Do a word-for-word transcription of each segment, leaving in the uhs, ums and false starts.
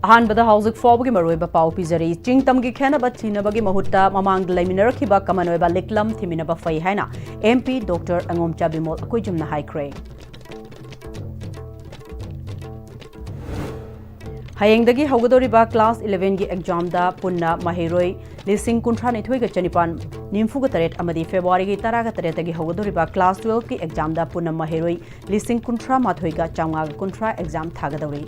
ꯑꯍꯥꯟꯕꯗ ꯍꯧꯖꯤꯛ ꯐꯥꯎꯕꯒꯤ ꯃꯔꯨꯑꯣꯏꯕ ꯄꯥꯎ ꯄꯤꯖꯔꯤ꯫ ꯆꯤꯡ ꯇꯝꯒꯤ ꯈꯦꯠꯅꯕ ꯊꯤꯅꯕꯒꯤ ꯃꯍꯨꯠꯇ ꯃꯃꯥꯡꯗ ꯂꯩꯃꯤꯟꯅꯔꯛꯈꯤꯕ ꯀꯃꯟ ꯑꯣꯏꯕ ꯂꯤꯛꯂꯝ ꯊꯤꯃꯤꯟꯅꯕ ꯐꯩ ꯍꯥꯏꯅ M P Doctor ꯑꯉꯣꯝꯆꯥ ꯕꯤꯃꯣꯜ ꯑꯀꯣꯏꯖꯝꯅ ꯍꯥꯏꯈ꯭ꯔꯦ꯫ ꯍꯌꯦꯡꯗꯒꯤ ꯍꯧꯒꯗꯧꯔꯤꯕ class eleven ꯒꯤ exam ꯗ ꯄꯨꯟꯅ ꯃꯍꯩꯔꯣꯏ ꯂꯤꯁꯤꯡ ꯀꯨꯟꯊ꯭ꯔꯥ ꯅꯤꯊꯣꯏꯒ ꯆꯅꯤꯄꯥꯟ ꯅꯤꯐꯨꯒ ꯇꯔꯦꯠ ꯑꯃꯗꯤ February ꯒꯤ ꯇꯔꯥꯒ ꯇꯔꯦꯠꯇꯒꯤ ꯍꯧꯒꯗꯧꯔꯤꯕ class twelve ꯀꯤ exam ꯗ ꯄꯨꯟꯅ ꯃꯍꯩꯔꯣꯏ ꯂꯤꯁꯤꯡ ꯀꯨꯟꯊ꯭ꯔꯥ ꯃꯥꯊꯣꯏꯒ ꯆꯥꯝꯃꯉꯥꯒ ꯀꯨꯟꯊ꯭ꯔꯥ exam ꯊꯥꯒꯗꯧꯔꯤ꯫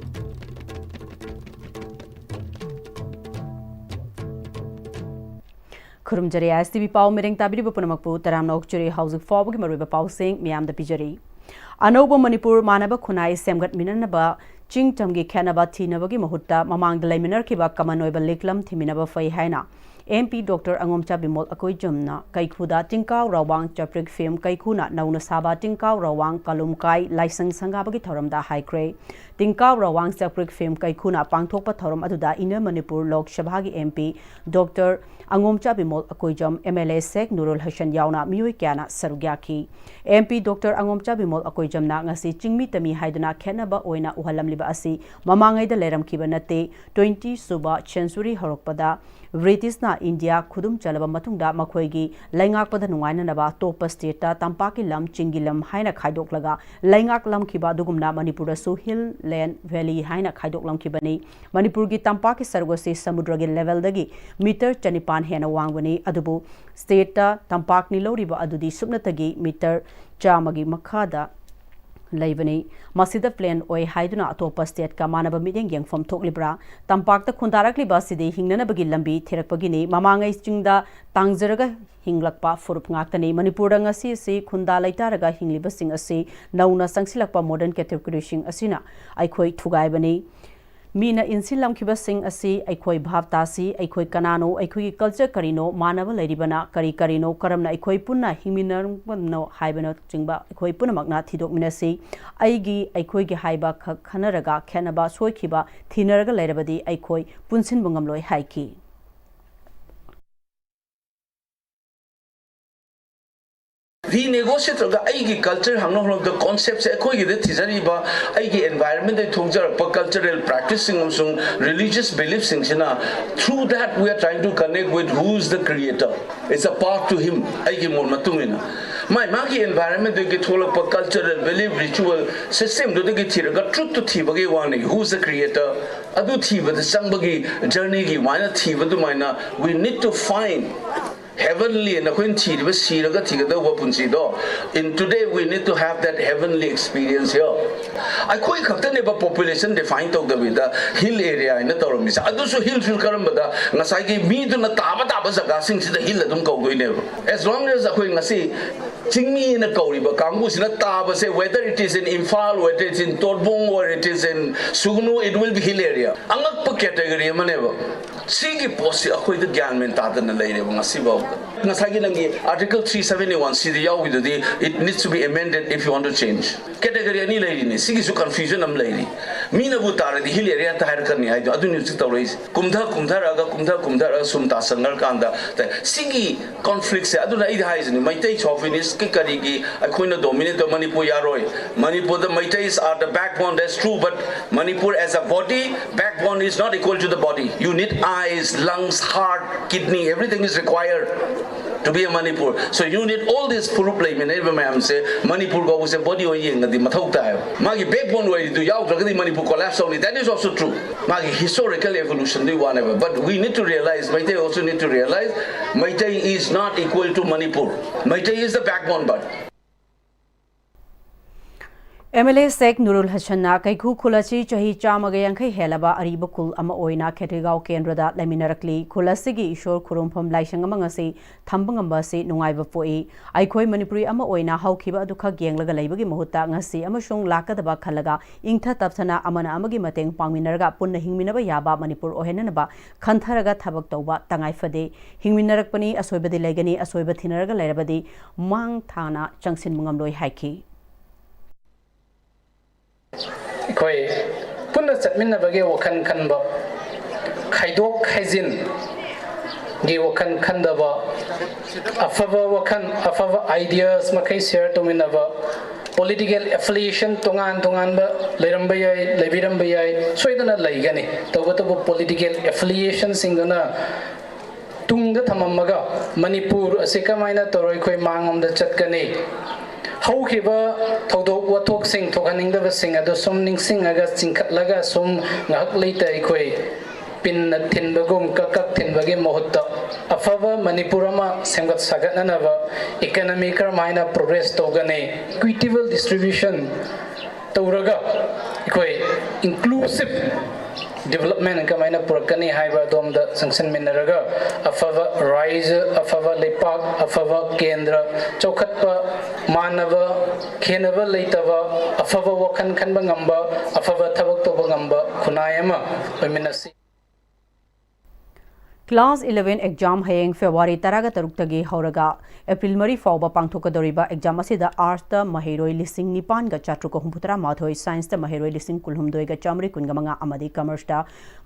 ꯈꯨꯔꯨꯝꯖꯔꯤ꯫ S T V ꯄꯥꯎ ꯃꯤꯔꯦꯡ ꯇꯥꯕꯤꯔꯤꯕ ꯄꯨꯝꯅꯃꯛꯄꯨ ꯇꯔꯥꯝꯅ ꯑꯣꯛꯆꯔꯤ꯫ ꯍꯧꯖꯤꯛ ꯐꯥꯎꯕꯒꯤ ꯃꯔꯨꯑꯣꯏꯕ ꯄꯥꯎꯁꯤꯡ ꯃꯤꯌꯥꯝꯗ ꯄꯤꯖꯔꯤ꯫ ꯑꯅꯧꯕ ꯃꯅꯤꯄꯨꯔ ꯃꯥꯟꯅꯕ ꯈꯨꯟꯅꯥꯏ ꯁꯦꯝꯒꯠꯃꯤꯟꯅꯅꯕ ꯆꯤꯡ ꯇꯝꯒꯤ ꯈꯦꯠꯅꯕ ꯊꯤꯅꯕꯒꯤ ꯃꯍꯨꯠꯇ ꯃꯃꯥꯡꯗ ꯂꯩꯃꯤꯟꯅꯔꯛꯈꯤꯕ ꯀꯃꯟ ꯑꯣꯏꯕ ꯂꯤꯛꯂꯝ ꯊꯤꯃꯤꯟꯅꯕ ꯐꯩ ꯍꯥꯏꯅ M P Doctor ꯑꯉꯣꯝꯆꯥ ꯕꯤꯃꯣꯜ ꯑꯀꯣꯏꯖꯝꯅ ꯀꯩꯈꯨꯗ ꯇꯤꯡꯀꯥꯎ ꯔꯥꯋꯥꯡ ꯆꯥꯄ꯭ꯔꯤꯛ ꯐꯤꯝ ꯀꯩꯈꯨꯅ ꯅꯧꯅ ꯁꯥꯕ ꯇꯤꯡꯀꯥꯎ ꯔꯥꯋꯥꯡ ꯀꯥꯂꯨꯝꯀꯥꯏ ꯂꯥꯏꯁꯪ ꯁꯪꯒꯥꯕꯒꯤ ꯊꯧꯔꯝꯗ ꯍꯥꯏꯈ꯭ꯔꯦ꯫ ꯇꯤꯡꯀꯥꯎ ꯔꯥꯋꯥꯡ ꯆꯥꯄ꯭ꯔꯤꯛ ꯐꯤꯝ ꯀꯩꯈꯨꯅ ꯄꯥꯡꯊꯣꯛꯄ ꯊꯧꯔꯝ ꯑꯗꯨꯗ Inner Manipur Lok Sabha ꯒꯤ M P Doctor ꯑꯉꯣꯝꯆꯥ Bimol Akoijam, M L A ꯁꯦꯈ ꯅꯨꯔꯨꯜ ꯍꯁꯟ ꯌꯥꯎꯅ ꯃꯤꯑꯣꯏ ꯀꯌꯥꯅ ꯁꯔꯨꯛ ꯌꯥꯈꯤ꯫ M P Doctor ꯑꯉꯣꯝꯆꯥ ꯕꯤꯃꯣꯜ ꯑꯀꯣꯏꯖꯝꯅ ꯉꯁꯤ ꯆꯤꯡꯃꯤ ꯇꯝꯃꯤ ꯍꯥꯏꯗꯨꯅ ꯈꯦꯠꯅꯕ ꯑꯣꯏꯅ ꯎꯍꯜꯂꯝꯂꯤꯕ ꯑꯁꯤ ꯃꯃꯥꯡꯉꯩꯗ ꯂꯩꯔꯝꯈꯤꯕ ꯅꯠꯇꯦ꯫ Twenty ꯁꯨꯕ century ꯍꯧꯔꯛꯄꯗ ꯕ꯭ꯔꯤꯇꯤꯁꯅ ꯏꯟꯗꯤꯌꯥ ꯈꯨꯗꯨꯝ ꯆꯜꯂꯕ ꯃꯇꯨꯡꯗ ꯃꯈꯣꯏꯒꯤ ꯂꯩꯉꯥꯛꯄꯗ ꯅꯨꯡꯉꯥꯏꯅꯅꯕ ꯑꯇꯣꯞꯄ state ꯇ ꯇꯝꯄꯥꯛꯀꯤ ꯂꯝ, ꯆꯤꯡꯒꯤ ꯂꯝ ꯍꯥꯏꯅ ꯈꯥꯏꯗꯣꯛꯂꯒ ꯂꯩꯉꯥꯛꯂꯝꯈꯤꯕ ꯑꯗꯨꯒꯨꯝꯅ ꯃꯅꯤꯄꯨꯔꯗꯁꯨ hill, land, valley ꯍꯥꯏꯅ ꯈꯥꯏꯗꯣꯛꯂꯝꯈꯤꯕꯅꯤ꯫ ꯃꯅꯤꯄꯨꯔꯒꯤ ꯇꯝꯄꯥꯛꯀꯤ ꯁꯔꯨꯛ ꯑꯁꯤ ꯁꯃꯨꯗ꯭ꯔꯒꯤ level ꯗꯒꯤ meter ꯆꯅꯤꯄꯥꯟ ꯍꯦꯟꯅ ꯋꯥꯡꯕꯅꯤ, ꯑꯗꯨꯕꯨ state ꯇ ꯇꯝꯄꯥꯛꯅꯤ ꯂꯧꯔꯤꯕ ꯑꯗꯨꯗꯤ ꯁꯨꯞꯅꯇꯒꯤ meter ꯆꯥꯝꯃꯒꯤ ꯃꯈꯥꯗ ꯂꯩꯕꯅꯤ꯫ ꯃꯁꯤꯗ plain ꯑꯣꯏ ꯍꯥꯏꯗꯨꯅ ꯑꯇꯣꯞꯄ state ꯀ ꯃꯥꯟꯅꯕ ꯃꯤꯠꯌꯦꯡ ꯌꯦꯡꯐꯝ ꯊꯣꯛꯂꯤꯕ꯭ꯔꯥ? ꯇꯝꯄꯥꯛꯇ ꯈꯨꯟꯗꯥꯔꯛꯂꯤꯕ ꯑꯁꯤꯗꯤ ꯍꯤꯡꯅꯅꯕꯒꯤ ꯂꯝꯕꯤ ꯊꯤꯔꯛꯄꯒꯤꯅꯤ꯫ ꯃꯃꯥꯡꯉꯩ ꯆꯤꯡꯗ ꯇꯥꯡꯖꯔꯒ ꯍꯤꯡꯂꯛꯄ ꯐꯨꯔꯨꯞ ꯉꯥꯛꯇꯅꯤ꯫ ꯃꯅꯤꯄꯨꯔꯗ ꯉꯁꯤ ꯑꯁꯤ ꯈꯨꯟꯗꯥ ꯂꯩꯇꯥꯔꯒ ꯍꯤꯡꯂꯤꯕꯁꯤꯡ ꯑꯁꯤ ꯅꯧꯅ ꯆꯪꯁꯤꯜꯂꯛꯄ modern category ꯁꯤꯡ ꯑꯁꯤꯅ ꯑꯩꯈꯣꯏ ꯊꯨꯒꯥꯏꯕꯅꯤ꯫ ꯃꯤꯅ ꯏꯟꯁꯤꯜꯂꯝꯈꯤꯕꯁꯤꯡ ꯑꯁꯤ ꯑꯩꯈꯣꯏ ꯚꯥꯞ ꯇꯥꯁꯤ, ꯑꯩꯈꯣꯏ ꯀꯅꯥꯅꯣ, ꯑꯩꯈꯣꯏꯒꯤ culture ꯀꯔꯤꯅꯣ, ꯃꯥꯟꯅꯕ ꯂꯩꯔꯤꯕꯅ ꯀꯔꯤ ꯀꯔꯤꯅꯣ, ꯀꯔꯝꯅ ꯑꯩꯈꯣꯏ ꯄꯨꯟꯅ ꯍꯤꯡꯃꯤꯟꯅꯔꯝꯕꯅꯣ ꯍꯥꯏꯕꯅꯆꯤꯡꯕ ꯑꯩꯈꯣꯏ ꯄꯨꯝꯅꯃꯛꯅ ꯊꯤꯗꯣꯛꯃꯤꯟꯅꯁꯤ꯫ ꯑꯩꯒꯤ, ꯑꯩꯈꯣꯏꯒꯤ ꯍꯥꯏꯕ ꯈꯛ ꯈꯟꯅꯔꯒ ꯈꯦꯠꯅꯕ, ꯁꯣꯏꯈꯤꯕ ꯊꯤꯅꯔꯒ ꯂꯩꯔꯕꯗꯤ ꯑꯩꯈꯣꯏ ꯄꯨꯟꯁꯤꯟꯕ ꯉꯝꯂꯣꯏ ꯍꯥꯏꯈꯤ꯫ Renegotiate ꯇꯧꯔꯒ ꯑꯩꯒꯤ culture ꯍꯪꯅ ꯍꯣꯠꯅꯕꯗ concept ꯁꯦ ꯑꯩꯈꯣꯏꯒꯤꯗ ꯊꯤꯖꯔꯤꯕ ꯑꯩꯒꯤ environment ꯇꯒꯤ ꯊꯣꯛꯆꯔꯛꯄ cultural practice ꯁꯤꯡ ꯑꯃꯁꯨꯡ religious belief ꯁꯤꯡꯁꯤꯅ, through that we are trying to connect with who is the creator. It's a path to him. ꯑꯩꯒꯤ ꯃꯣꯠ ꯃꯇꯨꯡ ꯏꯟꯅ ꯃꯥꯏ ꯃꯥꯒꯤ environment ꯇꯒꯤ ꯊꯣꯛꯂꯛꯄ cultural belief, ritual system ꯗꯨꯗꯒꯤ ꯊꯤꯔꯒ truth ꯇꯨ ꯊꯤꯕꯒꯤ ꯋꯥꯅꯤ꯫ Who is the creator? ꯑꯗꯨ ꯊꯤꯕꯗ ꯆꯪꯕꯒꯤ journey ꯒꯤ ꯃꯥꯏꯅ ꯊꯤꯕ ꯑꯗꯨꯃꯥꯏꯅ we need to find heavenly ꯅ ꯑꯩꯈꯣꯏꯅ ꯊꯤꯔꯤꯕ ꯁꯤꯔꯒ ꯊꯤꯒꯗꯧꯕ ꯄꯨꯟꯁꯤꯗꯣ, in today we need to have that heavenly experience here. ꯑꯩꯈꯣꯏ ꯈꯛꯇꯅꯦꯕ population define ꯇꯧꯗꯕꯤꯗ hill area ꯍꯥꯏꯅ ꯇꯧꯔꯝꯃꯤꯁꯦ꯫ ꯑꯗꯨꯁꯨ hill ꯁꯨ ꯀꯔꯝꯕꯗ? ꯉꯁꯥꯏꯒꯤ ꯃꯤꯗꯨꯅ ꯇꯥꯕ ꯇꯥꯕ ꯖꯒꯥꯁꯤꯡꯁꯤꯗ hill ꯑꯗꯨꯝ ꯀꯧꯗꯣꯏꯅꯦꯕ꯫ As long as ꯑꯩꯈꯣꯏ ꯉꯁꯤ ꯆꯤꯡꯃꯤꯅ ꯀꯧꯔꯤꯕ ꯀꯥꯡꯕꯨꯁꯤꯅ ꯇꯥꯕꯁꯦ, whether it is in Imphal, whether it is in Torbung, or it is in Sugnu, it will be hill area. ꯑꯉꯛꯄ category ꯑꯃꯅꯦꯕ꯫ ꯁꯤꯒꯤ ꯄꯣꯠꯁꯤ ꯑꯩꯈꯣꯏꯗ ꯒ꯭ꯌꯥꯟ ꯃꯦꯟ ꯇꯥꯗꯅ ꯂꯩꯔꯦꯕ ꯉꯁꯤꯐꯥꯎꯗ꯫ ꯉꯁꯥꯏꯒꯤ ꯅꯪꯒꯤ Article three seventy one ꯁꯤꯗ ꯌꯥꯎꯈꯤꯗꯨꯗꯤ, it needs to be amended if you want to change. Category ꯑꯅꯤ ꯂꯩꯔꯤꯅꯤ, ꯁꯤꯒꯤꯁꯨ confusion ꯑꯃ ꯂꯩꯔꯤ꯫ ꯃꯤꯅꯕꯨ ꯇꯥꯔꯗꯤ hill area ꯍꯦꯛꯇ ꯍꯥꯏꯔꯛꯀꯅꯤ ꯍꯥꯏꯗꯣ ꯑꯗꯨꯅꯤ ꯍꯧꯖꯤꯛ ꯇꯧꯔꯛꯏꯁꯦ꯫ ꯀꯨꯝꯊ ꯀꯨꯝꯊꯔꯛꯑꯒ, ꯀꯨꯝꯊ ꯀꯨꯝꯊꯔꯛꯑꯒ ꯁꯨꯝ ꯇꯥꯁꯟꯈ꯭ꯔꯀꯥꯟꯗ ꯇ-, ꯁꯤꯒꯤ conflict ꯁꯦ꯫ ꯑꯗꯨꯅ ꯑꯩꯗꯤ ꯍꯥꯏꯁꯤꯅꯤ, ꯃꯩꯇꯩ chauvinist ꯀꯤ ꯀꯔꯤꯒꯤ ꯑꯩꯈꯣꯏꯅ dominate ꯇꯧ ꯃꯅꯤꯄꯨꯔ ꯌꯥꯔꯣꯏ꯫ ꯃꯅꯤꯄꯨꯔꯗ Meiteis are the backbone, that's true, but Manipur as a body, backbone is not equal to the body. You need eyes, lungs, heart, kidney, everything is required to be a Manipur. So you need all this ꯐꯨꯔꯨꯞ ꯂꯩꯃꯤꯟꯅꯔꯤꯕ ꯃꯌꯥꯝꯁꯦ Manipur ꯀꯧꯕꯁꯦ body ꯑꯣꯏꯅ ꯌꯦꯡꯉꯗꯤ ꯃꯊꯧ ꯇꯥꯏꯕ꯫ ꯃꯥꯒꯤ backbone ꯑꯣꯏꯔꯤꯗꯨ ꯌꯥꯎꯗ꯭ꯔꯒꯗꯤ Manipur collapse ꯇꯧꯅꯤ꯫ That is also true. ꯃꯥꯒꯤ historical evolution ꯗꯨꯒꯤ ꯋꯥꯅꯦꯕ꯫ But we need to realize, Meitei also need to realize, Meitei is not equal to Manipur. Meitei is the backbone, but MLA Sheikh Nurul Hassan ꯅ ꯀꯩꯈꯨ ꯈꯨꯜ ꯑꯁꯤ ꯆꯍꯤ ꯆꯥꯝꯃꯒ ꯌꯥꯡꯈꯩ ꯍꯦꯜꯂꯕ ꯑꯔꯤꯕ ꯈꯨꯜ ꯑꯃ ꯑꯣꯏꯅ ꯈꯦꯇ꯭ꯔꯤꯒꯥꯎ ꯀꯦꯟꯗ꯭ꯔꯗ ꯂꯩꯃꯤꯟꯅꯔꯛꯂꯤ꯫ ꯈꯨꯜ ꯑꯁꯤꯒꯤ ꯏꯁꯣꯔ ꯈꯨꯔꯨꯝꯐꯝ ꯂꯥꯏꯁꯪ ꯑꯃ ꯉꯁꯤ ꯊꯝꯕ ꯉꯝꯕ ꯑꯁꯤ ꯅꯨꯡꯉꯥꯏꯕ ꯄꯣꯛꯏ꯫ ꯑꯩꯈꯣꯏ ꯃꯅꯤꯄꯨꯔꯤ ꯑꯃ ꯑꯣꯏꯅ ꯍꯧꯈꯤꯕ ꯑꯗꯨꯈꯛ ꯌꯦꯡꯂꯒ ꯂꯩꯕꯒꯤ ꯃꯍꯨꯠꯇ ꯉꯁꯤ ꯑꯃꯁꯨꯡ ꯂꯥꯛꯀꯗꯕ ꯈꯜꯂꯒ ꯏꯪꯊ ꯇꯞꯊꯅ ꯑꯃꯅ ꯑꯃꯒꯤ ꯃꯇꯦꯡ ꯄꯥꯡꯃꯤꯟꯅꯔꯒ ꯄꯨꯟꯅ ꯍꯤꯡꯃꯤꯟꯅꯕ ꯌꯥꯕ ꯃꯅꯤꯄꯨꯔ ꯑꯣꯏꯍꯟꯅꯅꯕ ꯈꯟꯊꯔꯒ ꯊꯕꯛ ꯇꯧꯕ ꯇꯉꯥꯏ ꯐꯗꯦ꯫ ꯍꯤꯡꯃꯤꯟꯅꯔꯛꯄꯅꯤ, ꯑꯁꯣꯏꯕꯗꯤ ꯂꯩꯒꯅꯤ, ꯑꯁꯣꯏꯕ ꯊꯤꯅꯔꯒ ꯂꯩꯔꯕꯗꯤ ꯃꯥꯡ ꯊꯥꯅ ꯆꯪꯁꯤꯟꯕ ꯉꯝꯂꯣꯏ ꯍꯥꯏꯈꯤ꯫ ꯑꯩꯈꯣꯏ ꯄꯨꯟꯅ ꯆꯠꯃꯤꯟꯅꯕꯒꯤ ꯋꯥꯈꯜ ꯈꯟꯕ, ꯈꯥꯏꯗꯣꯛ ꯈꯥꯏꯖꯤꯟ, ꯒꯤ ꯋꯥꯈꯜ ꯈꯟꯗꯕ, ꯑꯐꯕ ꯋꯥꯈꯜ, ꯑꯐꯕ ideas ꯃꯈꯩ share ꯇꯧꯃꯤꯟꯅꯕ, political affiliation ꯇꯣꯉꯥꯟ ꯇꯣꯉꯥꯟꯕ ꯂꯩꯔꯝꯕ ꯌꯥꯏ, ꯂꯩꯕꯤꯔꯝꯕ ꯌꯥꯏ, ꯁꯣꯏꯗꯅ ꯂꯩꯒꯅꯤ꯫ ꯇꯧꯕꯇꯕꯨ political affiliationꯁꯤꯡꯗꯨꯅ ꯇꯨꯡꯗ ꯊꯝꯃꯝꯃꯒ ꯃꯅꯤꯄꯨꯔ ꯑꯁꯤ ꯀꯃꯥꯏꯅ ꯇꯧꯔ ꯑꯩꯈꯣꯏ ꯃꯥꯡꯂꯣꯝꯗ ꯆꯠꯀꯅꯤ? ꯍꯧꯈꯤꯕ ꯊꯧꯗꯣꯛ ꯋꯥꯊꯣꯛꯁꯤꯡ ꯊꯣꯛꯍꯟꯅꯤꯡꯗꯕꯁꯤꯡ ꯑꯗꯨ ꯁꯨꯝ ꯅꯤꯡꯁꯤꯡꯉꯒ ꯆꯤꯡꯈꯠꯂꯒ ꯁꯨꯝ ꯉꯥꯏꯍꯥꯛ ꯂꯩꯇ ꯑꯩꯈꯣꯏ ꯄꯤꯟꯅ ꯊꯤꯟꯕꯒꯨꯝ ꯀꯛ ꯀꯛ ꯊꯤꯟꯕꯒꯤ ꯃꯍꯨꯠꯇ ꯑꯐꯕ ꯃꯅꯤꯄꯨꯔ ꯑꯃ ꯁꯦꯝꯒꯠ ꯁꯥꯒꯠꯅꯅꯕ economy ꯀꯔꯝꯍꯥꯏꯅ progress ꯇꯧꯒꯅꯤ, equitable distribution ꯇꯧꯔꯒ ꯑꯩꯈꯣꯏ inclusive development ꯀꯃꯥꯏꯅ ꯄꯨꯔꯛꯀꯅꯤ ꯍꯥꯏꯕ ꯑꯗꯣꯝꯗ ꯆꯪꯁꯤꯟꯃꯤꯟꯅꯔꯒ ꯑꯐꯕ ꯔꯥꯏꯖ, ꯑꯐꯕ ꯂꯩꯄꯥꯛ, ꯑꯐꯕ ꯀꯦꯟꯗ꯭ꯔ, ꯆꯥꯎꯈꯠꯄ ꯃꯥꯟꯅꯕ ꯈꯦꯟꯅꯕ ꯂꯩꯇꯕ, ꯑꯐꯕ ꯋꯥꯈꯜ ꯈꯟꯕ ꯉꯝꯕ, ꯑꯐꯕ ꯊꯕꯛ ꯇꯧꯕ ꯉꯝꯕ ꯈꯨꯟꯅꯥꯏ ꯑꯃ ꯑꯣꯏꯃꯤꯟꯅꯁꯤ꯫ Class eleven exam ꯍꯌꯦꯡ February ꯇꯔꯥꯒ ꯇꯔꯨꯛꯇꯒꯤ ꯍꯧꯔꯒ April ꯃꯔꯤ ꯐꯥꯎꯕ ꯄꯥꯡꯊꯣꯛꯀꯗꯧꯔꯤꯕ exam ꯑꯁꯤꯗ Artsꯇ ꯃꯍꯩꯔꯣꯏ ꯂꯤꯁꯤꯡ ꯅꯤꯄꯥꯟꯒ ꯆꯥꯇ꯭ꯔꯨꯛꯀ ꯍꯨꯝꯐꯨꯇꯔꯥ ꯃꯥꯊꯣꯏ, Scienceꯇ ꯃꯍꯩꯔꯣꯏ ꯂꯤꯁꯤꯡ ꯀꯨꯟꯍꯨꯝꯗꯣꯏꯒ ꯆꯥꯃꯔꯤ ꯀꯨꯟꯒ ꯃꯉꯥ ꯑꯃꯗꯤ Commerceꯇ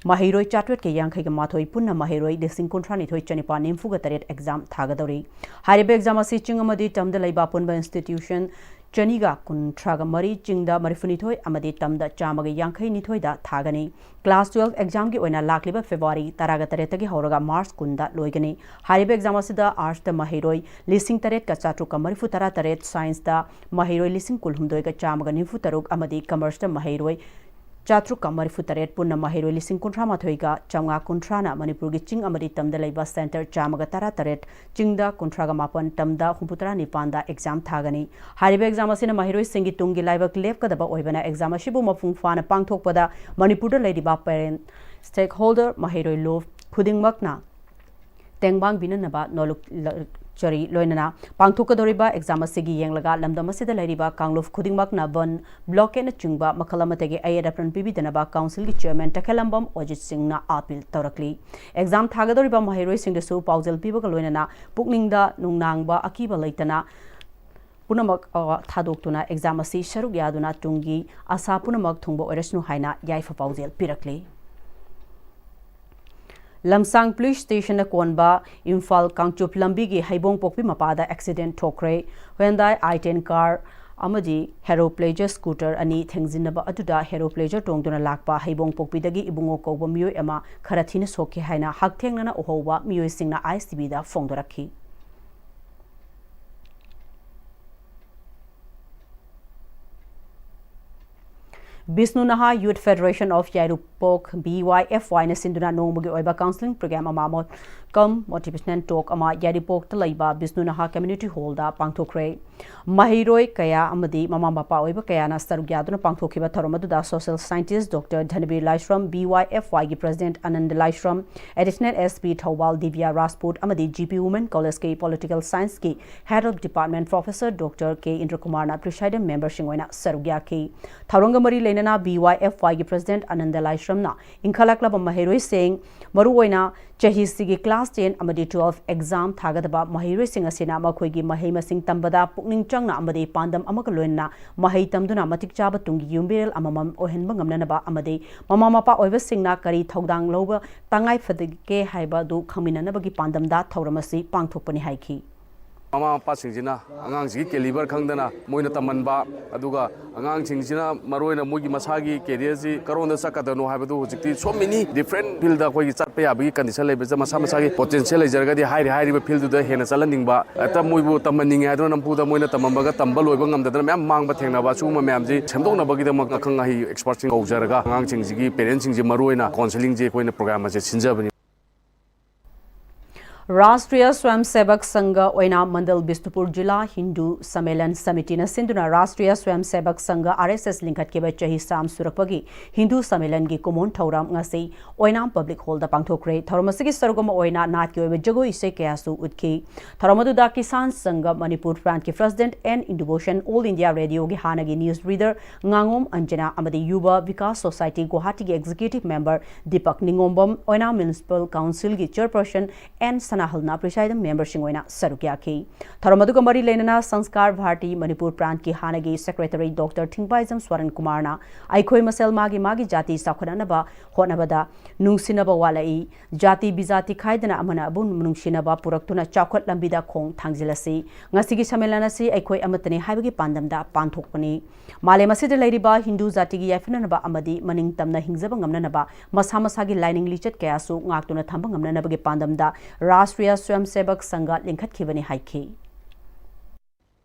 ꯃꯍꯩꯔꯣꯏ ꯆꯥꯇ꯭ꯔꯦꯠꯀ ꯌꯥꯡꯈꯩꯒ ꯃꯥꯊꯣꯏ, ꯄꯨꯟꯅ ꯃꯍꯩꯔꯣꯏ ꯂꯤꯁꯤꯡ ꯀꯨꯟꯊ꯭ꯔꯥ ꯅꯤꯊꯣꯏ ꯆꯅꯤꯄꯥꯟ ꯅꯤꯐꯨꯒ ꯇꯔꯦꯠ exam ꯊꯥꯒꯗꯧꯔꯤ꯫ ꯍꯥꯏꯔꯤꯕ exam ꯑꯁꯤ ꯆꯤꯡ ꯑꯃꯗꯤ ꯇꯝꯗ ꯂꯩꯕ ꯑꯄꯨꯟꯕ institution ꯆꯅꯤꯒ ꯀꯨꯟꯊ꯭ꯔꯥꯒ ꯃꯔꯤ, ꯆꯤꯡꯗ ꯃꯔꯤꯐꯨꯅꯤꯊꯣꯏ ꯑꯃꯗꯤ ꯇꯝꯗ ꯆꯥꯝꯃꯒ ꯌꯥꯡꯈꯩ ꯅꯤꯊꯣꯏꯗ ꯊꯥꯒꯅꯤ꯫ Class twelve examꯒꯤ ꯑꯣꯏꯅ ꯂꯥꯛꯂꯤꯕ February ꯇꯔꯥꯒ ꯇꯔꯦꯠꯇꯒꯤ ꯍꯧꯔꯒ March ꯀꯨꯟꯗ ꯂꯣꯏꯒꯅꯤ꯫ ꯍꯥꯏꯔꯤꯕ exam ꯑꯁꯤꯗ Artsꯇ ꯃꯍꯩꯔꯣꯏ ꯂꯤꯁꯤꯡ ꯇꯔꯦꯠꯀ ꯆꯥꯇ꯭ꯔꯨꯛꯀ ꯃꯔꯤꯐꯨ ꯇꯔꯥ ꯇꯔꯦꯠ, Scienceꯇ ꯃꯍꯩꯔꯣꯏ ꯂꯤꯁꯤꯡ ꯀꯨꯟꯍꯨꯝꯗꯣꯏꯒ ꯆꯥꯝꯃꯒ ꯅꯤꯐꯨ ꯇꯔꯨꯛ ꯑꯃꯗꯤ Commerceꯇ ꯃꯍꯩꯔꯣꯏ ꯆꯥꯇ꯭ꯔꯨꯛꯀ ꯃꯔꯤꯐꯨ ꯇꯔꯦꯠ, ꯄꯨꯟꯅ ꯃꯍꯩꯔꯣꯏ ꯂꯤꯁꯤꯡ ꯀꯨꯟꯊ꯭ꯔꯥ ꯃꯥꯊꯣꯏꯒ ꯆꯥꯝꯃꯉꯥ ꯀꯨꯟꯊ꯭ꯔꯥꯅ ꯃꯅꯤꯄꯨꯔꯒꯤ ꯆꯤꯡ ꯑꯃꯗꯤ ꯇꯝꯗ ꯂꯩꯕ center ꯆꯥꯝꯃꯒ ꯇꯔꯥ ꯇꯔꯦꯠ, ꯆꯤꯡꯗ ꯀꯨꯟꯊ꯭ꯔꯥꯒ ꯃꯥꯄꯟ, ꯇꯝꯗ ꯍꯨꯝꯐꯨꯇꯔꯥ ꯅꯤꯄꯥꯟꯗ exam ꯊꯥꯒꯅꯤ꯫ ꯍꯥꯏꯔꯤꯕ exam ꯑꯁꯤꯅ ꯃꯍꯩꯔꯣꯏꯁꯤꯡꯒꯤ ꯇꯨꯡꯒꯤ ꯂꯥꯏꯕꯛ ꯂꯦꯞꯀꯗꯕ ꯑꯣꯏꯕꯅ exam ꯑꯁꯤꯕꯨ ꯃꯄꯨꯡ ꯐꯥꯅ ꯄꯥꯡꯊꯣꯛꯄꯗ ꯃꯅꯤꯄꯨꯔꯗ ꯂꯩꯔꯤꯕ parent, stakeholder, ꯃꯍꯩꯔꯣꯏ ꯂꯣ ꯈꯨꯗꯤꯡꯃꯛꯅ ꯇꯦꯡꯕꯥꯡꯕꯤꯅꯅꯕ ꯅꯣꯂꯨꯛꯆꯔꯤ꯫ ꯂꯣꯏꯅꯅ ꯄꯥꯡꯊꯣꯛꯀꯗꯧꯔꯤꯕ exam ꯑꯁꯤꯒꯤ ꯌꯦꯡꯂꯒ ꯂꯝꯗꯝ ꯑꯁꯤꯗ ꯂꯩꯔꯤꯕ ꯀꯥꯡꯂꯨꯞ ꯈꯨꯗꯤꯡꯃꯛꯅ ꯕꯟ, blockade ꯅꯆꯤꯡꯕ ꯃꯈꯜ ꯑꯃꯠꯇꯒꯤ ꯑꯌꯦꯠ ꯑꯄꯟ ꯄꯤꯕꯤꯗꯅꯕ councilꯒꯤ chairman ꯇꯈꯦꯂꯝꯕꯝ ꯑꯣꯖꯤꯠ ꯁꯤꯡꯅ appeal ꯇꯧꯔꯛꯂꯤ꯫ Exam ꯊꯥꯒꯗꯧꯔꯤꯕ ꯃꯍꯩꯔꯣꯏꯁꯤꯡꯗꯁꯨ ꯄꯥꯎꯖꯦꯜ ꯄꯤꯕꯒ ꯂꯣꯏꯅꯅ ꯄꯨꯛꯅꯤꯡꯗ ꯅꯨꯡꯅꯥꯡꯕ ꯑꯀꯤꯕ ꯂꯩꯇꯅ ꯄꯨꯝꯅꯃꯛ, ꯑ, ꯊꯥꯗꯣꯛꯇꯨꯅ exam ꯑꯁꯤ ꯁꯔꯨꯛ ꯌꯥꯗꯨꯅ ꯇꯨꯡꯒꯤ ꯑꯁꯥ ꯄꯨꯝꯅꯃꯛ ꯊꯨꯡꯕ ꯑꯣꯏꯔꯁꯅꯨ ꯍꯥꯏꯅ ꯌꯥꯏꯐ ꯄꯥꯎꯖꯦꯜ ꯄꯤꯔꯛꯂꯤ꯫ ꯂꯝꯁꯥꯡ ꯄꯨꯂꯤꯁ ꯁ꯭ꯇꯦꯁꯟꯅ ꯀꯣꯟꯕ ꯏꯝꯐꯥꯜ ꯀꯥꯡꯆꯨꯞ ꯂꯝꯕꯤꯒꯤ ꯍꯩꯕꯣꯡꯄꯣꯛꯄꯤ ꯃꯄꯥꯗ ꯑꯦꯛꯁꯤꯗꯦꯟꯠ ꯊꯣꯛꯈ꯭ꯔꯦ꯫ Hyundai i ten car ꯑꯃꯗꯤ Hero Pleasure scooter ꯑꯅꯤ ꯊꯦꯡꯖꯤꯟꯅꯕ ꯑꯗꯨꯗ Hero Pleasure ꯇꯣꯡꯗꯨꯅ ꯂꯥꯛꯄ ꯍꯩꯕꯣꯡꯄꯣꯛꯄꯤꯗꯒꯤ ꯏꯕꯨꯡꯉꯣ ꯀꯧꯕ ꯃꯤꯑꯣꯏ ꯑꯃ ꯈꯔ ꯊꯤꯅ ꯁꯣꯛꯈꯤ ꯍꯥꯏꯅ ꯍꯛꯊꯦꯡꯅꯅ ꯎꯍꯧꯕ ꯃꯤꯑꯣꯏꯁꯤꯡꯅ ISTVꯗ ꯐꯣꯡꯗꯣꯔꯛꯈꯤ꯫ ꯕꯤꯁꯅꯨ ꯅꯍꯥ Youth Federation of ꯌꯥꯏꯔꯤꯄꯣꯛ, BYFYꯅ ꯁꯤꯟꯗꯨꯅ ꯅꯣꯡꯃꯒꯤ ꯑꯣꯏꯕ counselling program ꯑꯃ ꯃꯣ-, cum motivational talk ꯑꯃ ꯌꯥꯏꯔꯤꯄꯣꯛꯇ ꯂꯩꯕ ꯕꯤꯁꯅꯨ ꯅꯍꯥ Community Hallꯗ ꯄꯥꯡꯊꯣꯛꯈ꯭ꯔꯦ꯫ ꯃꯍꯩꯔꯣꯏ ꯀꯌꯥ ꯑꯃꯗꯤ ꯃꯃꯥ ꯃꯄꯥ ꯑꯣꯏꯕ ꯀꯌꯥꯅ ꯁꯔꯨꯛ ꯌꯥꯗꯨꯅ ꯄꯥꯡꯊꯣꯛꯈꯤꯕ ꯊꯧꯔꯝ ꯑꯗꯨꯗ social scientist Doctor ꯙꯅꯕꯤꯔ ꯂꯥꯏꯁ꯭ꯔꯝ, BYFYꯒꯤ President ꯑꯅꯟꯗ ꯂꯥꯏꯁ꯭ꯔꯝ, Additional SP ꯊꯧꯕꯥꯜ ꯗꯤꯕ꯭ꯌꯥ ꯔꯥꯖꯄꯨꯠ ꯑꯃꯗꯤ GP Women Collegeꯀꯤ Political Scienceꯀꯤ Head of Department Professor Doctor K ꯏꯟꯗ꯭ꯔꯀꯨꯃꯥꯔꯅ presiding memberꯁꯤꯡ ꯑꯣꯏꯅ ꯁꯔꯨꯛ ꯌꯥꯈꯤ꯫ ꯊꯧꯔꯝꯒ ꯃꯔꯤ ꯂꯩꯅꯅ BYFYꯒꯤ President ꯑꯅꯟꯗ ꯂꯥꯏꯁ꯭ꯔꯝꯅ ꯏꯟꯈꯠꯂꯛꯂꯕ ꯃꯍꯩꯔꯣꯏꯁꯤꯡ, ꯃꯔꯨꯑꯣꯏꯅ ꯆꯍꯤꯁꯤꯒꯤ class ten ꯑꯃꯗꯤ twelve exam ꯊꯥꯒꯗꯕ ꯃꯍꯩꯔꯣꯏꯁꯤꯡ ꯑꯁꯤꯅ ꯃꯈꯣꯏꯒꯤ ꯃꯍꯩ ꯃꯁꯤꯡ ꯇꯝꯕꯗ ꯄꯨꯛꯅꯤꯡ ꯆꯪꯅ ꯑꯃꯗꯤ ꯄꯥꯟꯗꯝ ꯑꯃꯒ ꯂꯣꯏꯅꯅ ꯃꯍꯩ ꯇꯝꯗꯨꯅ ꯃꯇꯤꯛ ꯆꯥꯕ ꯇꯨꯡꯒꯤ ꯌꯨꯝꯕꯤꯔꯦꯜ ꯑꯃꯃꯝ ꯑꯣꯏꯍꯟꯕ ꯉꯝꯅꯅꯕ ꯑꯃꯗꯤ ꯃꯃꯥ ꯃꯄꯥ ꯑꯣꯏꯕꯁꯤꯡꯅ ꯀꯔꯤ ꯊꯧꯗꯥꯡ ꯂꯧꯕ ꯇꯉꯥꯏ ꯐꯗꯒꯦ ꯍꯥꯏꯕꯗꯨ ꯈꯪꯃꯤꯟꯅꯅꯕꯒꯤ ꯄꯥꯟꯗꯝꯗ ꯊꯧꯔꯝ ꯑꯁꯤ ꯄꯥꯡꯊꯣꯛꯄꯅꯤ ꯍꯥꯏꯈꯤ꯫ ꯃꯃꯥ ꯃꯄꯥꯁꯤꯡꯁꯤꯅ ꯑꯉꯥꯡꯁꯤꯒꯤ caliber ꯈꯪꯗꯅ ꯃꯣꯏꯅ ꯇꯝꯍꯟꯕ, ꯑꯗꯨꯒ ꯑꯉꯥꯡꯁꯤꯡꯁꯤꯅ ꯃꯔꯨꯑꯣꯏꯅ ꯃꯣꯏꯒꯤ ꯃꯁꯥꯒꯤ careerꯁꯤ ꯀꯔꯣꯝꯗ ꯆꯠꯀꯗꯣꯏꯅꯣ ꯍꯥꯏꯕꯗꯨ ꯍꯧꯖꯤꯛꯇꯤ so many different fieldꯗ ꯑꯩꯈꯣꯏꯒꯤ ꯆꯠꯄ ꯌꯥꯕꯒꯤ condition ꯂꯩꯕꯁꯤꯗ ꯃꯁꯥ ꯃꯁꯥꯒꯤ potential ꯂꯩꯖꯔꯒꯗꯤ ꯍꯥꯏꯔꯤ ꯍꯥꯏꯔꯤꯕ fieldꯗꯨꯗ ꯍꯦꯟꯅ ꯆꯠꯍꯟꯅꯤꯡꯕ, ꯍꯦꯛꯇ ꯃꯣꯏꯕꯨ ꯇꯝꯍꯟꯅꯤꯡꯉꯦ ꯍꯥꯏꯗꯨꯅ ꯅꯝꯐꯨꯗ ꯃꯣꯏꯅ ꯇꯝꯍꯟꯕꯒ ꯇꯝꯕ ꯂꯣꯏꯕ ꯉꯝꯗꯗꯅ ꯃꯌꯥꯝ ꯃꯥꯡꯕ ꯊꯦꯡꯅꯕ, ꯁꯤꯒꯨꯝꯕ ꯃꯌꯥꯝꯁꯤ ꯁꯦꯝꯗꯣꯛꯅꯕꯒꯤꯗꯃꯛ ꯑꯈꯪ ꯑꯍꯩ expertꯁꯤꯡ ꯀꯧꯖꯔꯒ ꯑꯉꯥꯡꯁꯤꯡꯁꯤꯒꯤ parentꯁꯤꯡꯁꯤ ꯃꯔꯨꯑꯣꯏꯅ counselling ꯑꯩꯈꯣꯏꯅ program ꯑꯁꯦ ꯁꯤꯟꯖꯕꯅꯤ꯫ ꯔꯥꯁꯇ꯭ꯔꯤꯌꯥ ꯁ꯭ꯋꯌꯝ ꯁꯦꯕꯛ ꯁꯪꯘ ꯑꯣꯏꯅꯥꯝ ꯃꯟꯗꯜ ꯕꯤꯁꯅꯨꯄꯨꯔ ꯖꯤꯂꯥ ꯍꯤꯟꯗꯨ ꯁꯃꯦꯂꯟ ꯁꯃꯤꯇꯤꯅ ꯁꯤꯟꯗꯨꯅ ꯔꯥꯁꯇ꯭ꯔꯤꯌꯥ ꯁ꯭ꯋꯌꯝ ꯁꯦꯕꯛ ꯁꯪꯘ, RSS, ꯂꯤꯡꯈꯠꯈꯤꯕ ꯆꯍꯤ ꯆꯥꯝ ꯁꯨꯔꯛꯄꯒꯤ ꯍꯤꯟꯗꯨ ꯁꯃꯦꯂꯟꯒꯤ ꯀꯨꯝꯑꯣꯟ ꯊꯧꯔꯝ ꯉꯁꯤ ꯑꯣꯏꯅꯥꯝ Public Hallꯗ ꯄꯥꯡꯊꯣꯛꯈ꯭ꯔꯦ꯫ ꯊꯧꯔꯝ ꯑꯁꯤꯒꯤ ꯁꯔꯨꯛ ꯑꯃ ꯑꯣꯏꯅ ꯅꯥꯠꯀꯤ ꯑꯣꯏꯕ ꯖꯒꯣꯏ ꯏꯁꯩ ꯀꯌꯥꯁꯨ ꯎꯠꯈꯤ꯫ ꯊꯧꯔꯝ ꯑꯗꯨꯗ ꯀꯤꯁꯥꯟ ꯁꯪꯘ Manipur branchꯀꯤ President N ꯏꯟꯗꯨꯚꯨꯁꯟ, All India Radioꯒꯤ ꯍꯥꯟꯅꯒꯤ news reader ꯉꯥꯉꯣꯝ ꯑꯟꯖꯅꯥ ꯑꯃꯗꯤ ꯌꯨꯕ ꯕꯤꯀꯥꯁ ꯁꯣꯁꯥꯏꯇꯤ ꯒꯨꯋꯥꯍꯥꯇꯤꯒꯤ Executive Member ꯗꯤꯄꯛ ꯅꯤꯉꯣꯝꯕꯝ, ꯑꯣꯏꯅꯥꯝ Municipal Councilꯒꯤ Chairperson N ꯁꯅꯥ ꯅꯥꯍꯜꯅ presiding memberꯁꯤꯡ ꯑꯣꯏꯅ ꯁꯔꯨꯛ ꯌꯥꯈꯤ꯫ ꯊꯧꯔꯝ ꯑꯗꯨꯒ ꯃꯔꯤ ꯂꯩꯅꯅ ꯁꯪꯁꯀꯥꯔ ꯚꯥꯔꯇꯤ ꯃꯅꯤꯄꯨꯔ ꯄ꯭ꯔꯥꯟꯠꯀꯤ ꯍꯥꯟꯅꯒꯤ secretary Doctor ꯊꯤꯡꯕꯥꯏꯖꯝ ꯁ꯭ꯋꯥꯔꯟ ꯀꯨꯃꯥꯔꯅ ꯑꯩꯈꯣꯏ ꯃꯁꯦꯜ ꯃꯥꯒꯤ ꯃꯥꯒꯤ ꯖꯥꯇꯤ ꯆꯥꯎꯈꯠꯅꯅꯕ ꯍꯣꯠꯅꯕꯗ ꯅꯨꯡꯁꯤꯅꯕ ꯋꯥꯠꯂꯛꯏ꯫ ꯖꯥꯇꯤ ꯕꯤꯖꯥꯇꯤ ꯈꯥꯏꯗꯅ ꯑꯃꯅ ꯑꯃꯕꯨ ꯅꯨꯡꯁꯤꯅꯕ ꯄꯨꯔꯛꯇꯨꯅ ꯆꯥꯎꯈꯠ ꯂꯝꯕꯤꯗ ꯈꯣꯡ ꯊꯥꯡꯖꯤꯜꯂꯁꯤ꯫ ꯉꯁꯤꯒꯤ ꯁꯝꯃꯦꯂꯟ ꯑꯁꯤ ꯑꯩꯈꯣꯏ ꯑꯃꯠꯇꯅꯤ ꯍꯥꯏꯕꯒꯤ ꯄꯥꯟꯗꯝꯗ ꯄꯥꯡꯊꯣꯛꯄꯅꯤ꯫ ꯃꯥꯂꯦꯝ ꯑꯁꯤꯗ ꯂꯩꯔꯤꯕ ꯍꯤꯟꯗꯨ ꯖꯥꯇꯤꯒꯤ ꯌꯥꯏꯐꯅꯅꯕ ꯑꯃꯗꯤ ꯃꯅꯤꯡ ꯇꯝꯅ ꯍꯤꯡꯖꯕ ꯉꯝꯅꯅꯕ ꯃꯁꯥ ꯃꯁꯥꯒꯤ ꯂꯥꯏꯅꯤꯡ ꯂꯤꯆꯠ ꯀꯌꯥꯁꯨ ꯉꯥꯛꯇꯨꯅ ꯊꯝꯕ ꯉꯝꯅꯅꯕꯒꯤ ꯄꯥꯟꯗꯝꯗ ꯔꯥꯁꯇ꯭ꯔꯤꯌꯥ ꯁ꯭ꯋꯌꯝꯁꯦꯕꯛ ꯁꯪꯘ ꯂꯤꯡꯈꯠꯈꯤꯕꯅꯤ ꯍꯥꯏꯈꯤ꯫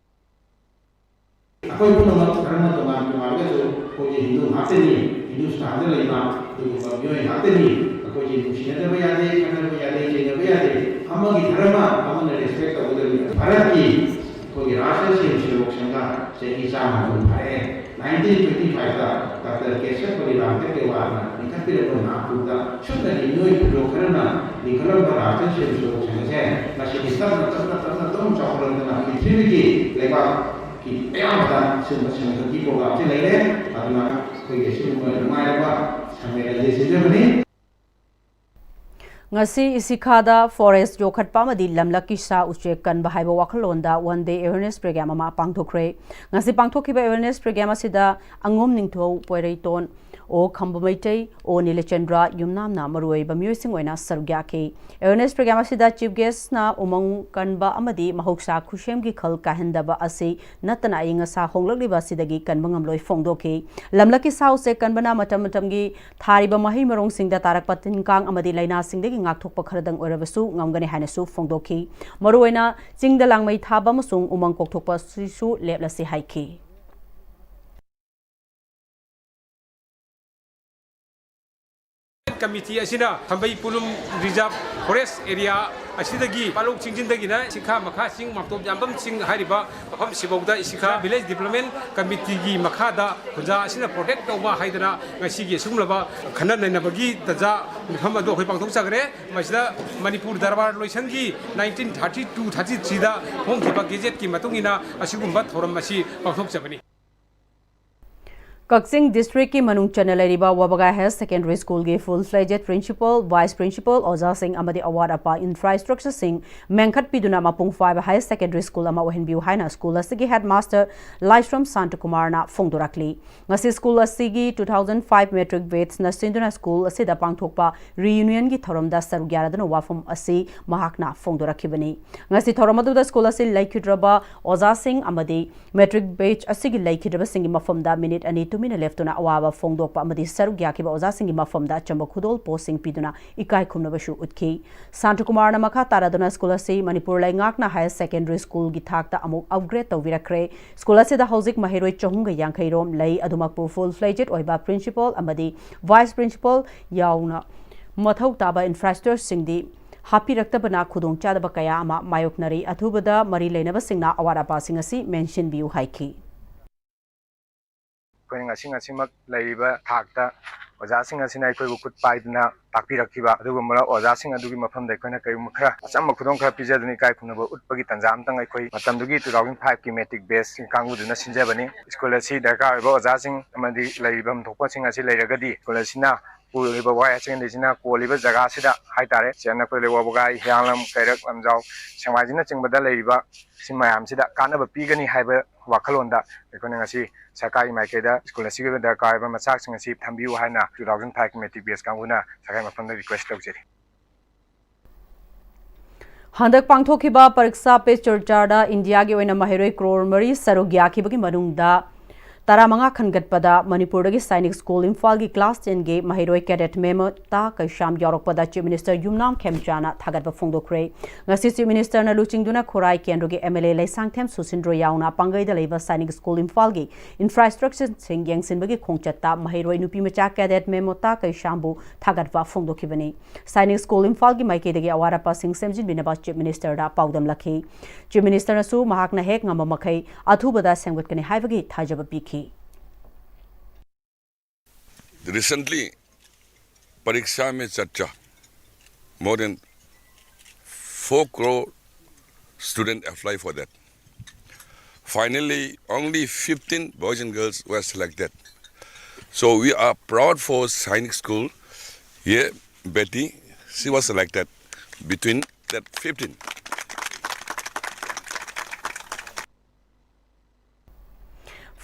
ꯑꯩꯈꯣꯏ ꯄꯨꯝꯅꯃꯛ ꯙꯔꯃ ꯇꯣꯉꯥꯟ ꯇꯣꯉꯥꯟꯂꯒꯁꯨ ꯑꯩꯈꯣꯏꯁꯦ ꯍꯤꯟꯗꯨ ꯉꯥꯛꯇꯅꯤ, ꯍꯤꯟꯗꯨꯁꯇꯥꯟꯗ ꯂꯩꯕ ꯑꯗꯨꯒꯨꯝꯕ ꯃꯤꯑꯣꯏ ꯉꯥꯛꯇꯅꯤ꯫ ꯑꯩꯈꯣꯏꯁꯦ ꯅꯨꯡꯁꯤꯅꯗꯕ ꯌꯥꯗꯦ, ꯈꯠꯅꯕ ꯌꯥꯗꯦ, ꯆꯩꯅꯕ ꯌꯥꯗꯦ, ꯑꯃꯒꯤ ꯙꯔꯃ ꯑꯃꯅ respect ꯇꯧꯒꯗꯕꯅꯤ꯫ ꯚꯥꯔꯠꯀꯤ ꯑꯩꯈꯣꯏꯒꯤ ꯔꯥꯁꯇ꯭ꯔ ꯁ꯭ꯋꯌꯝ ꯁꯦꯕꯛ ꯁꯪꯘ ꯆꯍꯤ ꯆꯥꯝꯃ ꯍꯦꯟꯅ ꯐꯥꯔꯛꯑꯦ꯫ Nineteen twenty five ꯗ Doctor ꯀꯦꯁꯕ ꯄꯔꯤꯕꯥꯡꯀꯔ ꯀꯦꯋꯥꯜꯅ ꯂꯤꯡꯈꯠꯄꯤꯔꯛꯄ ꯅꯥꯛꯇꯨꯗ ꯁꯨꯞꯅꯒꯤ ꯃꯤꯑꯣꯏ ꯐꯨꯔꯨꯞ ꯈꯔꯅ ꯂꯤꯡꯈꯠꯂꯝꯕ ꯔꯥꯁꯇ꯭ꯔ ꯁ꯭ꯋꯌꯝ ꯁꯦꯕꯛ ꯁꯪꯘꯁꯦ ꯉꯁꯤꯗꯤ ꯇꯞꯅ ꯇꯞꯅ ꯇꯞꯅ ꯑꯗꯨꯝ ꯆꯥꯎꯈꯠꯂꯛꯇꯨꯅ ꯄ꯭ꯔꯤꯊꯤꯕꯤꯒꯤ ꯂꯩꯕꯥꯛꯀꯤ ꯑꯌꯥꯝꯕꯗ ꯁꯤꯒꯨꯝꯕ ꯁꯪꯒ ꯈꯛꯀꯤ ꯄ꯭ꯔꯣꯒ꯭ꯔꯥꯝꯁꯦ ꯂꯩꯔꯦ꯫ ꯑꯗꯨꯅ ꯑꯩꯈꯣꯏꯒꯤ ꯁꯤꯒꯨꯝꯕ ꯅꯨꯡꯉꯥꯏꯔꯕ ꯁꯝꯃꯦꯂꯟꯁꯦ ꯁꯤꯟꯖꯕꯅꯤ꯫ ꯉꯁꯤ ꯏꯁꯤꯈꯥꯗ forest ꯌꯣꯛꯈꯠꯄ ꯑꯃꯗꯤ ꯂꯝꯂꯛꯀꯤ ꯁꯥ ꯎꯆꯦꯛ ꯀꯟꯕ ꯍꯥꯏꯕ ꯋꯥꯈꯜꯂꯣꯟꯗ one day awareness program ꯑꯃ ꯄꯥꯡꯊꯣꯛꯈ꯭ꯔꯦ꯫ ꯉꯁꯤ ꯄꯥꯡꯊꯣꯛꯈꯤꯕ awareness program ꯑꯁꯤꯗ ꯑꯉꯣꯝ ꯅꯤꯡꯊꯧ, ꯄꯣꯏꯔꯩꯇꯣꯟ, ꯑꯣ ꯈꯝꯕ ꯃꯩꯇꯩ, ꯑꯣ ꯅꯤꯂꯆꯟꯗ꯭ꯔ, ꯌꯨꯝꯅꯥꯝꯅ ꯃꯔꯨꯑꯣꯏꯕ ꯃꯤꯑꯣꯏꯁꯤꯡ ꯑꯣꯏꯅ ꯁꯔꯨꯛ ꯌꯥꯈꯤ꯫ Awareness program ꯑꯁꯤꯗ chief guest ꯅ ꯎꯃꯪ ꯀꯟꯕ ꯑꯃꯗꯤ ꯃꯍꯧꯁꯥ ꯈꯨꯠꯁꯦꯝꯒꯤ ꯈꯜ ꯀꯥꯏꯍꯟꯗꯕ ꯑꯁꯤ ꯅꯠꯇꯅ ꯑꯏꯪ ꯑꯁꯥ ꯍꯣꯡꯂꯛꯂꯤꯕ ꯑꯁꯤꯗꯒꯤ ꯀꯟꯕ ꯉꯝꯂꯣꯏ ꯐꯣꯡꯗꯣꯛꯈꯤ꯫ ꯂꯝꯂꯛꯀꯤ ꯁꯥ ꯎꯆꯦꯛ ꯀꯟꯕꯅ ꯃꯇꯝ ꯃꯇꯝꯒꯤ ꯊꯥꯔꯤꯕ ꯃꯍꯩ ꯃꯔꯣꯡꯁꯤꯡꯗ ꯇꯥꯔꯛꯄ ꯇꯤꯟ ꯀꯥꯡ ꯑꯃꯗꯤ ꯂꯥꯏꯅꯥꯁꯤꯡꯗꯒꯤ ꯉꯥꯛꯊꯣꯛꯄ ꯈꯔꯗꯪ ꯑꯣꯏꯔꯕꯁꯨ ꯉꯝꯒꯅꯤ ꯍꯥꯏꯅꯁꯨ ꯐꯣꯡꯗꯣꯛꯈꯤ꯫ ꯃꯔꯨꯑꯣꯏꯅ ꯆꯤꯡꯗ ꯂꯥꯡꯃꯩ ꯊꯥꯕ ꯑꯃꯁꯨꯡ ꯎꯃꯪ ꯀꯣꯛꯊꯣꯛꯄ ꯑꯁꯤꯁꯨ ꯂꯦꯞꯂꯁꯤ ꯍꯥꯏꯈꯤ꯫ ꯀꯃꯤꯇꯤ ꯑꯁꯤꯅ ꯊꯝꯕꯩ ꯄꯨꯂꯨꯝ reserve forest area ꯑꯁꯤꯗꯒꯤ ꯄꯥꯂꯣꯛ ꯆꯤꯡꯖꯤꯟꯗꯒꯤꯅ ꯁꯤꯈꯥ ꯃꯈꯥ ꯆꯤꯡ ꯃꯥꯝꯇꯣꯞ ꯌꯥꯝꯕꯝ ꯆꯤꯡ ꯍꯥꯏꯔꯤꯕ ꯃꯐꯝꯁꯤꯐꯥꯎꯗ ꯏꯁꯤꯈꯥ village development committee ꯒꯤ ꯃꯈꯥꯗ ꯈꯨꯟꯖꯥ ꯑꯁꯤꯅ protect ꯇꯧꯕ ꯍꯥꯏꯗꯅ ꯉꯁꯤꯒꯤ ꯑꯁꯤꯒꯨꯝꯂꯕ ꯈꯟꯅ ꯅꯩꯅꯕꯒꯤ ꯇꯥꯟꯖꯥ ꯃꯤꯐꯝ ꯑꯗꯨ ꯑꯩꯈꯣꯏ ꯄꯥꯡꯊꯣꯛꯆꯈ꯭ꯔꯦ꯫ ꯃꯁꯤꯗ ꯃꯅꯤꯄꯨꯔ ꯗꯔꯕꯥꯔ ꯂꯣꯏꯁꯪꯒꯤ nineteen thirty two thirty three ꯗ ꯐꯣꯡꯈꯤꯕ gazette ꯀꯤ ꯃꯇꯨꯡ ꯏꯟꯅ ꯑꯁꯤꯒꯨꯝꯕ ꯊꯧꯔꯝ ꯑꯁꯤ ꯄꯥꯡꯊꯣꯛꯆꯕꯅꯤ꯫ ꯀꯛꯆꯤꯡ ꯗꯤꯁꯇ꯭ꯔꯤꯛꯀꯤ ꯃꯅꯨꯡ ꯆꯟꯅ ꯂꯩꯔꯤꯕ ꯋꯥꯕꯒꯥꯏ ꯍꯥꯌꯔ ꯁꯦꯀꯦꯟꯗꯔꯤ ꯁ꯭ꯀꯨꯜꯒꯤ ꯐꯨꯜ ꯐ꯭ꯂꯦꯖꯦꯗ ꯄ꯭ꯔꯤꯟꯁꯤꯄꯜ, ꯚꯥꯏꯁ ꯄ꯭ꯔꯤꯟꯁꯤꯄꯜ, ꯑꯣꯖꯥꯁꯤꯡ ꯑꯃꯗꯤ ꯑꯋꯥꯠ ꯑꯄꯥ ꯏꯟꯐ꯭ꯔꯥꯁ꯭ꯇ꯭ꯔꯛꯆꯔꯁꯤꯡ ꯃꯦꯟꯈꯠꯄꯤꯗꯨꯅ ꯃꯄꯨꯡ ꯐꯥꯕ ꯍꯥꯌꯔ ꯁꯦꯀꯦꯟꯗꯔꯤ ꯁ꯭ꯀꯨꯜ ꯑꯃ ꯑꯣꯏꯍꯟꯕꯤꯌꯨ ꯍꯥꯏꯅ ꯁ꯭ꯀꯨꯜ ꯑꯁꯤꯒꯤ ꯍꯦꯗꯃꯥꯁꯇꯔ ꯂꯥꯏꯁ꯭ꯔꯝ ꯁꯥꯟꯇꯀꯨꯃꯥꯔꯅ ꯐꯣꯡꯗꯣꯔꯛꯂꯤ꯫ ꯉꯁꯤ ꯁ꯭ꯀꯨꯜ ꯑꯁꯤꯒꯤ two thousand five matric batchꯅ ꯁꯤꯟꯗꯨꯅ ꯁ꯭ꯀꯨꯜ ꯑꯁꯤꯗ ꯄꯥꯡꯊꯣꯛꯄ ꯔꯤꯌꯨꯅꯤꯌꯟꯒꯤ ꯊꯧꯔꯝꯗ ꯁꯔꯨꯛ ꯌꯥꯔꯗꯨꯅ ꯋꯥꯐꯝ ꯑꯁꯤ ꯃꯍꯥꯛꯅ ꯐꯣꯡꯗꯣꯔꯛꯈꯤꯕꯅꯤ꯫ ꯉꯁꯤ ꯊꯧꯔꯝ ꯑꯗꯨꯗ ꯁ꯭ꯀꯨꯜ ꯑꯁꯤ ꯂꯩꯈꯤꯗ꯭ꯔꯕ ꯑꯣꯖꯥꯁꯤꯡ ꯑꯃꯗꯤ ꯃꯦꯇ꯭ꯔꯤꯛ ꯕꯦꯆ ꯑꯁꯤꯒꯤ ꯂꯩꯈꯤꯗ꯭ꯔꯕꯁꯤꯡꯒꯤ ꯃꯐꯝꯗ ꯃꯤꯅꯤꯠ ꯑꯅꯤ ꯇꯨꯃꯤꯟꯅ ꯂꯦꯞꯇꯨꯅ ꯑꯋꯥꯕ ꯐꯣꯡꯗꯣꯛꯄ ꯑꯃꯗꯤ ꯁꯔꯨꯛ ꯌꯥꯈꯤꯕ ꯑꯣꯖꯥꯁꯤꯡꯒꯤ ꯃꯐꯝꯗ ꯑꯆꯝꯕ ꯈꯨꯗꯣꯜ ꯄꯣꯠꯁꯤꯡ ꯄꯤꯗꯨꯅ ꯏꯀꯥꯏ ꯈꯨꯝꯅꯕꯁꯨ ꯎꯠꯈꯤ꯫ ꯁꯥꯟꯇꯀꯨꯃꯥꯔꯅ ꯃꯈꯥ ꯇꯥꯔꯗꯨꯅ ꯁ꯭ꯀꯨꯜ ꯑꯁꯤ ꯃꯅꯤꯄꯨꯔ ꯂꯩꯉꯥꯛꯅ ꯍꯥꯌꯔ ꯁꯦꯀꯦꯟꯗꯔꯤ ꯁ꯭ꯀꯨꯜꯒꯤ ꯊꯥꯛꯇ ꯑꯃꯨꯛ ꯑꯞꯒ꯭ꯔꯦꯗ ꯇꯧꯕꯤꯔꯛꯈ꯭ꯔꯦ꯫ ꯁ꯭ꯀꯨꯜ ꯑꯁꯤꯗ ꯍꯧꯖꯤꯛ ꯃꯍꯩꯔꯣꯏ ꯆꯍꯨꯝꯒ ꯌꯥꯡꯈꯩ ꯔꯣꯝ ꯂꯩ꯫ ꯑꯗꯨꯃꯛꯄꯨ ꯐꯨꯜ ꯐ꯭ꯂꯦꯖꯦꯗ ꯑꯣꯏꯕ ꯄ꯭ꯔꯤꯟꯁꯤꯄꯜ ꯑꯃꯗꯤ ꯚꯥꯏꯁ ꯄ꯭ꯔꯤꯟꯁꯤꯄꯜ ꯌꯥꯎꯅ ꯃꯊꯧ ꯇꯥꯕ ꯏꯟꯐ꯭ꯔꯥꯁ꯭ꯇ꯭ꯔꯛꯆꯔꯁꯤꯡꯗꯤ ꯍꯥꯞꯄꯤꯔꯛꯇꯕꯅ ꯈꯨꯗꯣꯡꯆꯥꯗꯕ ꯀꯌꯥ ꯑꯃ ꯃꯥꯌꯣꯛꯅꯔꯤ꯫ ꯑꯊꯨꯕꯗ ꯃꯔꯤ ꯂꯩꯅꯕꯁꯤꯡꯅ ꯑꯋꯥꯠ ꯑꯄꯥꯁꯤꯡ ꯑꯁꯤ ꯃꯦꯟꯁꯤꯟꯕꯤꯌꯨ ꯍꯥꯏꯈꯤ꯫ ꯑꯩꯈꯣꯏꯅ ꯉꯁꯤ ꯉꯁꯤꯃꯛ ꯂꯩꯔꯤꯕ ꯊꯥꯛꯇ ꯑꯣꯖꯥꯁꯤꯡ ꯑꯁꯤꯅ ꯑꯩꯈꯣꯏꯕꯨ ꯈꯨꯠ ꯄꯥꯏꯗꯨꯅ ꯇꯥꯛꯄꯤꯔꯛꯈꯤꯕ ꯑꯗꯨꯒꯨꯝꯕ ꯑꯣꯖꯥꯁꯤꯡ ꯑꯗꯨꯒꯤ ꯃꯐꯝꯗ ꯑꯩꯈꯣꯏꯅ ꯀꯔꯤꯒꯨꯝꯕ ꯈꯔ ꯑꯆꯝꯕ ꯈꯨꯗꯣꯜ ꯈꯔ ꯄꯤꯖꯗꯨꯅ ꯏꯀꯥꯏ ꯈꯨꯝꯅꯕ ꯎꯠꯄꯒꯤ ꯇꯥꯟꯖꯥ ꯑꯃꯇꯪ ꯑꯩꯈꯣꯏ ꯃꯇꯝꯗꯨꯒꯤ two thousand fiveꯀꯤ matric batchꯀꯤ ꯀꯥꯡꯕꯨꯗꯨꯅ ꯁꯤꯟꯖꯕꯅꯤ꯫ ꯁ꯭ꯀꯨꯜ ꯑꯁꯤ ꯗꯔꯀꯥꯔ ꯑꯣꯏꯕ ꯑꯣꯖꯥꯁꯤꯡ ꯑꯃꯗꯤ ꯂꯩꯐꯝ ꯊꯣꯛꯄꯁꯤꯡ ꯑꯁꯤ ꯂꯩꯔꯒꯗꯤ ꯁ꯭ꯀꯨꯜ ꯑꯁꯤꯅ ꯄꯨꯔꯤꯕ ꯋꯥꯏ ꯑꯁꯤ ꯑꯅꯤꯁꯤꯅ ꯀꯣꯜꯂꯤꯕ ꯖꯒꯥꯁꯤꯗ ꯍꯥꯏꯇꯥꯔꯦ, ꯆꯦꯟꯅ ꯀꯣꯏꯂꯦ ꯋꯥꯕꯒꯥꯏ, ꯍꯤꯌꯥꯡꯂꯝ, ꯀꯩꯔꯛ, ꯂꯝꯖꯥꯎ, ꯁꯦꯡꯃꯥꯏꯖꯤꯡꯅꯆꯤꯡꯕꯗ ꯂꯩꯔꯤꯕ ꯁꯤ ꯃꯌꯥꯝꯁꯤꯗ ꯀꯥꯟꯅꯕ ꯄꯤꯒꯅꯤ ꯍꯥꯏꯕ ꯋꯥꯈꯜꯂꯣꯟꯗ ꯑꯩꯈꯣꯏꯅ ꯉꯁꯤ ꯁꯔꯀꯥꯔꯒꯤ ꯃꯥꯏꯀꯩꯗ ꯁ꯭ꯀꯨꯜ ꯑꯁꯤꯒꯤ ꯑꯣꯏꯕ ꯗꯔꯀꯥꯔ ꯑꯣꯏꯕ ꯃꯆꯥꯛꯁꯤꯡ ꯑꯁꯤ ꯊꯝꯕꯤꯌꯨ ꯍꯥꯏꯅ two thousand fiveꯀꯤ matric batch ꯀꯥꯡꯕꯨꯅ ꯁꯔꯀꯥꯔꯒꯤ ꯃꯐꯝꯗ request ꯇꯧꯖꯔꯤ꯫ ꯍꯟꯗꯛ ꯄꯥꯡꯊꯣꯛꯈꯤꯕ ꯄꯔꯤꯛꯁꯥ ꯄꯦ ꯆꯔꯆꯥꯗ ꯏꯟꯗꯤꯌꯥꯒꯤ ꯑꯣꯏꯅ ꯃꯍꯩꯔꯣꯏ ꯀ꯭ꯔꯣꯔ ꯃꯔꯤ ꯁꯔꯨꯛ ꯌꯥꯈꯤꯕꯒꯤ ꯃꯅꯨꯡꯗ ꯇꯔꯥꯃꯉꯥ ꯈꯟꯒꯠꯄꯗ ꯃꯅꯤꯄꯨꯔꯗꯒꯤ ꯁꯥꯏꯅꯤꯛ ꯁ꯭ꯀꯨꯜ ꯏꯝꯐꯥꯜꯒꯤ ꯀ꯭ꯂꯥꯁ ꯇꯦꯟꯒꯤ ꯃꯍꯩꯔꯣꯏ ꯀꯦꯗꯦꯠ ꯃꯦꯃꯣꯇꯥ ꯀꯩꯁꯥꯝ ꯌꯥꯎꯔꯛꯄꯗ ꯆꯤꯐ ꯃꯤꯅꯤꯁꯇꯔ ꯌꯨꯝꯅꯥꯝ ꯈꯦꯝꯆꯥꯅ ꯊꯥꯒꯠꯄ ꯐꯣꯡꯗꯣꯛꯈ꯭ꯔꯦ꯫ ꯉꯁꯤ ꯆꯤꯐ ꯃꯤꯅꯤꯁꯇꯔꯅ ꯂꯨꯆꯤꯡꯗꯨꯅ ꯈꯨꯔꯥꯏ ꯀꯦꯟꯗ꯭ꯔꯒꯤ ꯑꯦꯝ ꯑꯦꯜ ꯑꯦ ꯂꯩꯁꯥꯡꯊꯦꯝ ꯁꯨꯁꯤꯟꯗ꯭ꯔꯣ ꯌꯥꯎꯅ ꯄꯥꯡꯒꯩꯗ ꯂꯩꯕ ꯁꯥꯏꯅꯤꯛ ꯁ꯭ꯀꯨꯜ ꯏꯝꯐꯥꯜꯒꯤ ꯏꯟꯐ꯭ꯔꯥꯁ꯭ꯇ꯭ꯔꯛꯆꯔꯁꯤꯡ ꯌꯦꯡꯁꯤꯟꯕꯒꯤ ꯈꯣꯡꯆꯠꯇ ꯃꯍꯩꯔꯣꯏ ꯅꯨꯄꯤ ꯃꯆꯥ ꯀꯦꯗꯦꯠ ꯃꯦꯃꯣꯇꯥ ꯀꯩꯁꯥꯝꯕꯨ ꯊꯥꯒꯠꯄ ꯐꯣꯡꯗꯣꯛꯈꯤꯕꯅꯤ꯫ ꯁꯥꯏꯅꯤꯛ ꯁ꯭ꯀꯨꯜ ꯏꯝꯐꯥꯜꯒꯤ ꯃꯥꯏꯀꯩꯗꯒꯤ ꯑꯋꯥꯠ ꯑꯄꯥꯁꯤꯡ ꯁꯦꯝꯖꯤꯟꯕꯤꯅꯕ ꯆꯤꯐ ꯃꯤꯅꯤꯁꯇꯔꯗ ꯄꯥꯎꯗꯝꯂꯛꯈꯤ꯫ ꯆꯤꯐ ꯃꯤꯅꯤꯁꯇꯔꯅꯁꯨ ꯃꯍꯥꯛꯅ ꯍꯦꯛ ꯉꯝꯕ ꯃꯈꯩ ꯑꯊꯨꯕꯗ ꯁꯦꯝꯒꯠꯀꯅꯤ ꯍꯥꯏꯕꯒꯤ ꯊꯥꯖꯕ ꯄꯤꯈꯤ꯫ Recently, Pariksha Pe Charcha, more than four crore students apply for that. Finally, only fifteen boys and girls were selected. So we are proud for Sainik School. Yeah, Betty, she was selected between that fifteen.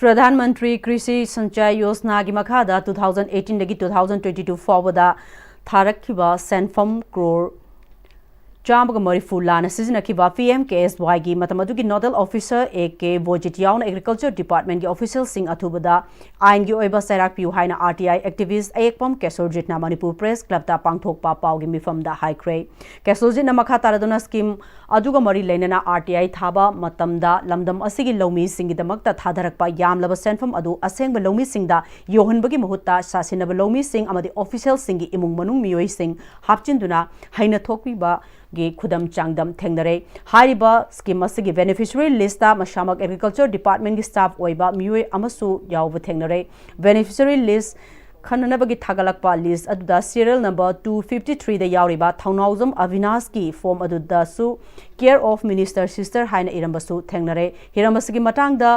Pradhan Mantri ꯀ꯭ꯔꯤꯁꯤ ꯁꯟꯆꯥꯏ ꯌꯣꯖꯅꯥꯒꯤ ꯃꯈꯥꯗ two thousand eighteen ꯗꯒꯤ two thousand twenty two ꯐꯥꯎꯕꯗ ꯊꯥꯔꯛꯈꯤꯕ ꯁꯦꯟꯐꯝ ꯀ꯭ꯔꯣꯔ ꯆꯥꯝꯃꯒ ꯃꯔꯤꯐꯨ ꯂꯥꯟꯅ ꯁꯤꯖꯤꯟꯅꯈꯤꯕ P M ꯀꯦ ꯑꯦꯁ ꯋꯥꯏꯒꯤ ꯃꯇꯝ ꯑꯗꯨꯒꯤ ꯅꯣꯗꯦꯜ ꯑꯣꯐꯤꯁꯔ ꯑꯦ ꯀꯦ ꯕꯣꯖꯤꯠ ꯌꯥꯎꯅ ꯑꯦꯒ꯭ꯔꯤꯀꯜꯆꯔ ꯗꯤꯄꯥꯔꯠꯃꯦꯟꯒꯤ ꯑꯣꯐꯤꯁꯤꯌꯦꯜꯁꯤꯡ ꯑꯊꯨꯕꯗ ꯑꯥꯏꯟꯒꯤ ꯑꯣꯏꯕ ꯆꯩꯔꯥꯛ ꯄꯤꯌꯨ ꯍꯥꯏꯅ ꯑꯥꯔ ꯇꯤ ꯑꯥꯏ ꯑꯦꯛꯇꯤꯚꯤꯁ꯭ꯠ ꯑꯌꯦꯛꯄꯝ ꯀꯦꯁꯣꯔꯖꯤꯠꯅ ꯃꯅꯤꯄꯨꯔ ꯄ꯭ꯔꯦꯁ ꯀ꯭ꯂꯕꯇ ꯄꯥꯡꯊꯣꯛꯄ ꯄꯥꯎꯒꯤ ꯃꯤꯐꯝꯗ ꯍꯥꯏꯈ꯭ꯔꯦ꯫ ꯀꯦꯁꯣꯔꯖꯤꯠꯅ ꯃꯈꯥ ꯇꯥꯔꯗꯨꯅ ꯁ꯭ꯀꯤꯝ ꯑꯗꯨꯒ ꯃꯔꯤ ꯂꯩꯅꯅ ꯑꯥꯔ ꯇꯤ ꯑꯥꯏ ꯊꯥꯕ ꯃꯇꯝꯗ ꯂꯝꯗꯝ ꯑꯁꯤꯒꯤ ꯂꯧꯃꯤꯁꯤꯡꯒꯤꯗꯃꯛꯇ ꯊꯥꯗꯔꯛꯄ ꯌꯥꯝꯂꯕ ꯁꯦꯟꯐꯝ ꯑꯗꯨ ꯑꯁꯦꯡꯕ ꯂꯧꯃꯤꯁꯤꯡꯗ ꯌꯧꯍꯟꯕꯒꯤ ꯃꯍꯨꯠꯇ ꯁꯥꯁꯤꯟꯅꯕ ꯂꯧꯃꯤꯁꯤꯡ ꯑꯃꯗꯤ ꯑꯣꯐꯤꯁꯤꯌꯦꯜꯁꯤꯡꯒꯤ ꯏꯃꯨꯡ ꯃꯅꯨꯡ ꯃꯤꯑꯣꯏꯁꯤꯡ ꯍꯥꯞꯆꯤꯟꯗꯨꯅ ꯍꯩꯅ ꯊꯣꯛꯄꯤꯕꯒꯤ ꯈꯨꯗꯝ ꯆꯥꯡꯗꯝ ꯊꯦꯡꯅꯔꯦ꯫ ꯍꯥꯏꯔꯤꯕ ꯁ꯭ꯀꯤꯝ ꯑꯁꯤꯒꯤ ꯕꯦꯅꯤꯐꯤꯁꯤꯌꯔꯤ ꯂꯤꯁ꯭ꯠꯇ ꯃꯁꯥꯃꯛ ꯑꯦꯒ꯭ꯔꯤꯀꯜꯆꯔ ꯗꯤꯄꯥꯔꯠꯃꯦꯟꯒꯤ ꯁ꯭ꯇꯥꯐ ꯑꯣꯏꯕ ꯃꯤꯑꯣꯏ ꯑꯃꯁꯨ ꯌꯥꯎꯕ ꯊꯦꯡꯅꯔꯦ꯫ ꯕꯦꯅꯤꯐꯤꯁꯤꯌꯔꯤ ꯂꯤꯁ꯭ꯠ ꯈꯟꯅꯅꯕꯒꯤ ꯊꯥꯒꯠꯂꯛꯄ ꯂꯤꯁ꯭ꯠ ꯑꯗꯨꯗ cereal number two fifty three ꯗ ꯌꯥꯎꯔꯤꯕ ꯊꯧꯅꯥꯎꯖꯝ ꯑꯕꯤꯅꯥꯁꯀꯤ ꯐꯣꯔꯝ ꯑꯗꯨꯗꯁꯨ Care of Minister Sister ꯍꯥꯏꯅ ꯏꯔꯝꯕꯁꯨ ꯊꯦꯡꯅꯔꯦ꯫ ꯍꯤꯔꯝ ꯑꯁꯤꯒꯤ ꯃꯇꯥꯡꯗ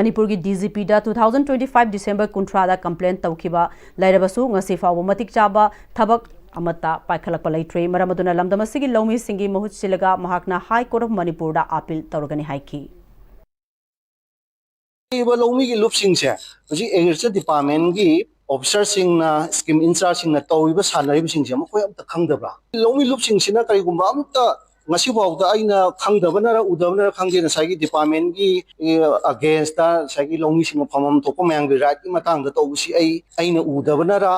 ꯃꯅꯤꯄꯨꯔꯒꯤ ꯗꯤ ꯖꯤ ꯄꯤꯗ two thousand twenty five December ꯀꯨꯟꯊ꯭ꯔꯥꯗ ꯀꯝꯄ꯭ꯂꯦꯟ ꯇꯧꯈꯤꯕ ꯂꯩꯔꯕꯁꯨ ꯉꯁꯤ ꯐꯥꯎꯕ ꯃꯇꯤꯛ ꯆꯥꯕ ꯊꯕꯛ ꯑꯃꯠꯇ ꯄꯥꯏꯈꯠꯂꯛꯄ ꯂꯩꯇ꯭ꯔꯤ꯫ ꯃꯔꯝ ꯑꯗꯨꯅ ꯂꯝꯗꯝ ꯑꯁꯤꯒꯤ ꯂꯧꯃꯤꯁꯤꯡꯒꯤ ꯃꯍꯨꯠ ꯁꯤꯜꯂꯒ ꯃꯍꯥꯛꯅ High Court of ꯃꯅꯤꯄꯨꯔꯗ ꯑꯥꯄꯤꯜ ꯇꯧꯔꯒꯅꯤ ꯍꯥꯏꯈꯤ꯫ ꯂꯩꯔꯤꯕ ꯂꯧꯃꯤꯒꯤ ꯂꯨꯞꯁꯤꯡꯁꯦ ꯍꯧꯖꯤꯛ ꯑꯦꯒ꯭ꯔꯤꯀꯜꯆꯔ ꯗꯤꯄꯥꯔꯠꯃꯦꯟꯒꯤ ꯑꯣꯐꯤꯁꯥꯔꯁꯤꯡꯅ, ꯁ꯭ꯀꯤꯝ ꯏꯟꯆꯥꯔꯖꯁꯤꯡꯅ ꯇꯧꯔꯤꯕ, ꯁꯥꯟꯅꯔꯤꯕꯁꯤꯡꯁꯦ ꯃꯈꯣꯏ ꯑꯝꯇ ꯈꯪꯗꯕ꯭ꯔꯥ? ꯂꯧꯃꯤ ꯂꯨꯞꯁꯤꯡꯁꯤꯅ ꯀꯔꯤꯒꯨꯝꯕ ꯑꯝꯇ ꯉꯁꯤꯐꯥꯎꯗ ꯑꯩꯅ ꯈꯪꯗꯕꯅꯔ ꯎꯗꯕꯅꯔ ꯈꯪꯗꯦ, ꯉꯁꯥꯏꯒꯤ ꯗꯤꯄꯥꯔꯠꯃꯦꯟꯒꯤ ꯑꯒꯦꯟꯁꯇ ꯉꯁꯥꯏꯒꯤ ꯂꯧꯃꯤꯁꯤꯡꯅ ꯐꯪꯐꯝ ꯊꯣꯛꯄ ꯃꯌꯥꯝꯒꯤ ꯔꯥꯏꯠꯀꯤ ꯃꯇꯥꯡꯗ ꯇꯧꯕꯁꯤ ꯑꯩ ꯑꯩꯅ ꯎꯗꯕꯅꯔ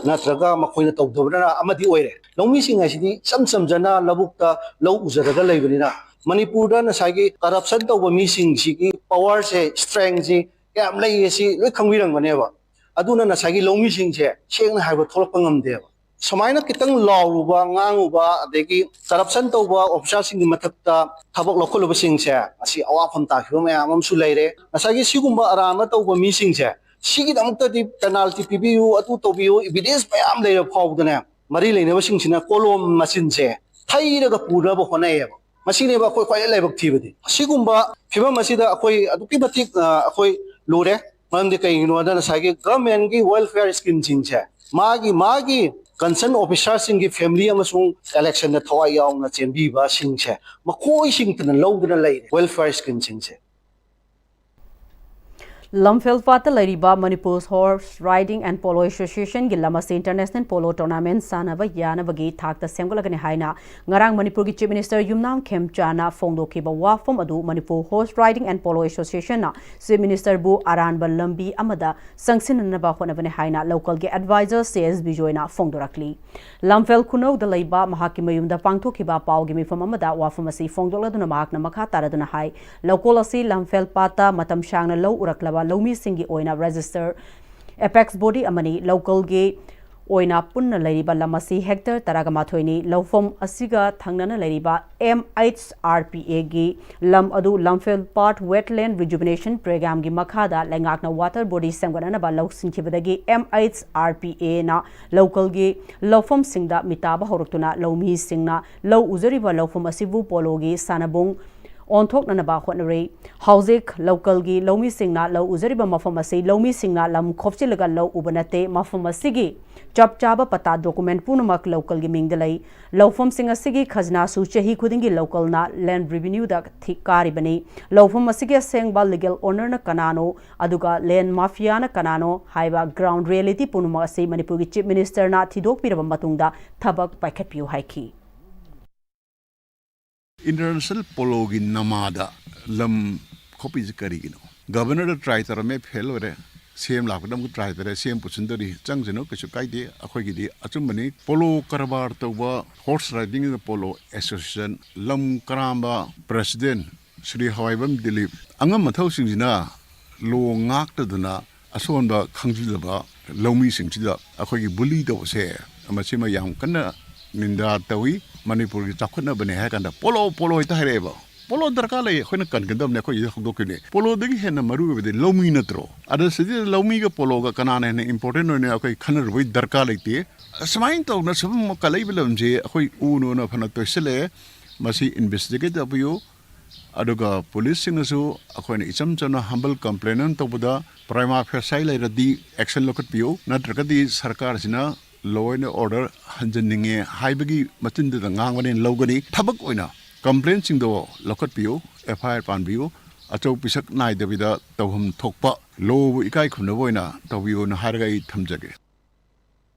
ꯅꯠꯇ꯭ꯔꯒ ꯃꯈꯣꯏꯅ ꯇꯧꯗꯕꯅꯔ ꯑꯃꯗꯤ ꯑꯣꯏꯔꯦ꯫ ꯂꯧꯃꯤꯁꯤꯡ ꯍꯥꯏꯁꯤꯗꯤ ꯏꯆꯝ ꯆꯝꯖꯅ ꯂꯧꯕꯨꯛꯇ ꯂꯧ ꯎꯖꯔꯒ ꯂꯩꯕꯅꯤꯅ ꯃꯅꯤꯄꯨꯔꯗ ꯉꯁꯥꯏꯒꯤ ꯀꯔꯞꯁꯟ ꯇꯧꯕ ꯃꯤꯁꯤꯡꯁꯤꯒꯤ ꯄꯋꯥꯔꯁꯦ, ꯏꯁꯇ꯭ꯔꯦꯡꯁꯤ ꯀꯌꯥꯝ ꯂꯩ ꯑꯁꯤ ꯂꯣꯏ ꯈꯪꯕꯤꯔꯝꯒꯅꯦꯕ꯫ ꯑꯗꯨꯅ ꯉꯁꯥꯏꯒꯤ ꯂꯧꯃꯤꯁꯤꯡꯁꯦ ꯁꯦꯡꯅ ꯍꯥꯏꯕ ꯊꯣꯛꯂꯛꯄ ꯉꯝꯗꯦꯕ꯫ ꯁꯨꯃꯥꯏꯅ ꯈꯤꯇꯪ ꯂꯥꯎꯔꯨꯕ, ꯉꯥꯡꯉꯨꯕ, ꯑꯗꯒꯤ ꯀꯔꯞꯁꯟ ꯇꯧꯕ ꯑꯣꯐꯤꯁꯥꯔꯁꯤꯡꯒꯤ ꯃꯊꯛꯇ ꯊꯕꯛ ꯂꯧꯈꯠꯂꯨꯕꯁꯤꯡꯁꯦ ꯉꯁꯤ ꯑꯋꯥꯐꯝ ꯇꯥꯈꯤꯕ ꯃꯌꯥꯝ ꯑꯃꯁꯨ ꯂꯩꯔꯦ꯫ ꯉꯁꯥꯏꯒꯤ ꯁꯤꯒꯨꯝꯕ ꯑꯔꯥꯟꯕ ꯇꯧꯕ ꯃꯤꯁꯤꯡꯁꯦ ꯁꯤꯒꯤꯗꯃꯛꯇꯗꯤ ꯄꯦꯅꯥꯜꯇꯤ ꯄꯤꯕꯤꯌꯨ, ꯑꯗꯨ ꯇꯧꯕꯤꯌꯨ, ꯏꯕꯤꯗꯦꯟꯁ ꯃꯌꯥꯝ ꯂꯩꯔ ꯐꯥꯎꯕꯗꯅꯦ ꯃꯔꯤ ꯂꯩꯅꯕꯁꯤꯡꯁꯤꯅ ꯀꯣꯂꯣꯝ ꯃꯆꯤꯟꯁꯦ ꯊꯩꯔꯒ ꯄꯨꯅꯕ ꯍꯣꯠꯅꯩꯌꯦꯕ꯫ ꯃꯁꯤꯅꯦꯕ ꯑꯩꯈꯣꯏ ꯈ꯭ꯋꯥꯏꯗꯒꯤ ꯂꯥꯏꯕꯛ ꯊꯤꯕꯗꯤ꯫ ꯑꯁꯤꯒꯨꯝꯕ ꯐꯤꯕꯝ ꯑꯁꯤꯗ ꯑꯩꯈꯣꯏ ꯑꯗꯨꯛꯀꯤ ꯃꯇꯤꯛ, ꯑ, ꯑꯩꯈꯣꯏ ꯂꯨꯔꯦ꯫ ꯃꯔꯝꯗꯤ ꯀꯩꯒꯤꯅꯣꯗ ꯉꯁꯥꯏꯒꯤ ꯒꯚꯔꯟꯃꯦꯟꯒꯤ ꯋꯦꯜꯐꯤꯌꯔ ꯁ꯭ꯀꯤꯝꯁꯤꯡꯁꯦ ꯃꯥꯒꯤ ꯃꯥꯒꯤ ꯀꯟꯁꯔꯟ ꯑꯣꯐꯤꯁꯥꯔꯁꯤꯡꯒꯤ ꯐꯦꯃꯤꯂꯤ ꯑꯃꯁꯨꯡ ꯏꯂꯦꯛꯁꯟꯗ ꯊꯋꯥꯏ ꯌꯥꯎꯅ ꯆꯦꯟꯕꯤꯕꯁꯤꯡꯁꯦ ꯃꯈꯣꯏꯁꯤꯡꯇꯅ ꯂꯧꯗꯨꯅ ꯂꯩꯔꯦ ꯋꯦꯜꯐꯤꯌꯔ ꯁ꯭ꯀꯤꯝꯁꯤꯡꯁꯦ꯫ ꯂꯝꯐꯦꯜ ꯄꯥꯠꯇ ꯂꯩꯔꯤꯕ Manipur Horse Riding and Polo Associationꯒꯤ ꯂꯝ ꯑꯁꯤ International Polo Tournament ꯁꯥꯟꯅꯕ ꯌꯥꯅꯕꯒꯤ ꯊꯥꯛꯇ ꯁꯦꯝꯒꯠꯂꯒꯅꯤ ꯍꯥꯏꯅ ꯉꯔꯥꯡ ꯃꯅꯤꯄꯨꯔꯒꯤ Chief Minister ꯌꯨꯝꯅꯥꯝ ꯈꯦꯝꯆꯥꯅ ꯐꯣꯡꯗꯣꯛꯈꯤꯕ ꯋꯥꯐꯝ ꯑꯗꯨ Manipur Horse Riding and Polo Associationꯅ Chief Ministerꯕꯨ ꯑꯔꯥꯟꯕ ꯂꯝꯕꯤ ꯑꯃꯗ ꯆꯪꯁꯤꯟꯅꯅꯕ ꯍꯣꯠꯅꯕꯅꯤ ꯍꯥꯏꯅ ꯂꯣꯀꯦꯜꯒꯤ ꯑꯦꯗꯚꯥꯏꯖꯔ ꯁꯤ ꯑꯦꯁ ꯕꯤꯖꯣꯏꯅ ꯐꯣꯡꯗꯣꯔꯛꯂꯤ꯫ ꯂꯝꯐꯦꯜ ꯈꯨꯅꯧꯗ ꯂꯩꯕ ꯃꯍꯥꯛꯀꯤ ꯃꯌꯨꯝꯗ ꯄꯥꯡꯊꯣꯛꯈꯤꯕ ꯄꯥꯎꯒꯤ ꯃꯤꯐꯝ ꯑꯃꯗ ꯋꯥꯐꯝ ꯑꯁꯤ ꯐꯣꯡꯗꯣꯛꯂꯗꯨꯅ ꯃꯍꯥꯛꯅ ꯃꯈꯥ ꯇꯥꯔꯗꯨꯅ ꯍꯥꯏ, ꯂꯧꯀꯣꯜ ꯑꯁꯤ ꯂꯝꯐꯦꯜ ꯄꯥꯠꯇ ꯃꯇꯝ ꯁꯥꯡꯅ ꯂꯧ ꯎꯔꯛꯂꯕ ꯂꯧꯃꯤꯁꯤꯡꯒꯤ ꯑꯣꯏꯅ register apex body ꯑꯃꯅꯤ꯫ ꯂꯣꯀꯦꯜꯒꯤ ꯑꯣꯏꯅ ꯄꯨꯟꯅ ꯂꯩꯔꯤꯕ ꯂꯝ ꯑꯁꯤ ꯍꯦꯛꯇꯔ ꯇꯔꯥꯒ ꯃꯥꯊꯣꯏꯅꯤ꯫ ꯂꯧꯐꯝ ꯑꯁꯤꯒ ꯊꯪꯅꯅ ꯂꯩꯔꯤꯕ M H R P Aꯒꯤ ꯂꯝ ꯑꯗꯨ ꯂꯝꯐꯦꯜ ꯄꯥꯠ Wetland Rejuvenation Programꯒꯤ ꯃꯈꯥꯗ ꯂꯩꯉꯥꯛꯅ water body ꯁꯦꯝꯒꯠꯅꯅꯕ ꯂꯧꯁꯤꯟꯈꯤꯕꯗꯒꯤ M H R P Aꯅ ꯂꯣꯀꯦꯜꯒꯤ ꯂꯧꯐꯝꯁꯤꯡꯗ ꯃꯤꯇꯥꯕ ꯍꯧꯔꯛꯇꯨꯅ ꯂꯧꯃꯤꯁꯤꯡꯅ ꯂꯧ ꯎꯖꯔꯤꯕ ꯂꯧꯐꯝ ꯑꯁꯤꯕꯨ ꯄꯣꯂꯣꯒꯤ ꯁꯥꯟꯅꯕꯨꯡ ꯑꯣꯟꯊꯣꯛꯅꯅꯕ ꯍꯣꯠꯅꯔꯤ꯫ ꯍꯧꯖꯤꯛ ꯂꯣꯀꯦꯜꯒꯤ ꯂꯧꯃꯤꯁꯤꯡꯅ ꯂꯧ ꯎꯖꯔꯤꯕ ꯃꯐꯝ ꯑꯁꯤ ꯂꯧꯃꯤꯁꯤꯡꯅ ꯂꯝ ꯈꯣꯞꯆꯤꯜꯂꯒ ꯂꯧ ꯎꯕ ꯅꯠꯇꯦ꯫ ꯃꯐꯝ ꯑꯁꯤꯒꯤ ꯆꯞ ꯆꯥꯕ ꯄꯇꯥ ꯗꯣꯀꯨꯃꯦꯟ ꯄꯨꯝꯅꯃꯛ ꯂꯣꯀꯦꯜꯒꯤ ꯃꯤꯡꯗ ꯂꯩ꯫ ꯂꯧꯐꯝꯁꯤꯡ ꯑꯁꯤꯒꯤ ꯈꯖꯅꯥꯁꯨ ꯆꯍꯤ ꯈꯨꯗꯤꯡꯒꯤ ꯂꯣꯀꯦꯜꯅ land revenueꯗ ꯊꯤ-, ꯀꯥꯔꯤꯕꯅꯤ꯫ ꯂꯧꯐꯝ ꯑꯁꯤꯒꯤ ꯑꯁꯦꯡꯕ legal ownerꯅ ꯀꯅꯥꯅꯣ, ꯑꯗꯨꯒ land mafiaꯅ ꯀꯅꯥꯅꯣ ꯍꯥꯏꯕ ground reality ꯄꯨꯝꯅꯃꯛ ꯑꯁꯤ ꯃꯅꯤꯄꯨꯔꯒꯤ Chief Ministerꯅ ꯊꯤꯗꯣꯛꯄꯤꯔꯕ ꯃꯇꯨꯡꯗ ꯊꯕꯛ ꯄꯥꯏꯈꯠꯄꯤꯌꯨ ꯍꯥꯏꯈꯤ꯫ International Poloꯒꯤ ꯅꯃꯥꯗ ꯂꯝ ꯈꯣꯞꯄꯤꯁꯤ ꯀꯔꯤꯒꯤꯅꯣ? Governorꯗ try ꯇꯧꯔꯝꯃꯦ, fail ꯑꯣꯏꯔꯦ꯫ C M ꯂꯥꯛꯄꯗ ꯑꯃꯨꯛ try ꯇꯧꯔꯦ, C M ꯄꯨꯁꯤꯟꯗꯧꯔꯤ, ꯆꯪꯁꯅꯨ, ꯀꯩꯁꯨ ꯀꯥꯏꯗꯦ꯫ ꯑꯩꯈꯣꯏꯒꯤꯗꯤ ꯑꯆꯨꯝꯕꯅꯤ꯫ Polo ꯀꯔꯕꯥꯔ ꯇꯧꯕ, horse riding and polo association, ꯂꯝ ꯀꯔꯥꯝꯕ president ꯁ꯭ꯔꯤ ꯍꯋꯥꯏꯕꯝ ꯗꯤꯂꯤꯞ, ꯑꯉꯝ ꯑꯊꯧꯁꯤꯡꯁꯤꯅ law ꯉꯥꯛꯇꯗꯅ ꯑꯁꯣꯟꯕ ꯈꯪꯖꯤꯜꯂꯕ ꯂꯧꯃꯤꯁꯤꯡꯁꯤꯗ ꯑꯩꯈꯣꯏꯒꯤ bully ꯇꯧꯕꯁꯦ, ꯃꯁꯤꯃ ꯌꯥꯝ ꯀꯟꯅ ꯅꯤꯟꯗꯥ ꯇꯧꯏ꯫ ꯃꯅꯤꯄꯨꯔꯒꯤ ꯆꯥꯎꯈꯠꯅꯕꯅꯦ ꯍꯥꯏ ꯀꯥꯟꯗ ꯄꯣꯂꯣ, ꯄꯣꯂꯣ ꯍꯦꯛꯇ ꯍꯥꯏꯔꯛꯑꯦꯕ꯫ ꯄꯣꯂꯣ ꯗꯔꯀꯥꯔ ꯂꯩ, ꯑꯩꯈꯣꯏꯅ ꯀꯟꯒꯗꯕꯅꯦ, ꯑꯩꯈꯣꯏ ꯍꯧꯗꯣꯛꯈꯤꯕꯅꯦ꯫ ꯄꯣꯂꯣꯗꯒꯤ ꯍꯦꯟꯅ ꯃꯔꯨ ꯑꯣꯏꯕꯗꯤ ꯂꯧꯃꯤ ꯅꯠꯇ꯭ꯔꯣ? ꯑꯗ ꯁꯤꯗ ꯂꯧꯃꯤꯒ ꯄꯣꯂꯣꯒ ꯀꯅꯥꯅ ꯍꯦꯟꯅ important ꯑꯣꯏꯅ ꯑꯩꯈꯣꯏ ꯈꯟꯅꯔꯨꯕꯒꯤ ꯗꯔꯀꯥꯔ ꯂꯩꯇꯦ꯫ ꯑꯁꯨꯃꯥꯏꯅ ꯇꯧꯅ ꯁꯨꯝ ꯀꯜꯂꯛꯏꯕ ꯂꯝꯁꯦ ꯑꯩꯈꯣꯏ ꯎꯅ ꯎꯅ ꯐꯅ ꯇꯣꯏꯁꯤꯜꯂꯛꯑꯦ꯫ ꯃꯁꯤ investigate ꯇꯧꯕꯤꯌꯨ꯫ ꯑꯗꯨꯒ ꯄꯨꯂꯤꯁꯁꯤꯡꯅꯁꯨ ꯑꯩꯈꯣꯏꯅ ꯏꯆꯝ ꯆꯝꯅ ꯍꯝꯕꯜ ꯀꯝꯄ꯭ꯂꯦꯟ ꯑꯃ ꯇꯧꯕꯗ ꯄ꯭ꯔꯥꯏꯃꯥ ꯐꯦꯁꯥꯏ ꯂꯩꯔꯗꯤ ꯑꯦꯛꯁꯟ ꯂꯧꯈꯠꯄꯤꯌꯨ, ꯅꯠꯇ꯭ꯔꯒꯗꯤ ꯁꯔꯀꯥꯔꯁꯤꯅ ꯂꯣ ꯑꯦꯟ ꯑꯣꯔꯗꯔ ꯍꯟꯖꯟꯅꯤꯡꯉꯦ ꯍꯥꯏꯕꯒꯤ ꯃꯆꯤꯟꯗꯨꯗ ꯉꯥꯡꯕꯅꯦꯅ ꯂꯧꯒꯅꯤ꯫ ꯊꯕꯛ ꯑꯣꯏꯅ ꯀꯝꯄ꯭ꯂꯦꯟꯁꯤꯡꯗꯣ ꯂꯧꯈꯠꯄꯤꯌꯨ, ꯑꯦꯐ ꯑꯥꯏ ꯑꯥꯔ ꯄꯥꯟꯕꯤꯌꯨ꯫ ꯑꯆꯧ ꯄꯤꯁꯛ ꯅꯥꯏꯗꯕꯤꯗ ꯇꯧꯐꯝ ꯊꯣꯛꯄ ꯂꯣꯕꯨ ꯏꯀꯥꯏ ꯈꯨꯝꯅꯕ ꯑꯣꯏꯅ ꯇꯧꯕꯤꯌꯨꯅ ꯍꯥꯏꯔꯒ ꯑꯩ ꯊꯝꯖꯒꯦ꯫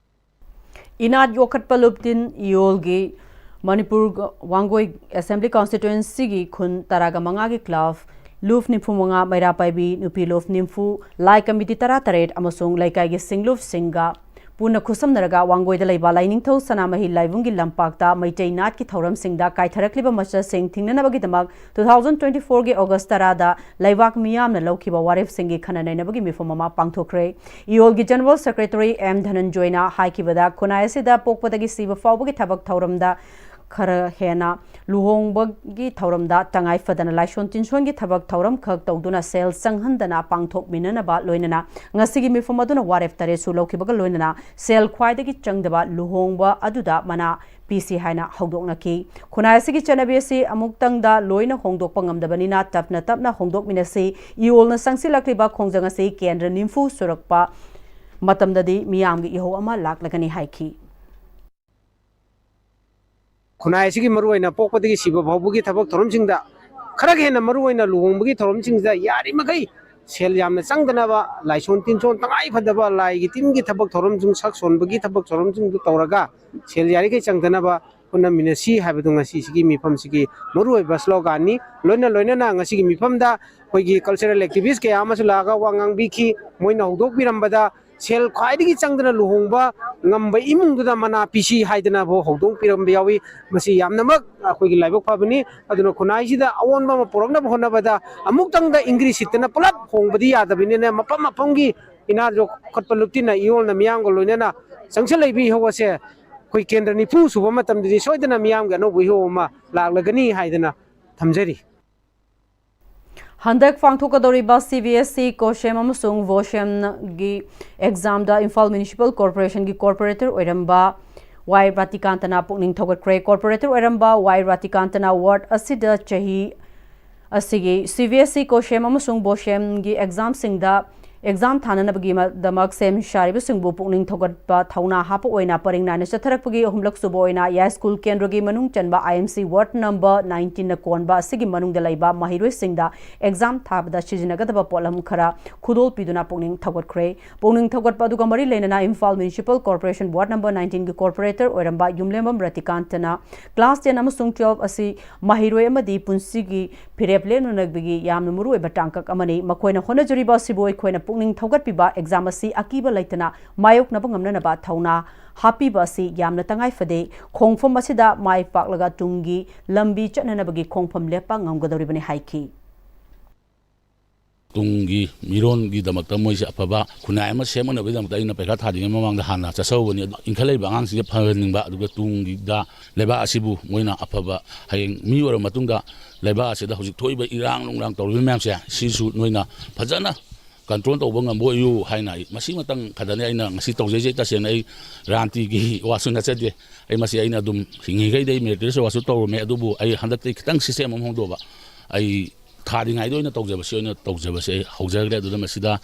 ꯏꯅꯥꯠ ꯌꯣꯛꯈꯠꯄ ꯂꯨꯞꯇꯤꯟ ꯏꯌꯣꯜꯒꯤ ꯃꯅꯤꯄꯨꯔ ꯋꯥꯡꯒꯣꯏ ꯑꯦꯁꯦꯝꯕ꯭ꯂꯤ ꯀꯣꯟꯁꯇꯤꯇ꯭ꯋꯦꯟꯁꯤꯒꯤ ꯈꯨꯟ ꯇꯔꯥꯒ ꯃꯉꯥꯒꯤ ꯀ꯭ꯂꯕ ꯂꯨꯞ ꯅꯤꯐꯨ ꯃꯉꯥ, ꯃꯩꯔꯥ ꯄꯥꯏꯕꯤ ꯅꯨꯄꯤ ꯂꯨꯞ ꯅꯤꯐꯨ, ꯂꯥꯏ ꯀꯃꯤꯇꯤ ꯇꯔꯥ ꯇꯔꯦꯠ ꯑꯃꯁꯨꯡ ꯂꯩꯀꯥꯏꯒꯤ ꯁꯤꯡꯂꯨꯞꯁꯤꯡꯒ ꯄꯨꯟꯅ ꯈꯨꯠꯁꯝꯅꯔꯒ ꯋꯥꯡꯒꯣꯏꯗ ꯂꯩꯕ ꯂꯥꯏꯅꯤꯡꯊꯧ ꯁꯅꯥꯃꯍꯤ ꯂꯥꯏꯕꯨꯡꯒꯤ ꯂꯝꯄꯥꯛꯇ ꯃꯩꯇꯩ ꯅꯥꯠꯀꯤ ꯊꯧꯔꯝꯁꯤꯡꯗ ꯀꯥꯏꯊꯔꯛꯂꯤꯕ ꯃꯆꯠꯁꯤꯡ ꯊꯤꯡꯅꯅꯕꯒꯤꯗꯃꯛ two thousand twenty fourꯒꯤ August ꯇꯔꯥꯗ ꯂꯩꯕꯥꯛ ꯃꯤꯌꯥꯝꯅ ꯂꯧꯈꯤꯕ ꯋꯥꯔꯦꯞꯁꯤꯡꯒꯤ ꯈꯟꯅ ꯅꯩꯅꯕꯒꯤ ꯃꯤꯐꯝ ꯑꯃ ꯄꯥꯡꯊꯣꯛꯈ꯭ꯔꯦ꯫ ꯏꯌꯣꯜꯒꯤ ꯖꯦꯅꯔꯦꯜ ꯁꯦꯀ꯭ꯔꯦꯇꯔꯤ ꯑꯦꯝ ꯙꯅꯟꯖꯣꯏꯅ ꯍꯥꯏꯈꯤꯕꯗ, ꯈꯨꯟꯅꯥꯏ ꯑꯁꯤꯗ ꯄꯣꯛꯄꯗꯒꯤ ꯁꯤꯕ ꯐꯥꯎꯕꯒꯤ ꯊꯕꯛ ꯊꯧꯔꯝꯗ ꯈꯔ ꯍꯦꯟꯅ ꯂꯨꯍꯣꯡꯕꯒꯤ ꯊꯧꯔꯝꯗ ꯇꯉꯥꯏ ꯐꯗꯅ ꯂꯥꯏꯁꯣꯟ ꯇꯤꯟꯁꯣꯟꯒꯤ ꯊꯕꯛ ꯊꯧꯔꯝ ꯈꯛ ꯇꯧꯗꯨꯅ ꯁꯦꯜ ꯆꯪꯍꯟꯗꯅ ꯄꯥꯡꯊꯣꯛꯃꯤꯟꯅꯅꯕ ꯂꯣꯏꯅꯅ ꯉꯁꯤꯒꯤ ꯃꯤꯐꯝ ꯑꯗꯨꯅ ꯋꯥꯔꯦꯞ ꯇꯔꯦꯠꯁꯨ ꯂꯧꯈꯤꯕꯒ ꯂꯣꯏꯅꯅ ꯁꯦꯜ ꯈ꯭ꯋꯥꯏꯗꯒꯤ ꯆꯪꯗꯕ ꯂꯨꯍꯣꯡꯕ ꯑꯗꯨꯗ ꯃꯅꯥ ꯄꯤꯁꯤ ꯍꯥꯏꯅ ꯍꯧꯗꯣꯛꯅꯈꯤ꯫ ꯈꯨꯟꯅꯥꯏ ꯑꯁꯤꯒꯤ ꯆꯠꯅꯕꯤ ꯑꯁꯤ ꯑꯃꯨꯛꯇꯪꯗ ꯂꯣꯏꯅ ꯍꯣꯡꯗꯣꯛꯄ ꯉꯝꯗꯕꯅꯤꯅ ꯇꯞꯅ ꯇꯞꯅ ꯍꯣꯡꯗꯣꯛꯃꯤꯟꯅꯁꯤ꯫ ꯏꯌꯣꯜꯅ ꯆꯪꯁꯤꯜꯂꯛꯂꯤꯕ ꯈꯣꯡꯖꯪ ꯑꯁꯤ ꯀꯦꯟꯗ꯭ꯔ ꯅꯤꯐꯨ ꯁꯨꯔꯛꯄ ꯃꯇꯝꯗꯗꯤ ꯃꯤꯌꯥꯝꯒꯤ ꯏꯍꯧ ꯑꯃ ꯂꯥꯛꯂꯒꯅꯤ ꯍꯥꯏꯈꯤ꯫ ꯈꯨꯟꯅꯥꯏ ꯑꯁꯤꯒꯤ ꯃꯔꯨꯑꯣꯏꯅ ꯄꯣꯛꯄꯗꯒꯤ ꯁꯤꯕ ꯐꯥꯎꯕꯒꯤ ꯊꯕꯛ ꯊꯧꯔꯝꯁꯤꯡꯗ ꯈꯔ ꯍꯦꯟꯅ ꯃꯔꯨꯑꯣꯏꯅ ꯂꯨꯍꯣꯡꯕꯒꯤ ꯊꯧꯔꯝꯁꯤꯡꯁꯤꯗ ꯌꯥꯔꯤꯃꯈꯩ ꯁꯦꯜ ꯌꯥꯝꯅ ꯆꯪꯗꯅꯕ, ꯂꯥꯏꯁꯣꯟ ꯇꯤꯟꯁꯣꯟ ꯇꯉꯥꯏ ꯐꯗꯕ ꯂꯥꯏꯒꯤ ꯇꯤꯟꯒꯤ ꯊꯕꯛ ꯊꯧꯔꯝꯁꯤꯡ, ꯁꯛ ꯁꯣꯟꯕꯒꯤ ꯊꯕꯛ ꯊꯧꯔꯝꯁꯤꯡꯗꯨ ꯇꯧꯔꯒ ꯁꯦꯜ ꯌꯥꯔꯤꯈꯩ ꯆꯪꯗꯅꯕ ꯍꯣꯠꯅꯃꯤꯟꯅꯁꯤ ꯍꯥꯏꯕꯗꯨ ꯉꯁꯤꯁꯤꯒꯤ ꯃꯤꯐꯝꯁꯤꯒꯤ ꯃꯔꯨꯑꯣꯏꯕ ꯁ꯭ꯂꯣꯒꯥꯟꯅꯤ꯫ ꯂꯣꯏꯅ ꯂꯣꯏꯅꯅ ꯉꯁꯤꯒꯤ ꯃꯤꯐꯝꯗ ꯑꯩꯈꯣꯏꯒꯤ ꯀꯜꯆꯔꯦꯜ ꯑꯦꯛꯇꯤꯚꯤꯁ ꯀꯌꯥ ꯑꯃꯁꯨ ꯂꯥꯛꯑꯒ ꯋꯥ ꯉꯥꯡꯕꯤꯈꯤ꯫ ꯃꯣꯏꯅ ꯍꯧꯗꯣꯛꯄꯤꯔꯝꯕꯗ ꯁꯦꯜ ꯈ꯭ꯋꯥꯏꯗꯒꯤ ꯆꯪꯗꯅ ꯂꯨꯍꯣꯡꯕ ꯉꯝꯕ ꯏꯃꯨꯡꯗꯨꯗ ꯃꯅꯥ ꯄꯤꯁꯤ ꯍꯥꯏꯗꯅ ꯐꯥꯎ ꯍꯧꯗꯣꯛꯄꯤꯔꯝꯕ ꯌꯥꯎꯏ꯫ ꯃꯁꯤ ꯌꯥꯝꯅꯃꯛ ꯑꯩꯈꯣꯏꯒꯤ ꯂꯥꯏꯕꯛ ꯐꯕꯅꯤ꯫ ꯑꯗꯨꯅ ꯈꯨꯟꯅꯥꯏꯁꯤꯗ ꯑꯑꯣꯟꯕ ꯑꯃ ꯄꯨꯔꯛꯅꯕ ꯍꯣꯠꯅꯕꯗ ꯑꯃꯨꯛꯇꯪꯗ ꯏꯪꯒ꯭ꯔꯤ ꯁꯤꯠꯇꯅ ꯄꯨꯂꯞ ꯍꯣꯡꯕꯗꯤ ꯌꯥꯗꯕꯅꯤꯅ, ꯃꯐꯝ ꯃꯐꯝꯒꯤ ꯏꯅꯥꯠ ꯌꯣꯛꯈꯠꯄ ꯂꯨꯞꯇꯤꯟꯅ ꯏꯌꯣꯜꯅ ꯃꯤꯌꯥꯝꯒ ꯂꯣꯏꯅꯅ ꯆꯪꯁꯤꯜꯂꯛꯏꯕ ꯏꯍꯧ ꯑꯁꯦ ꯑꯩꯈꯣꯏ ꯀꯦꯟꯗ꯭ꯔ ꯅꯤꯐꯨ ꯁꯨꯕ ꯃꯇꯝꯗꯗꯤ ꯁꯣꯏꯗꯅ ꯃꯤꯌꯥꯝꯒꯤ ꯑꯅꯧꯕ ꯏꯍꯧ ꯑꯃ ꯂꯥꯛꯂꯒꯅꯤ ꯍꯥꯏꯗꯅ ꯊꯝꯖꯔꯤ꯫ ꯍꯟꯗꯛ ꯄꯥꯡꯊꯣꯛꯀꯗꯧꯔꯤꯕ ꯁꯤ ꯕꯤ ꯑꯦꯁ ꯏ, ꯀꯣꯁꯦꯝ ꯑꯃꯁꯨꯡ ꯚꯣꯁꯦꯝꯒꯤ ꯑꯦꯛꯖꯥꯝꯗ ꯏꯝꯐꯥꯜ ꯃ꯭ꯌꯨꯅꯤꯁꯤꯄꯥꯜ ꯀꯣꯔꯄꯣꯔꯦꯁꯟꯒꯤ ꯀꯣꯔꯄꯣꯔꯦꯇꯔ ꯑꯣꯏꯔꯝꯕ ꯋꯥꯏ ꯔꯥꯇꯤꯀꯥꯟꯇꯅ ꯄꯨꯛꯅꯤꯡ ꯊꯧꯒꯠꯈ꯭ꯔꯦ꯫ ꯀꯣꯔꯄꯣꯔꯦꯇꯔ ꯑꯣꯏꯔꯝꯕ ꯋꯥꯏ ꯔꯥꯇꯤꯀꯥꯟꯇꯅ ꯋꯥꯔꯗ ꯑꯁꯤꯗ ꯆꯍꯤ ꯑꯁꯤꯒꯤ ꯁꯤ ꯕꯤ ꯑꯦꯁ ꯏ, ꯀꯣꯁꯦꯝ ꯑꯃꯁꯨꯡ ꯕꯣꯁꯦꯝꯒꯤ ꯑꯦꯛꯖꯥꯝꯁꯤꯡꯗ ꯑꯦꯛꯖꯥꯝ ꯊꯥꯅꯅꯕꯒꯤꯗꯃꯛ ꯁꯦꯝ ꯁꯥꯔꯤꯕꯁꯤꯡꯕꯨ ꯄꯨꯛꯅꯤꯡ ꯊꯧꯒꯠꯄ ꯊꯧꯅꯥ ꯍꯥꯞꯄ ꯑꯣꯏꯅ ꯄꯔꯤꯡ ꯅꯥꯏꯅ ꯆꯠꯊꯔꯛꯄꯒꯤ ꯑꯍꯨꯝꯂꯛ ꯁꯨꯕ ꯑꯣꯏꯅ ꯌꯥꯏꯁ꯭ꯀꯨꯜ ꯀꯦꯟꯗ꯭ꯔꯒꯤ ꯃꯅꯨꯡ ꯆꯟꯕ ꯑꯥꯏ ꯑꯦꯝ ꯁꯤ ꯋꯥꯔꯗ ꯅꯝꯕꯔ ꯅꯥꯏꯟꯇꯤꯟꯅ ꯀꯣꯟꯕ ꯑꯁꯤꯒꯤ ꯃꯅꯨꯡꯗ ꯂꯩꯕ ꯃꯍꯩꯔꯣꯏꯁꯤꯡꯗ ꯑꯦꯛꯖꯥꯝ ꯊꯥꯕꯗ ꯁꯤꯖꯤꯟꯅꯒꯗꯕ ꯄꯣꯠꯂꯝ ꯈꯔ ꯈꯨꯗꯣꯜ ꯄꯤꯗꯨꯅ ꯄꯨꯛꯅꯤꯡ ꯊꯧꯒꯠꯈ꯭ꯔꯦ꯫ ꯄꯨꯛꯅꯤꯡ ꯊꯧꯒꯠꯄ ꯑꯗꯨꯒ ꯃꯔꯤ ꯂꯩꯅꯅ Imphal municipal corporation ward number ꯅꯥꯏꯟꯇꯤꯟꯒꯤ ꯀꯣꯔꯄꯣꯔꯦꯇꯔ ꯑꯣꯏꯔꯝꯕ ꯌꯨꯝꯂꯦꯝꯕꯝ ꯔꯇꯤꯀꯥꯟꯇꯅ ꯀ꯭ꯂꯥꯁ ꯇꯦꯟ ꯑꯃꯁꯨꯡ ꯇꯨꯋꯦꯜꯐ ꯑꯁꯤ ꯃꯍꯩꯔꯣꯏ ꯑꯃꯗꯤ ꯄꯨꯟꯁꯤꯒꯤ ꯐꯤꯔꯦꯞ ꯂꯦꯞꯅꯅꯕꯒꯤ ꯌꯥꯝꯅ ꯃꯔꯨꯑꯣꯏꯕ ꯇꯥꯡꯀꯛ ꯑꯃꯅꯤ꯫ ꯃꯈꯣꯏꯅ ꯍꯣꯠꯅꯖꯔꯤꯕ ꯑꯁꯤꯕꯨ ꯑꯩꯈꯣꯏꯅ ꯄꯨꯛꯅꯤꯡ ꯊꯧꯒꯠꯄꯤꯕ, ꯑꯦꯛꯖꯥꯝ ꯑꯁꯤ ꯑꯀꯤꯕ ꯂꯩꯇꯅ ꯃꯥꯌꯣꯛꯅꯕ ꯉꯝꯅꯅꯕ ꯊꯧꯅꯥ ꯍꯥꯞꯄꯤꯕ ꯑꯁꯤ ꯌꯥꯝꯅ ꯇꯉꯥꯏ ꯐꯗꯦ꯫ ꯈꯣꯡꯐꯝ ꯑꯁꯤꯗ ꯃꯥꯏ ꯄꯥꯛꯂꯒ ꯇꯨꯡꯒꯤ ꯂꯝꯕꯤ ꯆꯠꯅꯅꯕꯒꯤ ꯈꯣꯡꯐꯝ ꯂꯦꯞꯄ ꯉꯝꯒꯗꯧꯔꯤꯕꯅꯤ ꯍꯥꯏꯈꯤ꯫ ꯇꯨꯡꯒꯤ ꯃꯤꯔꯣꯟꯒꯤꯗꯃꯛꯇ ꯃꯣꯏꯁꯦ ꯑꯐꯕ ꯈꯨꯟꯅꯥꯏ ꯑꯃ ꯁꯦꯝꯅꯕꯒꯤꯗꯃꯛꯇ ꯑꯩꯅ ꯄꯩꯈꯥ ꯊꯥꯗ꯭ꯔꯤꯉꯩ ꯃꯃꯥꯡꯗ ꯍꯥꯟꯅ ꯆꯠꯆꯍꯧꯕꯅꯤ꯫ ꯑꯗꯨ ꯏꯟꯈꯠꯂꯛꯏꯕ ꯑꯉꯥꯡꯁꯤꯡꯁꯦ ꯐꯍꯟꯅꯤꯡꯕ, ꯑꯗꯨꯒ ꯇꯨꯡꯒꯤꯗ ꯂꯩꯕꯥꯛ ꯑꯁꯤꯕꯨ ꯃꯣꯏꯅ ꯑꯐꯕ, ꯍꯌꯦꯡ ꯃꯤ ꯑꯣꯏꯔꯕ ꯃꯇꯨꯡꯗ ꯂꯩꯕꯥꯛ ꯑꯁꯤꯗ ꯍꯧꯖꯤꯛ ꯊꯣꯛꯏꯕ ꯏꯔꯥꯡ ꯅꯨꯡꯂꯥꯡ ꯇꯧꯔꯤꯕ ꯃꯌꯥꯝꯁꯦ, ꯁꯤꯁꯨ ꯅꯣꯏꯅ ꯐꯖꯅ ꯀꯟꯇ꯭ꯔꯣꯜ ꯇꯧꯕ ꯉꯝꯕ ꯑꯣꯏꯌꯨ ꯍꯥꯏꯅ ꯑꯩ ꯃꯁꯤꯃꯇꯪ ꯈꯛꯇꯅꯤ ꯑꯩꯅ ꯉꯁꯤ ꯇꯧꯖꯩꯁꯦ꯫ ꯇꯁꯦꯡꯅ ꯑꯩ ꯔꯥꯟꯇꯤꯒꯤ ꯋꯥꯁꯨ ꯅꯠꯆꯗꯦ꯫ ꯑꯩ ꯃꯁꯤ ꯑꯩꯅ ꯑꯗꯨꯝ ꯍꯤꯡꯉꯤꯈꯩꯗꯤ ꯑꯩ ꯃꯤꯂꯤꯇꯔꯤ ꯁꯦꯕꯥꯁꯨ ꯇꯧꯔꯝꯃꯦ, ꯑꯗꯨꯕꯨ ꯑꯩ ꯍꯟꯗꯛꯇꯤ ꯈꯤꯇꯪ ꯁꯤꯁꯇꯦꯝ ꯑꯃ ꯍꯣꯡꯗꯣꯛꯑꯕ꯫ ꯑꯩ ꯊꯥꯗ꯭ꯔꯤꯉꯩꯗ ꯑꯣꯏꯅ ꯇꯧꯖꯕꯁꯤ ꯑꯣꯏꯅ ꯇꯧꯖꯕꯁꯦ ꯑꯩ ꯍꯧꯖꯈ꯭ꯔꯦ꯫ ꯑꯗꯨꯅ ꯃꯁꯤꯗ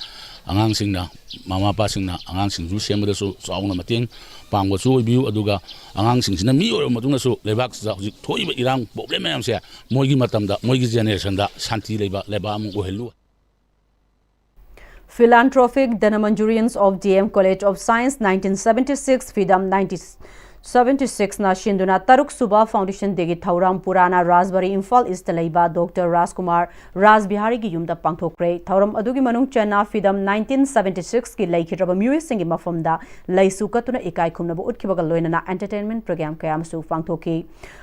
ꯑꯉꯥꯡꯁꯤꯡꯅ, ꯃꯃꯥ ꯃꯄꯥꯁꯤꯡꯅ ꯑꯉꯥꯡꯁꯤꯡꯁꯨ ꯁꯦꯝꯕꯗꯁꯨ ꯆꯥꯎꯅ ꯃꯇꯦꯡ ꯄꯥꯡꯕꯁꯨ ꯑꯣꯏꯕꯤꯌꯨ꯫ ꯑꯗꯨꯒ ꯑꯉꯥꯡꯁꯤꯡꯁꯤꯅ ꯃꯤ ꯑꯣꯏꯔꯕ ꯃꯇꯨꯡꯗꯁꯨ ꯂꯩꯕꯥꯛꯁꯤꯗ ꯍꯧꯖꯤꯛ ꯊꯣꯛꯏꯕ ꯏꯔꯥꯡ ꯄ꯭ꯔꯣꯕ꯭ꯂꯦꯝ ꯃꯌꯥꯝꯁꯦ ꯃꯣꯏꯒꯤ ꯃꯇꯝꯗ, ꯃꯣꯏꯒꯤ ꯖꯦꯅꯦꯔꯦꯁꯟꯗ ꯁꯥꯟꯇꯤ ꯂꯩꯕ ꯂꯩꯕꯥꯛ ꯑꯃ ꯑꯣꯏꯍꯜꯂꯨ꯫ Philanthropic Dhanamanjurians of D M College of Science nineteen seventy six, ꯐꯤꯗꯝ nineteen seventy six ꯅ ꯁꯤꯟꯗꯨꯅ ꯇꯔꯨꯛ ꯁꯨꯕ Foundation Day ꯒꯤ ꯊꯧꯔꯝ ꯄꯨꯔꯥꯅ ꯔꯥꯖꯕꯥꯔꯤ, ꯏꯝꯐꯥꯜ ꯏꯁꯇ ꯂꯩꯕ ꯗꯣꯛꯇꯔ ꯔꯥꯖꯀꯨꯃꯥꯔ ꯔꯥꯖꯕꯤꯍꯥꯔꯤꯒꯤ ꯌꯨꯝꯗ ꯄꯥꯡꯊꯣꯛꯈ꯭ꯔꯦ꯫ ꯊꯧꯔꯝ ꯑꯗꯨꯒꯤ ꯃꯅꯨꯡ ꯆꯟꯅ ꯐꯤꯗꯝ nineteen seventy six ꯀꯤ ꯂꯩꯈꯤꯗ꯭ꯔꯕ ꯃꯤꯑꯣꯏꯁꯤꯡꯒꯤ ꯃꯐꯝꯗ ꯂꯩꯁꯨ ꯀꯠꯇꯨꯅ ꯏꯀꯥꯏ ꯈꯨꯝꯅꯕ ꯎꯠꯈꯤꯕꯒ ꯂꯣꯏꯅꯅ entertainment program ꯀꯌꯥ ꯑꯃꯁꯨ ꯄꯥꯡꯊꯣꯛꯈꯤ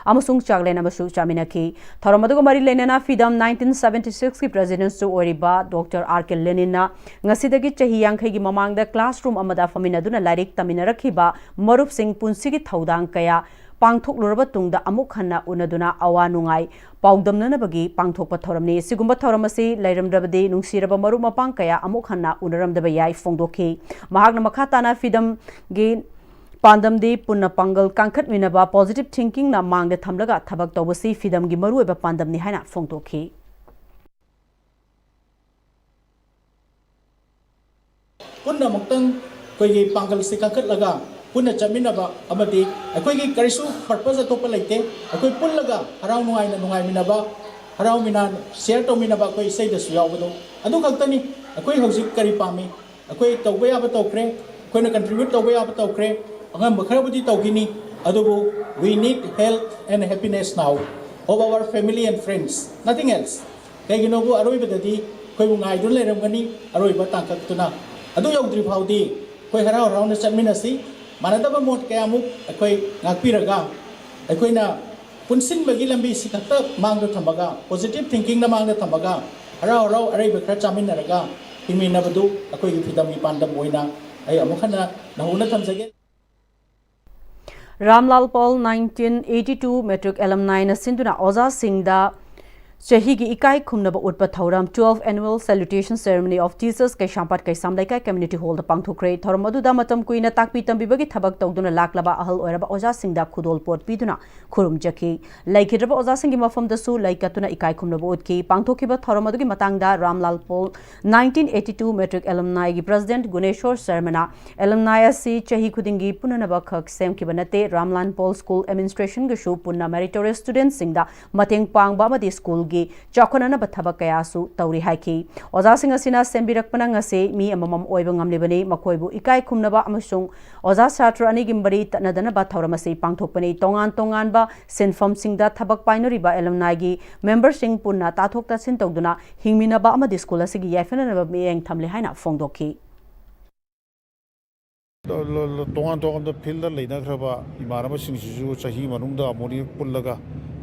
ꯑꯃꯁꯨꯡ ꯆꯥꯛꯂꯦꯟ ꯑꯃꯁꯨ ꯆꯥꯃꯤꯟꯅꯈꯤ꯫ ꯊꯧꯔꯝ ꯑꯗꯨꯒ ꯃꯔꯤ ꯂꯩꯅꯅ ꯐꯤꯗꯝ nineteen seventy six ꯀꯤ president ꯁꯨ ꯑꯣꯏꯔꯤꯕ ꯗꯣꯛꯇꯔ ꯑꯥꯔ ꯀꯦ ꯂꯦꯅꯤꯟꯅ ꯉꯁꯤꯗꯒꯤ ꯆꯍꯤ ꯌꯥꯡꯈꯩꯒꯤ ꯃꯃꯥꯡꯗ classroom ꯑꯃꯗ ꯐꯝꯃꯤꯟꯅꯗꯨꯅ ꯂꯥꯏꯔꯤꯛ ꯇꯝꯃꯤꯟꯅꯔꯛꯈꯤꯕ ꯃꯔꯨꯞꯁꯤꯡ ꯄꯨꯟꯁꯤꯒꯤ ꯊꯧꯗꯥꯡ ꯀꯌꯥ ꯄꯥꯡꯊꯣꯛꯂꯨꯔꯕ ꯇꯨꯡꯗ ꯑꯃꯨꯛ ꯍꯟꯅ ꯎꯅꯗꯨꯅ ꯑꯋꯥ ꯅꯨꯡꯉꯥꯏ ꯄꯥꯎꯗꯝꯅꯅꯕꯒꯤ ꯄꯥꯡꯊꯣꯛꯄ ꯊꯧꯔꯝꯅꯤ꯫ ꯑꯁꯤꯒꯨꯝꯕ ꯊꯧꯔꯝ ꯑꯁꯤ ꯂꯩꯔꯝꯗ꯭ꯔꯕꯗꯤ ꯅꯨꯡꯁꯤꯔꯕ ꯃꯔꯨꯞ ꯃꯄꯥꯡ ꯀꯌꯥ ꯑꯃꯨꯛ ꯍꯟꯅ ꯎꯅꯔꯝꯗꯕ ꯌꯥꯏ ꯐꯣꯡꯗꯣꯛꯈꯤ꯫ ꯃꯍꯥꯛꯅ ꯃꯈꯥ ꯇꯥꯅ ꯐꯤꯗꯝꯒꯤ ꯄꯥꯟꯗꯝꯗꯤ ꯄꯨꯟꯅ ꯄꯥꯡꯒꯜ ꯀꯟꯈꯠꯃꯤꯟꯅꯕ, positive thinking ꯅ ꯃꯥꯡꯗ ꯊꯝꯂꯒ ꯊꯕꯛ ꯇꯧꯕꯁꯤ ꯐꯤꯗꯝꯒꯤ ꯃꯔꯨꯑꯣꯏꯕ ꯄꯥꯟꯗꯝꯅꯤ ꯍꯥꯏꯅ ꯐꯣꯡꯗꯣꯛꯈꯤ꯫ ꯄꯨꯟꯅ ꯑꯃꯨꯛꯇꯪ ꯑꯩꯈꯣꯏꯒꯤ ꯄꯥꯡꯒꯜꯁꯤ ꯀꯟꯈꯠꯂꯒ ꯄꯨꯟꯅ ꯆꯠꯃꯤꯟꯅꯕ ꯑꯃꯗꯤ ꯑꯩꯈꯣꯏꯒꯤ ꯀꯔꯤꯁꯨ purpose ꯑꯇꯣꯞꯄ ꯂꯩꯇꯦ꯫ ꯑꯩꯈꯣꯏ ꯄꯨꯜꯂꯒ ꯍꯔꯥꯎ ꯅꯨꯡꯉꯥꯏꯅ ꯅꯨꯡꯉꯥꯏꯃꯤꯟꯅꯕ, ꯍꯔꯥꯎ ꯃꯤꯅꯥꯟ share ꯇꯧꯃꯤꯟꯅꯕ ꯑꯩꯈꯣꯏ ꯏꯁꯩꯗꯁꯨ ꯌꯥꯎꯕꯗꯣ ꯑꯗꯨ ꯈꯛꯇꯅꯤ꯫ ꯑꯩꯈꯣꯏ ꯍꯧꯖꯤꯛ ꯀꯔꯤ ꯄꯥꯝꯃꯤ? ꯑꯩꯈꯣꯏ ꯇꯧꯕ ꯌꯥꯕ ꯇꯧꯈ꯭ꯔꯦ, ꯑꯩꯈꯣꯏꯅ contribute ꯇꯧꯕ ꯌꯥꯕ ꯇꯧꯈ꯭ꯔꯦ, ꯑꯉꯝꯕ ꯈꯔꯕꯨꯗꯤ ꯇꯧꯈꯤꯅꯤ, ꯑꯗꯨꯕꯨ we need health and happiness now of our family and friends, nothing else. ꯀꯩꯒꯤꯅꯣꯕꯨ ꯑꯔꯣꯏꯕꯗꯗꯤ ꯑꯩꯈꯣꯏꯕꯨ ꯉꯥꯏꯗꯨꯅ ꯂꯩꯔꯝꯒꯅꯤ ꯑꯔꯣꯏꯕ ꯇꯥꯡꯀꯛꯇꯨꯅ꯫ ꯑꯗꯨ ꯌꯧꯗ꯭ꯔꯤ ꯐꯥꯎꯗꯤ ꯑꯩꯈꯣꯏ ꯍꯔꯥꯎ ꯍꯔꯥꯎꯅ ꯆꯠꯃꯤꯟꯅꯁꯤ꯫ ꯃꯥꯟꯅꯗꯕ ꯃꯣꯠ ꯀꯌꯥꯃꯨꯛ ꯑꯩꯈꯣꯏ ꯉꯥꯛꯄꯤꯔꯒ ꯑꯩꯈꯣꯏꯅ ꯄꯨꯟꯁꯤꯟꯕꯒꯤ ꯂꯝꯕꯤꯁꯤ ꯈꯛꯇ ꯃꯥꯡꯗ ꯊꯝꯃꯒ, positive thinking ꯅ ꯃꯥꯡꯗ ꯊꯝꯃꯒ, ꯍꯔꯥꯎ ꯍꯔꯥꯎ ꯑꯔꯩꯕ ꯈꯔ ꯆꯥꯃꯤꯟꯅꯔꯒ ꯍꯤꯡꯃꯤꯟꯅꯕꯗꯨ ꯑꯩꯈꯣꯏꯒꯤ ꯐꯤꯗꯝꯒꯤ ꯄꯥꯟꯗꯝ ꯑꯣꯏꯅ ꯑꯩ ꯑꯃꯨꯛ ꯍꯟꯅ ꯅꯧꯍꯧꯅ ꯊꯝꯖꯒꯦ꯫ ꯔꯥꯝꯂꯥꯜ Paul nineteen eighty two matric alumni ꯅ ꯁꯤꯟꯗꯨꯅ ꯑꯣꯖꯥꯁꯤꯡꯗ ꯆꯍꯤꯒꯤ ꯏꯀꯥꯏ ꯈꯨꯝꯅꯕ ꯎꯠꯄ ꯊꯧꯔꯝ, twelfth Annual Salutation Ceremony of Teachers, ꯀꯩꯁꯥꯝꯄꯥꯠ ꯀꯩꯁꯥꯝ ꯂꯩꯀꯥꯏ community hall ꯗ ꯄꯥꯡꯊꯣꯛꯈ꯭ꯔꯦ꯫ ꯊꯧꯔꯝ ꯑꯗꯨꯗ ꯃꯇꯝ ꯀꯨꯏꯅ ꯇꯥꯛꯄꯤ ꯇꯝꯕꯤꯕꯒꯤ ꯊꯕꯛ ꯇꯧꯗꯨꯅ ꯂꯥꯛꯂꯕ ꯑꯍꯜ ꯑꯣꯏꯔꯕ ꯑꯣꯖꯥꯁꯤꯡꯗ ꯈꯨꯗꯣꯜꯄꯣꯠ ꯄꯤꯗꯨꯅ ꯈꯨꯔꯨꯝꯖꯈꯤ꯫ ꯂꯩꯈꯤꯗ꯭ꯔꯕ ꯑꯣꯖꯥꯁꯤꯡꯒꯤ ꯃꯐꯝꯗꯁꯨ ꯂꯩ ꯀꯠꯇꯨꯅ ꯏꯀꯥꯏ ꯈꯨꯝꯅꯕ ꯎꯠꯈꯤ꯫ ꯄꯥꯡꯊꯣꯛꯈꯤꯕ ꯊꯧꯔꯝ ꯑꯗꯨꯒꯤ ꯃꯇꯥꯡꯗ Ramlal Paul nineteen eighty two matric alumni ꯒꯤ president ꯒꯨꯅꯦꯁꯣꯔ ꯁꯔꯃꯅ, alumni ꯑꯁꯤ ꯆꯍꯤ ꯈꯨꯗꯤꯡꯒꯤ ꯄꯨꯟꯅꯅꯕ ꯈꯛ ꯁꯦꯝꯈꯤꯕ ꯅꯠꯇꯦ꯫ ꯔꯥꯝꯂꯥꯜ ꯄꯣꯜ school administration ꯒꯁꯨ ꯄꯨꯟꯅ meritorious student ꯁꯤꯡꯗ ꯃꯇꯦꯡ ꯄꯥꯡꯕ ꯑꯃꯗꯤ school ꯒꯤ ꯆꯥꯎꯈꯠꯅꯅꯕ ꯊꯕꯛ ꯀꯌꯥꯁꯨ ꯇꯧꯔꯤ ꯍꯥꯏꯈꯤ꯫ ꯑꯣꯖꯥꯁꯤꯡ ꯑꯁꯤꯅ ꯁꯦꯝꯕꯤꯔꯛꯄꯅ ꯉꯁꯤ ꯃꯤ ꯑꯃꯃꯝ ꯑꯣꯏꯕ ꯉꯝꯂꯤꯕꯅꯤ꯫ ꯃꯈꯣꯏꯕꯨ ꯏꯀꯥꯏ ꯈꯨꯝꯅꯕ ꯑꯃꯁꯨꯡ ꯑꯣꯖꯥ ꯁꯥꯇ꯭ꯔ ꯑꯅꯤꯒꯤ ꯃꯔꯤ ꯇꯠꯅꯗꯅꯕ ꯊꯧꯔꯝ ꯑꯁꯤ ꯄꯥꯡꯊꯣꯛꯄꯅꯤ꯫ ꯇꯣꯉꯥꯟ ꯇꯣꯉꯥꯟꯕ ꯁꯤꯟꯐꯝꯁꯤꯡꯗ ꯊꯕꯛ ꯄꯥꯏꯅꯔꯤꯕ alumni ꯒꯤ member ꯁꯤꯡ ꯄꯨꯟꯅ ꯇꯥꯊꯣꯛ ꯇꯥꯁꯤꯟ ꯇꯧꯗꯨꯅ ꯍꯤꯡꯃꯤꯟꯅꯕ ꯑꯃꯗꯤ school ꯑꯁꯤꯒꯤ ꯌꯥꯏꯐꯅꯅꯕ ꯃꯤꯠꯌꯦꯡ ꯊꯝꯂꯦ ꯍꯥꯏꯅ ꯐꯣꯡꯗꯣꯛꯈꯤ꯫ ꯇꯣꯉꯥꯟ ꯇꯣꯉꯥꯟꯕ field ꯗ ꯂꯩꯅꯈ꯭ꯔꯕ ꯏꯃꯥꯟꯅꯕꯁꯤꯡꯁꯤꯁꯨ ꯆꯍꯤ ꯃꯅꯨꯡꯗ ꯑꯃꯨꯛ ꯑꯅꯤꯔꯛ ꯄꯨꯜꯂꯒ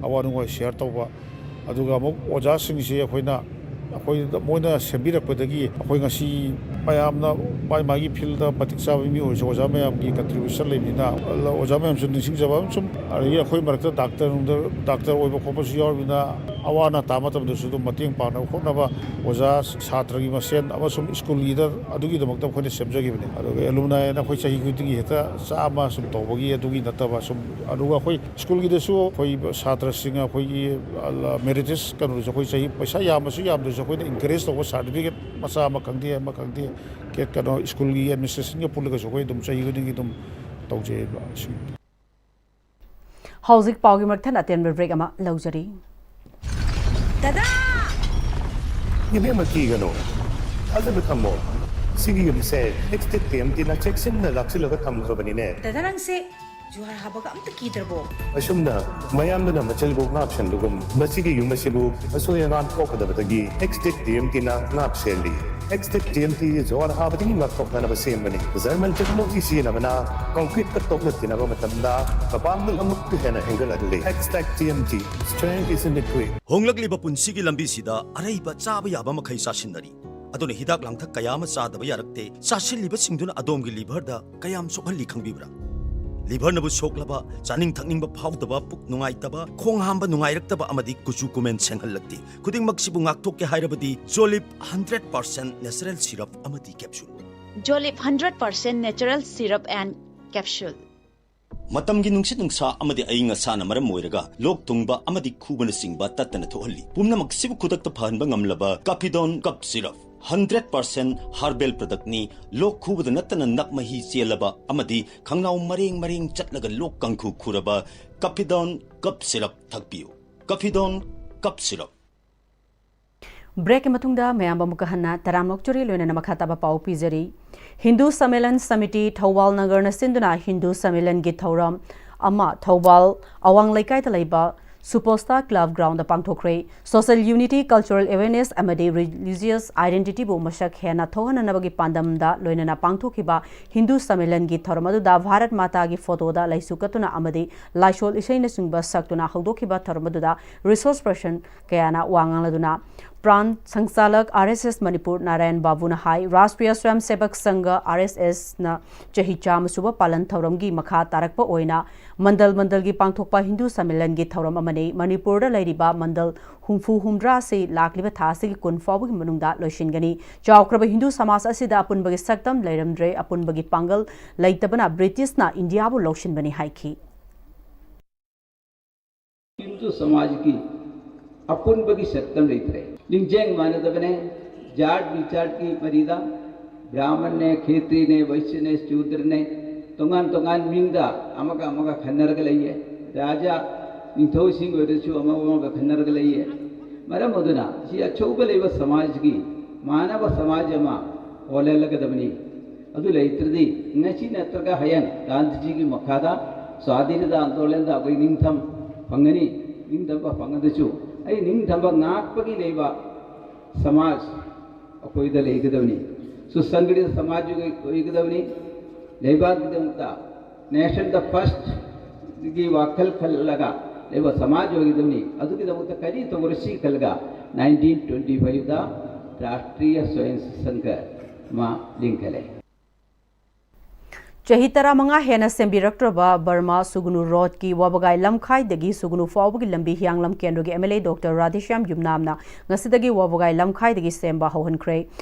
ꯑꯋꯥ ꯅꯨꯡꯉꯥꯏ share ꯇꯧꯕ, ꯑꯗꯨꯒ ꯑꯃꯨꯛ ꯑꯣꯖꯥꯁꯤꯡꯁꯦ ꯑꯩꯈꯣꯏꯅ, ꯑꯩꯈꯣꯏꯗ ꯃꯣꯏꯅ ꯁꯦꯝꯕꯤꯔꯛꯄꯗꯒꯤ ꯑꯩꯈꯣꯏ ꯉꯁꯤ ꯃꯌꯥꯝꯅ ꯃꯥꯒꯤ ꯃꯥꯒꯤ field ꯗ ꯃꯇꯤꯛ ꯆꯥꯕ ꯃꯤ ꯑꯣꯏꯔꯁꯨ ꯑꯣꯖꯥ ꯃꯌꯥꯝꯒꯤ contribution ꯂꯩꯕꯅꯤꯅ ꯑꯣꯖꯥ ꯃꯌꯥꯝꯁꯨ ꯅꯤꯡꯁꯤꯡꯖꯕ ꯑꯃꯁꯨꯡ, ꯑꯗꯒꯤ ꯑꯩꯈꯣꯏ ꯃꯔꯛꯇ doctor ꯅꯨꯡꯗ-, doctor ꯑꯣꯏꯕ ꯈꯣꯠꯄꯁꯨ ꯌꯥꯎꯔꯤꯕꯅꯤꯅ ꯑꯋꯥ ꯑꯅꯥ ꯇꯥꯕ ꯃꯇꯝꯗꯁꯨ ꯑꯗꯨꯝ ꯃꯇꯦꯡ ꯄꯥꯡꯅꯕ ꯈꯣꯠꯅꯕ ꯑꯣꯖꯥ ꯁꯥꯇ꯭ꯔꯒꯤ ꯃꯁꯦꯟ ꯑꯃꯁꯨꯡ ꯁ꯭ꯀꯨꯜꯒꯤꯗ ꯑꯗꯨꯒꯤꯗꯃꯛꯇ ꯑꯩꯈꯣꯏꯅ ꯁꯦꯝꯖꯈꯤꯕꯅꯤ꯫ ꯑꯗꯨꯒ ꯑꯦꯂꯨꯝꯅꯥꯏꯅ ꯑꯩꯈꯣꯏ ꯆꯍꯤ ꯈꯨꯗꯤꯡꯒꯤ ꯍꯦꯛꯇ ꯆꯥꯝꯃ ꯁꯨꯝ ꯇꯧꯕꯒꯤ ꯑꯗꯨꯒꯤ ꯅꯠꯇꯕ ꯁꯨꯝ, ꯑꯗꯨꯒ ꯑꯩꯈꯣꯏ ꯁ꯭ꯀꯨꯜꯒꯤꯗꯁꯨ ꯑꯩꯈꯣꯏ ꯁꯥꯇ꯭ꯔꯁꯤꯡ ꯑꯩꯈꯣꯏꯒꯤ ꯃꯦꯔꯤꯇꯁ ꯀꯩꯅꯣꯗꯁꯨ ꯑꯩꯈꯣꯏ ꯆꯍꯤ ꯄꯩꯁꯥ ꯌꯥꯝꯃꯁꯨ ꯌꯥꯝꯗ꯭ꯔꯁꯨ ꯑꯩꯈꯣꯏꯅ ꯏꯟꯀꯔꯦꯖ ꯇꯧꯕ ꯁꯥꯔꯇꯤꯐꯤꯀꯦꯠ ꯃꯆꯥ ꯑꯃ ꯈꯪꯗꯦ ꯑꯃ ꯈꯪꯗꯦ ꯀꯩꯅꯣ ꯁ꯭ꯀꯨꯜꯒꯤ ꯑꯦꯗꯃꯤꯅꯤꯁꯇ꯭ꯔꯦꯁꯟꯒ ꯄꯨꯜꯂꯒꯁꯨ ꯑꯩꯈꯣꯏ ꯑꯗꯨꯝ ꯆꯍꯤ ꯈꯨꯗꯤꯡꯒꯤ ꯑꯗꯨꯝ ꯇꯧꯖꯩꯑꯕ꯫ ꯍꯧꯖꯤꯛ ꯄꯥꯎꯒꯤ ꯃꯔꯛ ꯊꯠꯅ ꯑꯇꯦꯟꯕ ꯕ꯭ꯔꯦꯛ ꯑꯃ ꯂꯧꯖꯔꯤ꯫ ꯗꯗꯥ! ꯏꯕꯦꯝꯃ, ꯀꯤꯒꯅꯨ, ꯊꯥꯖꯕ ꯊꯝꯃꯣ꯫ ꯁꯤꯒꯤ ꯌꯨꯝꯁꯦ ꯑꯦꯛꯁꯇꯦꯛ ꯇꯤ ꯑꯦꯝ ꯇꯤꯅ ꯆꯦꯛꯁꯤꯟꯅ ꯂꯥꯛꯁꯤꯜꯂꯒ ꯊꯝꯈ꯭ꯔꯕꯅꯤꯅꯦ꯫ ꯗꯗꯥ, ꯅꯪꯁꯦ ꯖꯨꯍꯥꯔ ꯍꯥꯕꯒ ꯑꯝꯇ ꯀꯤꯗ꯭ꯔꯕꯣ? ꯑꯁꯨꯝꯅ ꯃꯌꯥꯝꯗꯨꯅ ꯃꯆꯜꯕꯨ ꯉꯥꯛ ꯁꯦꯟꯕꯒꯨꯝ, ꯃꯁꯤꯒꯤ ꯌꯨꯝ ꯑꯁꯤꯕꯨ ꯑꯁꯣꯏ ꯑꯉꯥꯝ ꯊꯣꯛꯀꯗꯕꯗꯒꯤ ꯑꯦꯛꯁꯇꯦꯛ ꯇꯤ ꯑꯦꯝ ꯇꯤꯅ ꯉꯥꯛ ꯁꯦꯜꯂꯤ꯫ ꯑꯦꯛꯁꯇꯦꯛ ꯇꯤ ꯑꯦꯝ ꯇꯤ ꯖꯨꯍꯥꯔ ꯍꯥꯕꯗꯒꯤ ꯉꯥꯛꯊꯣꯛꯅꯅꯕ ꯁꯦꯝꯕꯅꯤ꯫ ꯖꯔꯃꯟ ꯇꯦꯛꯅꯣꯂꯣꯖꯤ ꯁꯤꯖꯤꯟꯅꯕꯅ ꯀꯪꯀ꯭ꯔꯤꯠꯀ ꯇꯣꯛꯅ ꯇꯤꯟꯅꯕ ꯃꯇꯝꯗ ꯃꯄꯥꯡꯒꯜ ꯑꯃꯨꯛꯀ ꯍꯦꯟꯅ ꯍꯦꯟꯒꯠꯍꯜꯂꯤ꯫ ꯑꯦꯛꯁꯇꯦꯛ T M T, strength is in the grit. ꯍꯣꯡꯂꯛꯂꯤꯕ ꯄꯨꯟꯁꯤꯒꯤ ꯂꯝꯕꯤꯁꯤꯗ ꯑꯔꯩꯕ ꯆꯥꯕ ꯌꯥꯕ ꯃꯈꯩ ꯆꯥꯁꯤꯟꯅꯔꯤ꯫ ꯑꯗꯨꯅ ꯍꯤꯗꯥꯛ ꯂꯥꯡꯊꯛ ꯀꯌꯥ ꯑꯃ ꯆꯥꯗꯕ ꯌꯥꯔꯛꯇꯦ꯫ ꯆꯥꯁꯤꯜꯂꯤꯕꯁꯤꯡꯗꯨꯅ ꯑꯗꯣꯝꯒꯤ ꯂꯤꯚꯔꯗ ꯀꯌꯥꯝ ꯁꯣꯛꯍꯜꯂꯤ ꯈꯪꯕꯤꯕ꯭ꯔꯥ? ꯂꯤꯚꯔꯅꯕꯨ ꯁꯣꯛꯂꯕ, ꯆꯥꯅꯤꯡ ꯊꯛꯅꯤꯡꯕ ꯐꯥꯎꯗꯕ, ꯄꯨꯛ ꯅꯨꯡꯉꯥꯏꯇꯕ, ꯈꯣꯡ ꯍꯥꯝꯕ ꯅꯨꯡꯉꯥꯏꯔꯛꯇꯕ ꯑꯃꯗꯤ ꯀꯨꯆꯨ ꯀꯨꯃꯦꯟ ꯁꯦꯡꯍꯜꯂꯛꯇꯦ꯫ ꯈꯨꯗꯤꯡꯃꯛꯁꯤꯕꯨ ꯉꯥꯛꯊꯣꯛꯀꯦ ꯍꯥꯏꯔꯕꯗꯤ ꯖꯣꯂꯤꯞ ꯍꯟꯗ꯭ꯔꯦꯠ ꯄꯥꯔꯁꯦꯟ ꯅꯦꯆꯔꯦꯜ ꯁꯤꯔꯞ ꯑꯃꯗꯤ capsule. Jolib hundred percent natural syrup and capsule. ꯃꯇꯝꯒꯤ ꯅꯨꯡꯁꯤꯠ ꯅꯨꯡꯁꯥ ꯑꯃꯗꯤ ꯑꯏꯪ ꯑꯁꯥꯅ ꯃꯔꯝ ꯑꯣꯏꯔꯒ ꯂꯣꯛ ꯊꯨꯡꯕ ꯑꯃꯗꯤ ꯈꯨꯕꯅꯆꯤꯡꯕ ꯇꯠꯇꯅ ꯊꯣꯛꯍꯜꯂꯤ꯫ ꯄꯨꯝꯅꯃꯛꯁꯤꯕꯨ ꯈꯨꯗꯛꯇ ꯐꯍꯟꯕ ꯉꯝꯂꯕ ꯀꯥꯐꯤꯗꯣꯟ cough syrup. Hundred percent herbal ꯄ꯭ꯔꯗꯛꯅꯤ꯫ ꯂꯣꯛ ꯈꯨꯕꯗ ꯅꯠꯇꯅ ꯅꯞ ꯃꯍꯤ ꯆꯦꯜꯂꯕ ꯑꯃꯗꯤ ꯈꯪꯅꯥꯎ ꯃꯔꯦꯡ ꯃꯔꯦꯡ ꯆꯠꯂꯒ ꯂꯣꯛ ꯀꯥꯡꯈꯨ ꯈꯨꯔꯕ ꯀꯥꯐꯤꯗꯣꯟ ꯀꯞ ꯁꯤꯔꯞ ꯊꯛꯄꯤꯌꯨ꯫ ꯀꯥꯐꯤꯗꯣꯟ cough syrup. ꯕ꯭ꯔꯦꯛꯀꯤ ꯃꯇꯨꯡꯗ ꯃꯌꯥꯝꯕꯨ ꯑꯃꯨꯛꯀ ꯍꯟꯅ ꯇꯔꯥꯝꯅ ꯑꯣꯛꯆꯔꯤ, ꯂꯣꯏꯅꯅ ꯃꯈꯥ ꯇꯥꯕ ꯄꯥꯎ ꯄꯤꯖꯔꯤ꯫ ꯍꯤꯟꯗꯨ ꯁꯝꯃꯦꯂꯟ ꯁꯃꯤꯇꯤ ꯊꯧꯕꯥꯜ ꯅꯒꯔꯅ ꯁꯤꯟꯗꯨꯅ ꯍꯤꯟꯗꯨ ꯁꯝꯃꯦꯂꯟꯒꯤ ꯊꯧꯔꯝ ꯑꯃ ꯊꯧꯕꯥꯜ ꯑꯋꯥꯡ ꯂꯩꯀꯥꯏꯗ ꯂꯩꯕ ꯁꯨꯄꯣꯁꯇꯥ ꯀ꯭ꯂꯕ ꯒ꯭ꯔꯥꯎꯟꯗ ꯄꯥꯡꯊꯣꯛꯈ꯭ꯔꯦ꯫ Social unity, cultural awareness ꯑꯃꯗꯤ religious identityꯕꯨ ꯃꯁꯛ ꯍꯦꯟꯅ ꯊꯣꯛꯍꯟꯅꯅꯕꯒꯤ ꯄꯥꯟꯗꯝꯗ ꯂꯣꯏꯅꯅ ꯄꯥꯡꯊꯣꯛꯈꯤꯕ ꯍꯤꯟꯗꯨ ꯁꯝꯃꯦꯂꯟꯒꯤ ꯊꯧꯔꯝ ꯑꯗꯨꯗ ꯚꯥꯔꯠ ꯃꯥꯇꯥꯒꯤ ꯐꯣꯇꯣꯗ ꯂꯩꯁꯨ ꯀꯠꯇꯨꯅ ꯑꯃꯗꯤ ꯂꯥꯏꯁꯣꯜ ꯏꯁꯩꯅꯆꯤꯡꯕ ꯁꯛꯇꯨꯅ ꯍꯧꯗꯣꯛꯈꯤꯕ ꯊꯧꯔꯝ ꯑꯗꯨꯗ resource person ꯀꯌꯥꯅ ꯋꯥ ꯉꯥꯡꯂꯗꯨꯅ ꯄ꯭ꯔꯥꯟ ꯁꯪꯆꯥꯂꯛ ꯑꯥꯔ ꯑꯦꯁ ꯑꯦꯁ ꯃꯅꯤꯄꯨꯔ ꯅꯥꯔꯥꯌꯟ ꯕꯥꯕꯨꯅ ꯍꯥꯏ, ꯔꯥꯁꯇ꯭ꯔꯤꯌꯥ ꯁ꯭ꯋꯌꯝ ꯁꯦꯕꯛ ꯁꯪꯘ, ꯑꯥꯔ ꯑꯦꯁ ꯑꯦꯁꯅ ꯆꯍꯤ ꯆꯥꯝꯃ ꯁꯨꯕ ꯄꯥꯂꯟ ꯊꯧꯔꯝꯒꯤ ꯃꯈꯥ ꯇꯥꯔꯛꯄ ꯑꯣꯏꯅ ꯃꯟꯗꯜ ꯃꯟꯗꯜꯒꯤ ꯄꯥꯡꯊꯣꯛꯄ ꯍꯤꯟꯗꯨ ꯁꯝꯃꯦꯂꯟꯒꯤ ꯊꯧꯔꯝ ꯑꯃꯅꯤ꯫ ꯃꯅꯤꯄꯨꯔꯗ ꯂꯩꯔꯤꯕ ꯃꯟꯗꯜ ꯍꯨꯝꯐꯨ ꯍꯨꯝꯗ꯭ꯔꯥ ꯑꯁꯤ ꯂꯥꯛꯂꯤꯕ ꯊꯥ ꯑꯁꯤꯒꯤ ꯀꯨꯟ ꯐꯥꯎꯕꯒꯤ ꯃꯅꯨꯡꯗ ꯂꯣꯏꯁꯤꯟꯒꯅꯤ꯫ ꯆꯥꯎꯈ꯭ꯔꯕ ꯍꯤꯟꯗꯨ ꯁꯃꯥꯖ ꯑꯁꯤꯗ ꯑꯄꯨꯟꯕꯒꯤ ꯁꯛꯇꯝ ꯂꯩꯔꯝꯗ꯭ꯔꯦ, ꯑꯄꯨꯟꯕꯒꯤ ꯄꯥꯡꯒꯜ ꯂꯩꯇꯕꯅ ꯕ꯭ꯔꯤꯇꯤꯁꯅ ꯏꯟꯗꯤꯌꯥꯕꯨ ꯂꯧꯁꯤꯟꯕꯅꯤ ꯍꯥꯏꯈꯤ꯫ ꯍꯤꯟꯗꯨ ꯁꯃꯥꯖꯀꯤ ꯑꯄꯨꯟꯕꯒꯤ ꯁꯛꯇꯝ ꯂꯩꯇ꯭ꯔꯦ꯫ ꯂꯤꯡꯖꯦꯜ ꯃꯥꯟꯅꯗꯕꯅꯦ꯫ ꯖꯥꯠ ꯕꯤꯖꯥꯠꯀꯤ ꯃꯔꯤꯗ ꯕ꯭ꯔꯥꯍꯃꯟꯅꯦ, ꯈꯦꯇ꯭ꯔꯤꯅꯦ, ꯋꯩꯁ꯭ꯌꯅꯦ, ꯁꯨꯗ꯭ꯔꯅꯦ, ꯇꯣꯉꯥꯟ ꯇꯣꯉꯥꯟ ꯃꯤꯡꯗ ꯑꯃꯒ ꯑꯃꯒ ꯈꯟꯅꯔꯒ ꯂꯩꯌꯦ꯫ ꯔꯥꯖꯥ, ꯅꯤꯡꯊꯧꯁꯤꯡ ꯑꯣꯏꯔꯁꯨ ꯑꯃꯒ ꯑꯃꯒ ꯈꯟꯅꯔꯒ ꯂꯩꯌꯦ꯫ ꯃꯔꯝ ꯑꯗꯨꯅ ꯁꯤ ꯑꯆꯧꯕ ꯂꯩꯕ ꯁꯃꯥꯖꯒꯤ ꯃꯥꯟꯅꯕ ꯁꯃꯥꯖ ꯑꯃ ꯑꯣꯜꯍꯜꯂꯒꯗꯕꯅꯤ꯫ ꯑꯗꯨ ꯂꯩꯇ꯭ꯔꯗꯤ ꯉꯁꯤ ꯅꯠꯇ꯭ꯔꯒ ꯍꯌꯦꯡ ꯒꯥꯟꯙꯤꯖꯤꯒꯤ ꯃꯈꯥꯗ ꯁ꯭ꯋꯥꯙꯤꯟꯇꯥ ꯑꯟꯗꯣꯂꯟꯗ ꯑꯩꯈꯣꯏ ꯅꯤꯡꯊꯝ ꯐꯪꯒꯅꯤ꯫ ꯅꯤꯡꯇꯝꯕ ꯐꯪꯉꯗꯁꯨ ꯑꯩ ꯅꯤꯡꯇꯝꯕ ꯉꯥꯛꯄꯒꯤ ꯂꯩꯕ ꯁꯃꯥꯖ ꯑꯩꯈꯣꯏꯗ ꯂꯩꯒꯗꯕꯅꯤ꯫ ꯁꯨꯁꯪꯒꯤꯠ ꯁꯃꯥꯖ ꯑꯣꯏꯒꯗꯕꯅꯤ꯫ ꯂꯩꯕꯥꯛꯀꯤꯗꯃꯛꯇ national the first ꯒꯤ ꯋꯥꯈꯜ ꯈꯜꯂꯒ ꯂꯩꯕ ꯁꯃꯥꯖ ꯑꯣꯏꯒꯗꯕꯅꯤ꯫ ꯑꯗꯨꯒꯤꯗꯃꯛꯇ ꯀꯔꯤ ꯇꯧꯔꯁꯤ ꯈꯜꯂꯒ nineteen twenty five ꯗ ꯔꯥꯁꯇ꯭ꯔꯤꯌ ꯁ꯭ꯋꯌꯝ ꯁꯪꯘ ꯑꯃ ꯂꯤꯡꯈꯠꯂꯦ꯫ ꯆꯍꯤ ꯇꯔꯥꯃꯉꯥ ꯍꯦꯟꯅ ꯁꯦꯝꯕꯤꯔꯛꯇ꯭ꯔꯕ ꯕꯔꯃꯥ ꯁꯨꯒꯨꯅꯨ ꯔꯣꯗꯀꯤ ꯋꯥꯕꯒꯥꯏ ꯂꯝꯈꯥꯏꯗꯒꯤ ꯁꯨꯒꯨꯅꯨ ꯐꯥꯎꯕꯒꯤ ꯂꯝꯕꯤ ꯍꯤꯌꯥꯡꯂꯝ ꯀꯦꯟꯗ꯭ꯔꯒꯤ M L A doctor Radheshyam ꯌꯨꯝꯅꯥꯝꯅ ꯉꯁꯤꯗꯒꯤ ꯋꯥꯕꯒꯥꯏ ꯂꯝꯈꯥꯏꯗꯒꯤ ꯁꯦꯝꯕ ꯍꯧꯍꯟꯈ꯭ꯔꯦ꯫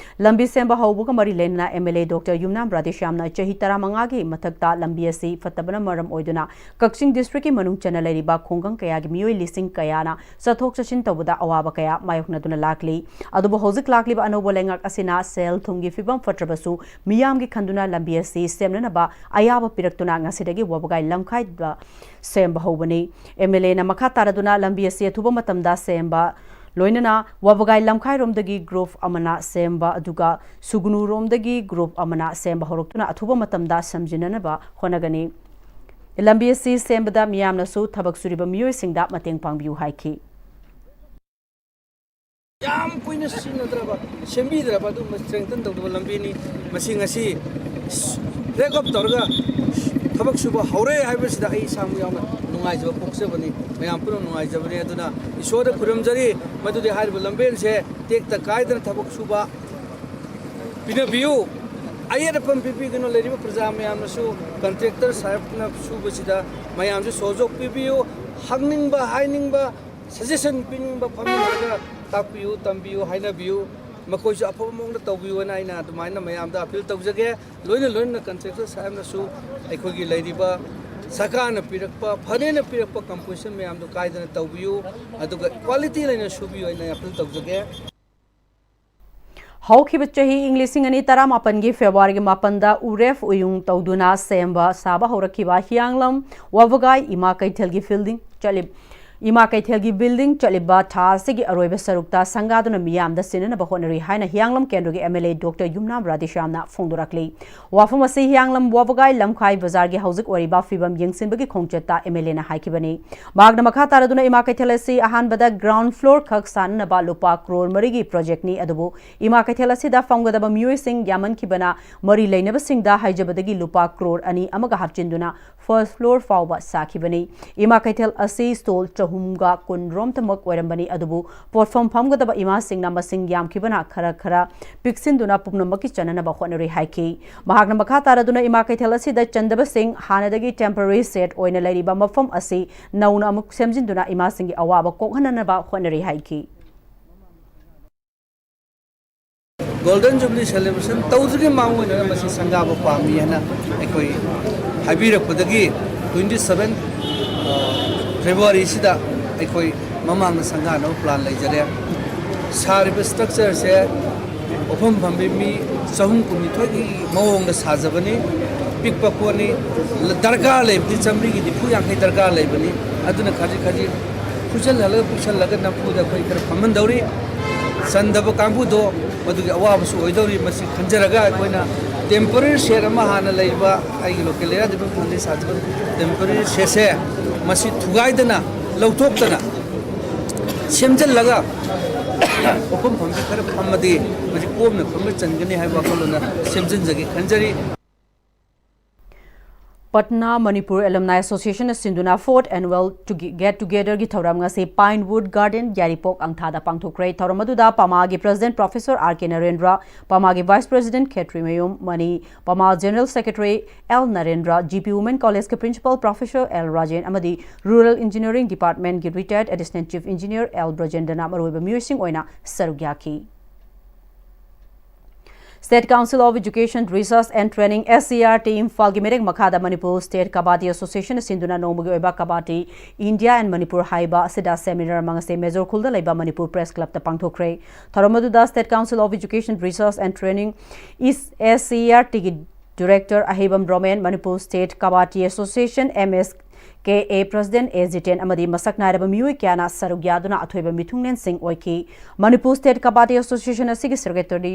ꯂꯝꯕꯤ ꯁꯦꯝꯕ ꯍꯧꯕꯒ ꯃꯔꯤ ꯂꯩꯅꯅ ꯑꯦꯝ ꯑꯦꯜ ꯑꯦ ꯗꯣꯛꯇꯔ ꯌꯨꯝꯅꯥꯝ ꯔꯥꯙꯦꯁ꯭ꯌꯥꯝꯅ ꯆꯍꯤ ꯇꯔꯥꯃꯉꯥꯒꯤ ꯃꯊꯛꯇ ꯂꯝꯕꯤ ꯑꯁꯤ ꯐꯠꯇꯕꯅ ꯃꯔꯝ ꯑꯣꯏꯗꯨꯅ ꯀꯛꯆꯤꯡ ꯗꯤꯁꯇ꯭ꯔꯤꯛꯀꯤ ꯃꯅꯨꯡ ꯆꯟꯅ ꯂꯩꯔꯤꯕ ꯈꯨꯡꯒꯪ ꯀꯌꯥꯒꯤ ꯃꯤꯑꯣꯏ ꯂꯤꯁꯤꯡ ꯀꯌꯥꯅ ꯆꯠꯊꯣꯛ ꯆꯠꯁꯤꯟ ꯇꯧꯕꯗ ꯑꯋꯥꯕ ꯀꯌꯥ ꯃꯥꯌꯣꯛꯅꯗꯨꯅ ꯂꯥꯛꯂꯤ꯫ ꯑꯗꯨꯕꯨ ꯍꯧꯖꯤꯛ ꯂꯥꯛꯂꯤꯕ ꯑꯅꯧꯕ ꯂꯩꯉꯥꯛ ꯑꯁꯤꯅ ꯁꯦꯜ ꯊꯨꯝꯒꯤ ꯐꯤꯕꯝ ꯐꯠꯇ꯭ꯔꯕꯁꯨ ꯃꯤꯌꯥꯝꯒꯤ ꯈꯟꯗꯨꯅ ꯂꯝꯕꯤ ꯑꯁꯤ ꯁꯦꯝꯅꯅꯕ ꯑꯌꯥꯕ ꯄꯤꯔꯛꯇꯨꯅ ꯉꯁꯤꯗꯒꯤ ꯋꯥꯕꯒꯥꯏ ꯂꯝꯈꯥꯏꯗ ꯁꯦꯝꯕ ꯍꯧꯕꯅꯤ꯫ ꯑꯦꯝ ꯑꯦꯜ ꯑꯦꯅ ꯃꯈꯥ ꯇꯥꯔꯗꯨꯅ ꯂꯝꯕꯤ ꯑꯁꯤ ꯑꯊꯨꯕ ꯃꯇꯝꯗ ꯁꯦꯝꯕ ꯂꯣꯏꯅꯅ ꯋꯥꯕꯒꯥꯏ ꯂꯝꯈꯥꯏꯔꯣꯝꯗꯒꯤ ꯒ꯭ꯔꯨꯞ ꯑꯃꯅ ꯁꯦꯝꯕ, ꯑꯗꯨꯒ ꯁꯨꯒꯨꯅꯨꯔꯣꯝꯗꯒꯤ ꯒ꯭ꯔꯨꯞ ꯑꯃꯅ ꯁꯦꯝꯕ ꯍꯧꯔꯛꯇꯨꯅ ꯑꯊꯨꯕ ꯃꯇꯝꯗ ꯁꯦꯝꯖꯤꯟꯅꯅꯕ ꯍꯣꯠꯅꯒꯅꯤ꯫ ꯂꯝꯕꯤ ꯑꯁꯤ ꯁꯦꯝꯕꯗ ꯃꯤꯌꯥꯝꯅꯁꯨ ꯊꯕꯛ ꯁꯨꯔꯤꯕ ꯃꯤꯑꯣꯏꯁꯤꯡꯗ ꯃꯇꯦꯡ ꯄꯥꯡꯕꯤꯌꯨ ꯍꯥꯏꯈꯤ꯫ ꯌꯥꯝ ꯀꯨꯏꯅ ꯁꯤꯖꯤꯟꯅꯗ꯭ꯔꯕ, ꯁꯦꯝꯕꯤꯗ꯭ꯔꯕ ꯑꯗꯨꯒꯨꯝꯕ strengthen ꯇꯧꯗꯕ ꯂꯝꯕꯤꯅꯤ꯫ ꯃꯁꯤ ꯉꯁꯤ flag off ꯇꯧꯔꯒ ꯊꯕꯛ ꯁꯨꯕ ꯍꯧꯔꯦ ꯍꯥꯏꯕꯁꯤꯗ ꯑꯩ ꯏꯁꯥꯃꯛ ꯌꯥꯝꯅ ꯅꯨꯡꯉꯥꯏ꯫ ꯅꯨꯡꯉꯥꯏꯖꯕ ꯄꯣꯛꯆꯕꯅꯤ, ꯃꯌꯥꯝ ꯄꯨꯝꯅꯃꯛ ꯅꯨꯡꯉꯥꯏꯖꯕꯅꯤ꯫ ꯑꯗꯨꯅ ꯏꯁꯣꯔꯗ ꯈꯨꯔꯨꯝꯖꯔꯤ, ꯃꯗꯨꯗꯤ ꯍꯥꯏꯔꯤꯕ ꯂꯝꯕꯦꯟꯁꯦ ꯇꯦꯛꯇ ꯀꯥꯏꯗꯅ ꯊꯕꯛ ꯁꯨꯕ ꯄꯤꯅꯕꯤꯌꯨ꯫ ꯑꯌꯦꯠ ꯑꯄꯟ ꯄꯤꯕꯤꯒꯅꯨ꯫ ꯂꯩꯔꯤꯕ ꯄ꯭ꯔꯖꯥ ꯃꯌꯥꯝꯅꯁꯨ ꯀꯟꯇ꯭ꯔꯦꯛꯇꯔ ꯁꯥꯍꯦꯕꯅ ꯁꯨꯕꯁꯤꯗ ꯃꯌꯥꯝꯁꯨ ꯁꯍꯌꯣꯒ ꯄꯤꯕꯤꯌꯨ꯫ ꯍꯪꯅꯤꯡꯕ, ꯍꯥꯏꯅꯤꯡꯕ, ꯁꯖꯦꯁꯟ ꯄꯤꯅꯤꯡꯕ ꯐꯝꯃꯤꯟꯅꯔꯒ ꯇꯥꯛꯄꯤꯌꯨ, ꯇꯝꯕꯤꯌꯨ, ꯍꯥꯏꯅꯕꯤꯌꯨ꯫ ꯃꯈꯣꯏꯁꯨ ꯑꯐꯕ ꯃꯑꯣꯡꯗ ꯇꯧꯕꯤꯌꯨ ꯍꯥꯏꯅ ꯑꯩꯅ ꯑꯗꯨꯃꯥꯏꯅ ꯃꯌꯥꯝꯗ ꯑꯄꯤꯜ ꯇꯧꯖꯒꯦ꯫ ꯂꯣꯏꯅ ꯂꯣꯏꯅꯅ ꯀꯟꯇ꯭ꯔꯦꯛꯇꯔ ꯁꯥꯍꯦꯕꯅꯁꯨ ꯑꯩꯈꯣꯏꯒꯤ ꯂꯩꯔꯤꯕ ꯁꯔꯀꯥꯔꯅ ꯄꯤꯔꯛꯄ, ꯐꯔꯦꯅ ꯄꯤꯔꯛꯄ ꯀꯝꯄꯣꯖꯤꯁꯟ ꯃꯌꯥꯝꯗꯨ ꯀꯥꯏꯗꯅ ꯇꯧꯕꯤꯌꯨ, ꯑꯗꯨꯒ ꯀ꯭ꯋꯥꯂꯤꯇꯤ ꯂꯩꯅ ꯁꯨꯕꯤꯌꯨ ꯍꯥꯏꯅ ꯑꯄꯤꯜ ꯇꯧꯖꯒꯦ꯫ ꯍꯧꯈꯤꯕ ꯆꯍꯤ ꯏꯪ ꯂꯤꯁꯤꯡ ꯑꯅꯤ ꯇꯔꯥꯃꯥꯄꯟꯒꯤ ꯐꯦꯕ꯭ꯔꯨꯋꯥꯔꯤꯒꯤ ꯃꯥꯄꯟꯗ ꯎꯔꯦꯞ ꯎꯌꯨꯡ ꯇꯧꯗꯨꯅ ꯁꯦꯝꯕ ꯁꯥꯕ ꯍꯧꯔꯛꯈꯤꯕ ꯍꯤꯌꯥꯡꯂꯝ ꯋꯥꯕꯒꯥꯏ ꯏꯃꯥ ꯀꯩꯊꯦꯜꯒꯤ building ꯆꯠꯂꯤ-, ꯏꯃꯥ ꯀꯩꯊꯦꯜꯒꯤ building ꯆꯠꯂꯤꯕ ꯊꯥ ꯑꯁꯤꯒꯤ ꯑꯔꯣꯏꯕ ꯁꯔꯨꯛꯇ ꯁꯪꯒꯥꯗꯨꯅ ꯃꯤꯌꯥꯝꯗ ꯁꯤꯟꯅꯅꯕ ꯍꯣꯠꯅꯔꯤ ꯍꯥꯏꯅ ꯍꯤꯌꯥꯡꯂꯝ ꯀꯦꯟꯗ꯭ꯔꯒꯤ MLA Doctor ꯌꯨꯝꯅꯥꯝ ꯔꯥꯙꯦꯁ꯭ꯌꯥꯝꯅ ꯐꯣꯡꯗꯣꯔꯛꯂꯤ꯫ ꯋꯥꯐꯝ ꯑꯁꯤ ꯍꯤꯌꯥꯡꯂꯝ ꯋꯥꯕꯒꯥꯏ ꯂꯝꯈꯥꯏ ꯕꯖꯥꯔꯒꯤ ꯍꯧꯖꯤꯛ ꯑꯣꯏꯔꯤꯕ ꯐꯤꯕꯝ ꯌꯦꯡꯁꯤꯟꯕꯒꯤ ꯈꯣꯡꯆꯠꯇ MLAꯅ ꯍꯥꯏꯈꯤꯕꯅꯤ꯫ ꯃꯍꯥꯛꯅ ꯃꯈꯥ ꯇꯥꯔꯗꯨꯅ ꯏꯃꯥ ꯀꯩꯊꯦꯜ ꯑꯁꯤ ꯑꯍꯥꯟꯕꯗ ground floor ꯈꯛ ꯁꯥꯅꯅꯕ ꯂꯨꯄꯥ ꯀ꯭ꯔꯣꯔ ꯃꯔꯤꯒꯤ projectꯅꯤ, ꯑꯗꯨꯕꯨ ꯏꯃꯥ ꯀꯩꯊꯦꯜ ꯑꯁꯤꯗ ꯐꯝꯒꯗꯕ ꯃꯤꯑꯣꯏꯁꯤꯡ ꯌꯥꯝꯃꯟꯈꯤꯕꯅ ꯃꯔꯤ ꯂꯩꯅꯕꯁꯤꯡꯗ ꯍꯥꯏꯖꯕꯗꯒꯤ ꯂꯨꯄꯥ ꯀ꯭ꯔꯣꯔ ꯑꯅꯤ ꯑꯃꯒ ꯍꯥꯞꯆꯤꯟꯗꯨꯅ first floor ꯐꯥꯎꯕ ꯁꯥꯈꯤꯕꯅꯤ꯫ ꯏꯃꯥ ꯀꯩꯊꯦꯜ ꯑꯁꯤ stall ꯆꯍꯨꯝꯒ ꯀꯨꯟꯔꯣꯝꯇꯃꯛ ꯑꯣꯏꯔꯝꯕꯅꯤ, ꯑꯗꯨꯕꯨ ꯄꯣꯠꯐꯝ ꯐꯝꯒꯗꯕ ꯏꯃꯥꯁꯤꯡꯅ ꯃꯁꯤꯡ ꯌꯥꯝꯈꯤꯕꯅ ꯈꯔ ꯈꯔ ꯄꯤꯛꯁꯤꯟꯗꯨꯅ ꯄꯨꯝꯅꯃꯛꯀꯤ ꯆꯟꯅꯅꯕ ꯍꯣꯠꯅꯔꯤ ꯍꯥꯏꯈꯤ꯫ ꯃꯍꯥꯛꯅ ꯃꯈꯥ ꯇꯥꯔꯗꯨꯅ ꯏꯃꯥ ꯀꯩꯊꯦꯜ ꯑꯁꯤꯗ ꯆꯟꯗꯕꯁꯤꯡ ꯍꯥꯟꯅꯗꯒꯤ temporary shed ꯑꯣꯏꯅ ꯂꯩꯔꯤꯕ ꯃꯐꯝ ꯑꯁꯤ ꯅꯧꯅ ꯑꯃꯨꯛ ꯁꯦꯝꯖꯤꯟꯗꯨꯅ ꯏꯃꯥꯁꯤꯡꯒꯤ ꯑꯋꯥꯕ ꯀꯣꯛꯍꯟꯅꯅꯕ ꯍꯣꯠꯅꯔꯤ ꯍꯥꯏꯈꯤ꯫ Golden Jubilee celebration ꯇꯧꯗ꯭ꯔꯤꯉꯩ ꯃꯃꯥꯡ ꯑꯣꯏꯅ ꯃꯁꯤ ꯁꯪꯒꯥꯕ ꯄꯥꯝꯃꯤ ꯍꯥꯏꯅ ꯑꯩꯈꯣꯏ ꯍꯥꯏꯕꯤꯔꯛꯄꯗꯒꯤ twenty seven Februaryꯁꯤꯗ ꯑꯩꯈꯣꯏ ꯃꯃꯥꯡꯗ ꯁꯪꯒꯥꯅꯕ plan ꯂꯩꯖꯔꯦ꯫ ꯁꯥꯔꯤꯕ structureꯁꯦ ꯄꯣꯠꯐꯝ ꯐꯝꯕꯤ ꯃꯤ ꯆꯍꯨꯝ ꯀꯨꯟꯅꯤꯊꯣꯏꯒꯤ ꯃꯑꯣꯡꯗ ꯁꯥꯖꯕꯅꯤ꯫ ꯄꯤꯛꯄ ꯄꯣꯠꯅꯤ, ꯗꯔꯀꯥꯔ ꯂꯩꯕꯗꯤ ꯆꯥꯃꯔꯤꯒꯤ ꯅꯤꯐꯨ ꯌꯥꯡꯈꯩ ꯗꯔꯀꯥꯔ ꯂꯩꯕꯅꯤ꯫ ꯑꯗꯨꯅ ꯈꯖꯤꯛ ꯈꯖꯤꯛ ꯈꯨꯠꯁꯜꯍꯜꯂꯒ ꯄꯤꯛꯁꯜꯂꯒ ꯅꯝꯐꯨꯗ ꯑꯩꯈꯣꯏ ꯈꯔ ꯐꯝꯍꯟꯗꯧꯔꯤ꯫ ꯆꯟꯗꯕ ꯀꯥꯡꯕꯨꯗꯣ ꯃꯗꯨꯒꯤ ꯑꯋꯥꯕꯁꯨ ꯑꯣꯏꯗꯧꯔꯤ꯫ ꯃꯁꯤ ꯈꯟꯖꯔꯒ ꯑꯩꯈꯣꯏꯅ temporary shed ꯑꯃ ꯍꯥꯟꯅ ꯂꯩꯔꯤꯕ ꯑꯩꯒꯤ local area development fund ꯁꯥꯖꯕ temporary shedꯁꯦ ꯃꯁꯤ ꯊꯨꯒꯥꯏꯗꯅ ꯂꯧꯊꯣꯛꯇꯅ ꯁꯦꯝꯖꯤꯜꯂꯒ ꯄꯣꯠꯐꯝ ꯐꯝꯕꯤ ꯈꯔ ꯐꯝꯃꯗꯤ ꯃꯁꯤ ꯀꯣꯝꯅ ꯐꯝꯕ ꯆꯟꯒꯅꯤ ꯍꯥꯏꯕ ꯋꯥꯈꯜꯂꯣꯟꯅ ꯁꯦꯝꯖꯤꯟꯖꯒꯦ ꯈꯟꯖꯔꯤ꯫ ꯄꯠꯅꯥ ꯃꯅꯤꯄꯨꯔ ꯑꯦꯂꯝꯅꯥꯏ ꯑꯦꯁꯣꯁꯤꯌꯦꯁꯟꯅ ꯁꯤꯟꯗꯨꯅ ꯐꯣꯔꯠ ꯑꯦꯅꯨꯋꯦꯜ ꯒꯦꯠ ꯇꯨꯒꯦꯗꯔꯒꯤ ꯊꯧꯔꯝ ꯉꯁꯤ ꯄꯥꯏꯟꯋꯨꯗ ꯒꯥꯔꯗꯦꯟ ꯌꯥꯏꯔꯤꯄꯣꯛ ꯑꯪꯊꯥꯗ ꯄꯥꯡꯊꯣꯛꯈ꯭ꯔꯦ꯫ ꯊꯧꯔꯝ ꯑꯗꯨꯗ ꯄꯃꯥꯒꯤ president professor R K Narendra, ꯄꯃꯥꯒꯤ ꯚꯥꯏꯁ ꯄ꯭ꯔꯁꯤꯗꯦꯟꯠ ꯈꯦꯇ꯭ꯔꯤꯃꯌꯨꯝ ꯃꯅꯤ, ꯄꯃꯥ general secretary L Narendra, G P women ꯀꯣꯂꯦꯖꯀꯤ ꯄ꯭ꯔꯤꯟꯁꯤꯄꯥꯜ ꯄ꯭ꯔꯣꯐꯦꯁꯔ ꯑꯦꯜ ꯔꯥꯖꯦꯟ ꯑꯃꯗꯤ ꯔꯨꯔꯦꯜ ꯏꯟꯖꯤꯅꯤꯌꯔꯤꯡ ꯗꯤꯄꯥꯔꯠꯃꯦꯟꯠꯀꯤ retired assistant chief engineer L ꯕ꯭ꯔꯖꯦꯟꯗ꯭ꯔꯅ ꯃꯔꯨꯑꯣꯏꯕ ꯃꯤꯑꯣꯏꯁꯤꯡ ꯑꯣꯏꯅ ꯁꯔꯨꯛ ꯌꯥꯈꯤ꯫ State Council of Education, Research and Training, S C E R T, ꯏꯝꯐꯥꯜꯒꯤ ꯃꯤꯔꯦꯞ ꯃꯈꯥꯗ ꯃꯅꯤꯄꯨꯔ ꯁ꯭ꯇꯦꯠ ꯀꯕꯥꯗꯤ ꯑꯦꯁꯣꯁꯤꯌꯦꯁꯟꯅ ꯁꯤꯟꯗꯨꯅ ꯅꯣꯡꯃꯒꯤ ꯑꯣꯏꯕ ꯀꯕꯥꯗꯤ ꯏꯟꯗꯤꯌꯥ ꯑꯦꯟ ꯃꯅꯤꯄꯨꯔ ꯍꯥꯏꯕ ꯑꯁꯤꯗ ꯁꯦꯃꯤꯅꯥꯔ ꯑꯃ ꯉꯁꯤ ꯃꯦꯖꯣꯔ ꯈꯨꯜꯗ ꯂꯩꯕ ꯃꯅꯤꯄꯨꯔ ꯄ꯭ꯔꯦꯁ ꯀ꯭ꯂꯕꯇ ꯄꯥꯡꯊꯣꯛꯈ꯭ꯔꯦ꯫ ꯊꯧꯔꯝ ꯑꯗꯨꯗ State Council of Education, Research and Training, S C E R T, ꯒꯤ director Ahaibam Romen, Manipur state kabaddi association, M S K A, president A Jiten ꯑꯃꯗꯤ ꯃꯁꯛ ꯅꯥꯏꯔꯕ ꯃꯤꯑꯣꯏ ꯀꯌꯥꯅ ꯁꯔꯨꯛ ꯌꯥꯗꯨꯅ ꯑꯊꯣꯏꯕ ꯃꯤꯊꯨꯡꯂꯦꯟꯁꯤꯡ ꯑꯣꯏꯈꯤ꯫ ꯃꯅꯤꯄꯨꯔ ꯁ꯭ꯇꯦꯠ ꯀꯕꯥꯗꯤ ꯑꯦꯁꯣꯁꯤꯌꯦꯁꯟ ꯑꯁꯤꯒꯤ ꯁꯦꯀ꯭ꯔꯦꯇꯔꯤ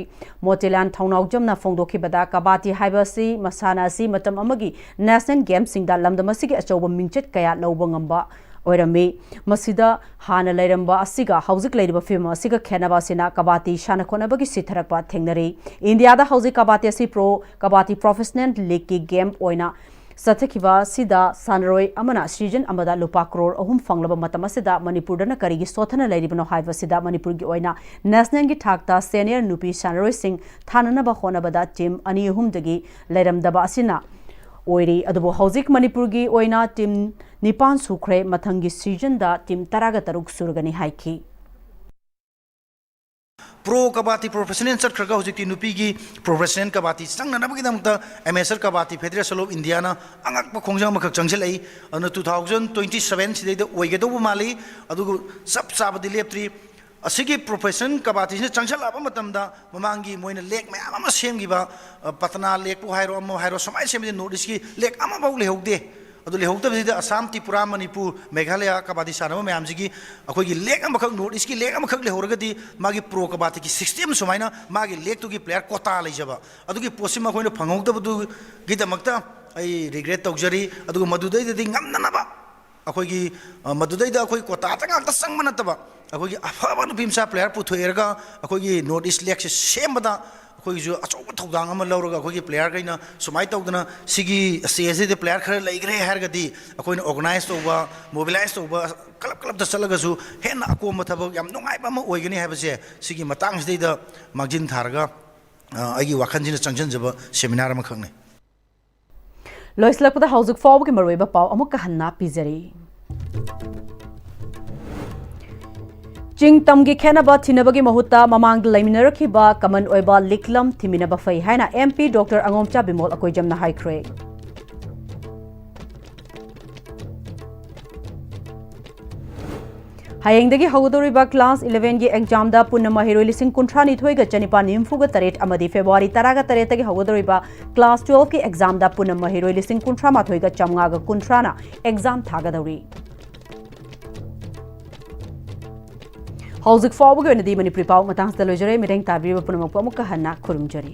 ꯃꯣꯇꯤꯂꯥꯜ ꯊꯧꯅꯥꯎꯖꯝꯅ ꯐꯣꯡꯗꯣꯛꯈꯤꯕꯗ, ꯀꯕꯥꯗꯤ ꯍꯥꯏꯕ ꯑꯁꯤ ꯃꯁꯥꯟꯅ ꯑꯁꯤ ꯃꯇꯝ ꯑꯃꯒꯤ ꯅꯦꯁꯅꯦꯜ ꯒꯦꯝꯁꯤꯡꯗ ꯂꯝꯗꯝ ꯑꯁꯤꯒꯤ ꯑꯆꯧꯕ ꯃꯤꯡꯆꯠ ꯀꯌꯥ ꯂꯧꯕ ꯉꯝꯕ ꯑꯣꯏꯔꯝꯃꯤ꯫ ꯃꯁꯤꯗ ꯍꯥꯟꯅ ꯂꯩꯔꯝꯕ ꯑꯁꯤꯒ ꯍꯧꯖꯤꯛ ꯂꯩꯔꯤꯕ ꯐꯤꯕꯝ ꯑꯁꯤꯒ ꯈꯦꯠꯅꯕ ꯑꯁꯤꯅ ꯀꯕꯥꯗꯤ ꯁꯥꯟꯅ ꯈꯣꯠꯅꯕꯒꯤ ꯁꯤꯊꯔꯛꯄ ꯊꯦꯡꯅꯔꯤ꯫ ꯏꯟꯗꯤꯌꯥꯗ ꯍꯧꯖꯤꯛ ꯀꯕꯥꯗꯤ ꯑꯁꯤ ꯄ꯭ꯔꯣ ꯀꯕꯥꯗꯤ ꯄ꯭ꯔꯣꯐꯦꯁꯅꯦꯜ ꯂꯤꯒꯀꯤ ꯒꯦꯝ ꯑꯣꯏꯅ ꯆꯠꯊꯈꯤꯕ ꯑꯁꯤꯗ ꯁꯥꯟꯅꯔꯣꯏ ꯑꯃꯅ ꯁꯤꯖꯟ ꯑꯃꯗ ꯂꯨꯄꯥ ꯀ꯭ꯔꯣꯔ ꯑꯍꯨꯝ ꯐꯪꯂꯕ ꯃꯇꯝ ꯑꯁꯤꯗ ꯃꯅꯤꯄꯨꯔꯗꯅ ꯀꯔꯤꯒꯤ ꯁꯣꯠꯊꯅ ꯂꯩꯔꯤꯕꯅꯣ ꯍꯥꯏꯕꯁꯤꯗ ꯃꯅꯤꯄꯨꯔꯒꯤ ꯑꯣꯏꯅ ꯅꯦꯁꯅꯦꯜꯒꯤ ꯊꯥꯛꯇ ꯁꯦꯅꯤꯌꯔ ꯅꯨꯄꯤ ꯁꯥꯟꯅꯔꯣꯏꯁꯤꯡ ꯊꯥꯅꯅꯕ ꯍꯣꯠꯅꯕꯗ ꯇꯤꯝ ꯑꯅꯤ ꯑꯍꯨꯝꯗꯒꯤ ꯂꯩꯔꯝꯗꯕ ꯑꯁꯤꯅ ꯑꯣꯏꯔꯤ꯫ ꯑꯗꯨꯕꯨ ꯍꯧꯖꯤꯛ ꯃꯅꯤꯄꯨꯔꯒꯤ ꯑꯣꯏꯅ ꯇꯤꯝ ꯅꯤꯄꯥꯟ ꯁꯨꯈ꯭ꯔꯦ, ꯃꯊꯪꯒꯤ ꯁꯤꯖꯟꯗ ꯇꯤꯝ ꯇꯔꯥꯒ ꯇꯔꯨꯛ ꯁꯨꯔꯒꯅꯤ ꯍꯥꯏꯈꯤ꯫ ꯄ꯭ꯔꯣ ꯀꯕꯥꯗꯤ ꯄ꯭ꯔꯣꯐꯦꯁꯅꯦꯜ ꯆꯠꯈ꯭ꯔꯒ ꯍꯧꯖꯤꯛꯇꯤ ꯅꯨꯄꯤꯒꯤ professional kabaddi ꯆꯪꯅꯅꯕꯒꯤꯗꯃꯛꯇ Amateur Kabaddi Federation of India ꯅ ꯑꯉꯛꯄ ꯈꯣꯡꯖꯪ ꯑꯃꯈꯛ ꯆꯪꯁꯤꯜꯂꯛꯏ꯫ ꯑꯗꯨꯅ two thousand twenty seven ꯁꯤꯗꯩꯗ ꯑꯣꯏꯒꯗꯧꯕ ꯃꯥꯜꯂꯤ꯫ ꯑꯗꯨꯒ ꯆꯞ ꯆꯥꯕꯗꯤ ꯂꯦꯞꯇ꯭ꯔꯤ꯫ ꯑꯁꯤꯒꯤ ꯄ꯭ꯔꯣꯐꯦꯁꯅꯦꯜ ꯀꯕꯥꯗꯤꯁꯤꯅ ꯆꯪꯁꯤꯜꯂꯛꯑꯕ ꯃꯇꯝꯗ ꯃꯃꯥꯡꯒꯤ ꯃꯣꯏꯅ ꯂꯦꯛ ꯃꯌꯥꯝ ꯑꯃ ꯁꯦꯝꯈꯤꯕ, ꯑ, ꯄꯇꯅꯥ ꯂꯦꯛꯄꯨ ꯍꯥꯏꯔꯣ, ꯑꯃꯕꯨ ꯍꯥꯏꯔꯣ, ꯁꯨꯃꯥꯏꯅ ꯁꯦꯝꯕꯗꯤ ꯅꯣꯔꯠ ꯏꯁꯀꯤ ꯂꯦꯛ ꯑꯃꯐꯥꯎ ꯂꯩꯍꯧꯗꯦ꯫ ꯑꯗꯨ ꯂꯩꯍꯧꯗꯕꯁꯤꯗ ꯑꯁꯥꯝ, ꯇ꯭ꯔꯤꯄꯨꯔꯥ, ꯃꯅꯤꯄꯨꯔ, ꯃꯦꯘꯥꯂꯌꯥ ꯀꯕꯥꯗꯤ ꯁꯥꯟꯅꯕ ꯃꯌꯥꯝꯁꯤꯒꯤ ꯑꯩꯈꯣꯏꯒꯤ ꯂꯦꯛ ꯑꯃꯈꯛ, ꯅꯣꯔꯠ ꯏꯁꯀꯤ ꯂꯦꯛ ꯑꯃꯈꯛ ꯂꯩꯍꯧꯔꯒꯗꯤ ꯃꯥꯒꯤ ꯄ꯭ꯔꯣ ꯀꯕꯥꯗꯤꯒꯤ ꯁꯤꯁꯇꯦꯝ ꯁꯨꯃꯥꯏꯅ ꯃꯥꯒꯤ ꯂꯦꯛꯇꯨꯒꯤ ꯄ꯭ꯂꯦꯌꯔ ꯀꯣꯇꯥ ꯂꯩꯖꯕ, ꯑꯗꯨꯒꯤ ꯄꯣꯠꯁꯤꯃ ꯑꯩꯈꯣꯏꯅ ꯐꯪꯍꯧꯗꯕꯗꯨꯒꯤꯗꯃꯛꯇ ꯑꯩ ꯔꯤꯒ꯭ꯔꯦꯠ ꯇꯧꯖꯔꯤ꯫ ꯑꯗꯨꯒ ꯃꯗꯨꯗꯩꯗꯗꯤ ꯉꯝꯅꯅꯕ ꯑꯩꯈꯣꯏꯒꯤ, ꯑ, ꯃꯗꯨꯗꯩꯗ ꯑꯩꯈꯣꯏ ꯀꯣꯇꯥꯗ ꯉꯥꯛꯇ ꯆꯪꯕ ꯅꯠꯇꯕ ꯑꯩꯈꯣꯏꯒꯤ ꯑꯐꯕ ꯅꯨꯄꯤ ꯃꯆꯥ ꯄ꯭ꯂꯦꯌꯔ ꯄꯨꯊꯣꯛꯑꯦꯔꯒ ꯑꯩꯈꯣꯏꯒꯤ ꯅꯣꯔꯠ ꯏꯁ ꯂꯦꯛꯁꯦ ꯁꯦꯝꯕꯗ ꯑꯩꯈꯣꯏꯒꯤꯁꯨ ꯑꯆꯧꯕ ꯊꯧꯗꯥꯡ ꯑꯃ ꯂꯧꯔꯒ ꯑꯩꯈꯣꯏꯒꯤ ꯄ꯭ꯂꯦꯌꯔꯈꯩꯅ ꯁꯨꯃꯥꯏꯅ ꯇꯧꯗꯅ ꯁꯤꯒꯤ ꯁ꯭ꯇꯦꯖꯁꯤꯗ ꯄ꯭ꯂꯦꯌꯔ ꯈꯔ ꯂꯩꯈ꯭ꯔꯦ ꯍꯥꯏꯔꯒꯗꯤ ꯑꯩꯈꯣꯏꯅ ꯑꯣꯔꯒꯅꯥꯏꯁ ꯇꯧꯕ, ꯃꯣꯕꯤꯂꯥꯏꯁ ꯇꯧꯕ, ꯀ꯭ꯂꯕ ꯀ꯭ꯂꯕꯇ ꯆꯠꯂꯒꯁꯨ ꯍꯦꯟꯅ ꯑꯀꯣꯝꯕ ꯊꯕꯛ, ꯌꯥꯝ ꯅꯨꯡꯉꯥꯏꯕ ꯑꯃ ꯑꯣꯏꯒꯅꯤ ꯍꯥꯏꯕꯁꯦ ꯁꯤꯒꯤ ꯃꯇꯥꯡꯁꯤꯗꯩꯗ ꯃꯥꯡꯖꯤꯟ ꯊꯥꯔꯒ, ꯑ, ꯑꯩꯒꯤ ꯋꯥꯈꯜꯁꯤꯅ ꯆꯪꯁꯤꯟꯖꯕ ꯁꯦꯃꯤꯅꯥꯔ ꯑꯃꯈꯛꯅꯤ꯫ ꯂꯣꯏꯁꯤꯜꯂꯛꯄꯗ ꯍꯧꯖꯤꯛ ꯐꯥꯎꯕꯒꯤ ꯃꯔꯨꯑꯣꯏꯕ ꯄꯥꯎ ꯑꯃꯨꯛꯀ ꯍꯟꯅ ꯄꯤꯖꯔꯤ꯫ ꯆꯤꯡ ꯇꯝꯒꯤ ꯈꯦꯠꯅꯕ ꯊꯤꯅꯕꯒꯤ ꯃꯍꯨꯠꯇ ꯃꯃꯥꯡꯗ ꯂꯩꯃꯤꯟꯅꯔꯛꯈꯤꯕ ꯀꯃꯟ ꯑꯣꯏꯕ ꯂꯤꯛꯂꯝ ꯊꯤꯃꯤꯟꯅꯕ ꯐꯩ ꯍꯥꯏꯅ M P Doctor ꯑꯉꯣꯝꯆꯥ ꯕꯤꯃꯣꯜ ꯑꯀꯣꯏꯖꯝꯅ ꯍꯥꯏꯈ꯭ꯔꯦ꯫ ꯍꯌꯦꯡꯗꯒꯤ ꯍꯧꯒꯗꯧꯔꯤꯕ class eleven ꯒꯤ exam ꯗ ꯄꯨꯟꯅ ꯃꯍꯩꯔꯣꯏ ꯂꯤꯁꯤꯡ ꯀꯨꯟꯊ꯭ꯔꯥ ꯅꯤꯊꯣꯏꯒ ꯆꯅꯤꯄꯥꯟ ꯅꯤꯐꯨꯒ ꯇꯔꯦꯠ ꯑꯃꯗꯤ February ꯇꯔꯥꯒ ꯇꯔꯦꯠꯇꯒꯤ ꯍꯧꯒꯗꯧꯔꯤꯕ class twelve ꯀꯤ exam ꯗ ꯄꯨꯟꯅ ꯃꯍꯩꯔꯣꯏ ꯂꯤꯁꯤꯡ ꯀꯨꯟꯊ꯭ꯔꯥ ꯃꯥꯊꯣꯏꯒ ꯆꯥꯝꯃꯉꯥꯒ ꯀꯨꯟꯊ꯭ꯔꯥꯅ exam ꯊꯥꯒꯗꯧꯔꯤ꯫ ꯍꯧꯖꯤꯛ ꯐꯥꯎꯕꯒꯤ ꯑꯣꯏꯅꯗꯤ ꯃꯅꯤꯄꯨꯔꯤ ꯄꯥꯎ ꯃꯇꯥꯡꯁꯤꯗ ꯂꯣꯏꯖꯔꯦ꯫ ꯃꯤꯠꯌꯦꯡ ꯇꯥꯕꯤꯔꯤꯕ ꯄꯨꯝꯅꯃꯛꯄꯨ ꯑꯃꯨꯛꯀ ꯍꯟꯅ ꯈꯨꯔꯨꯝꯖꯔꯤ꯫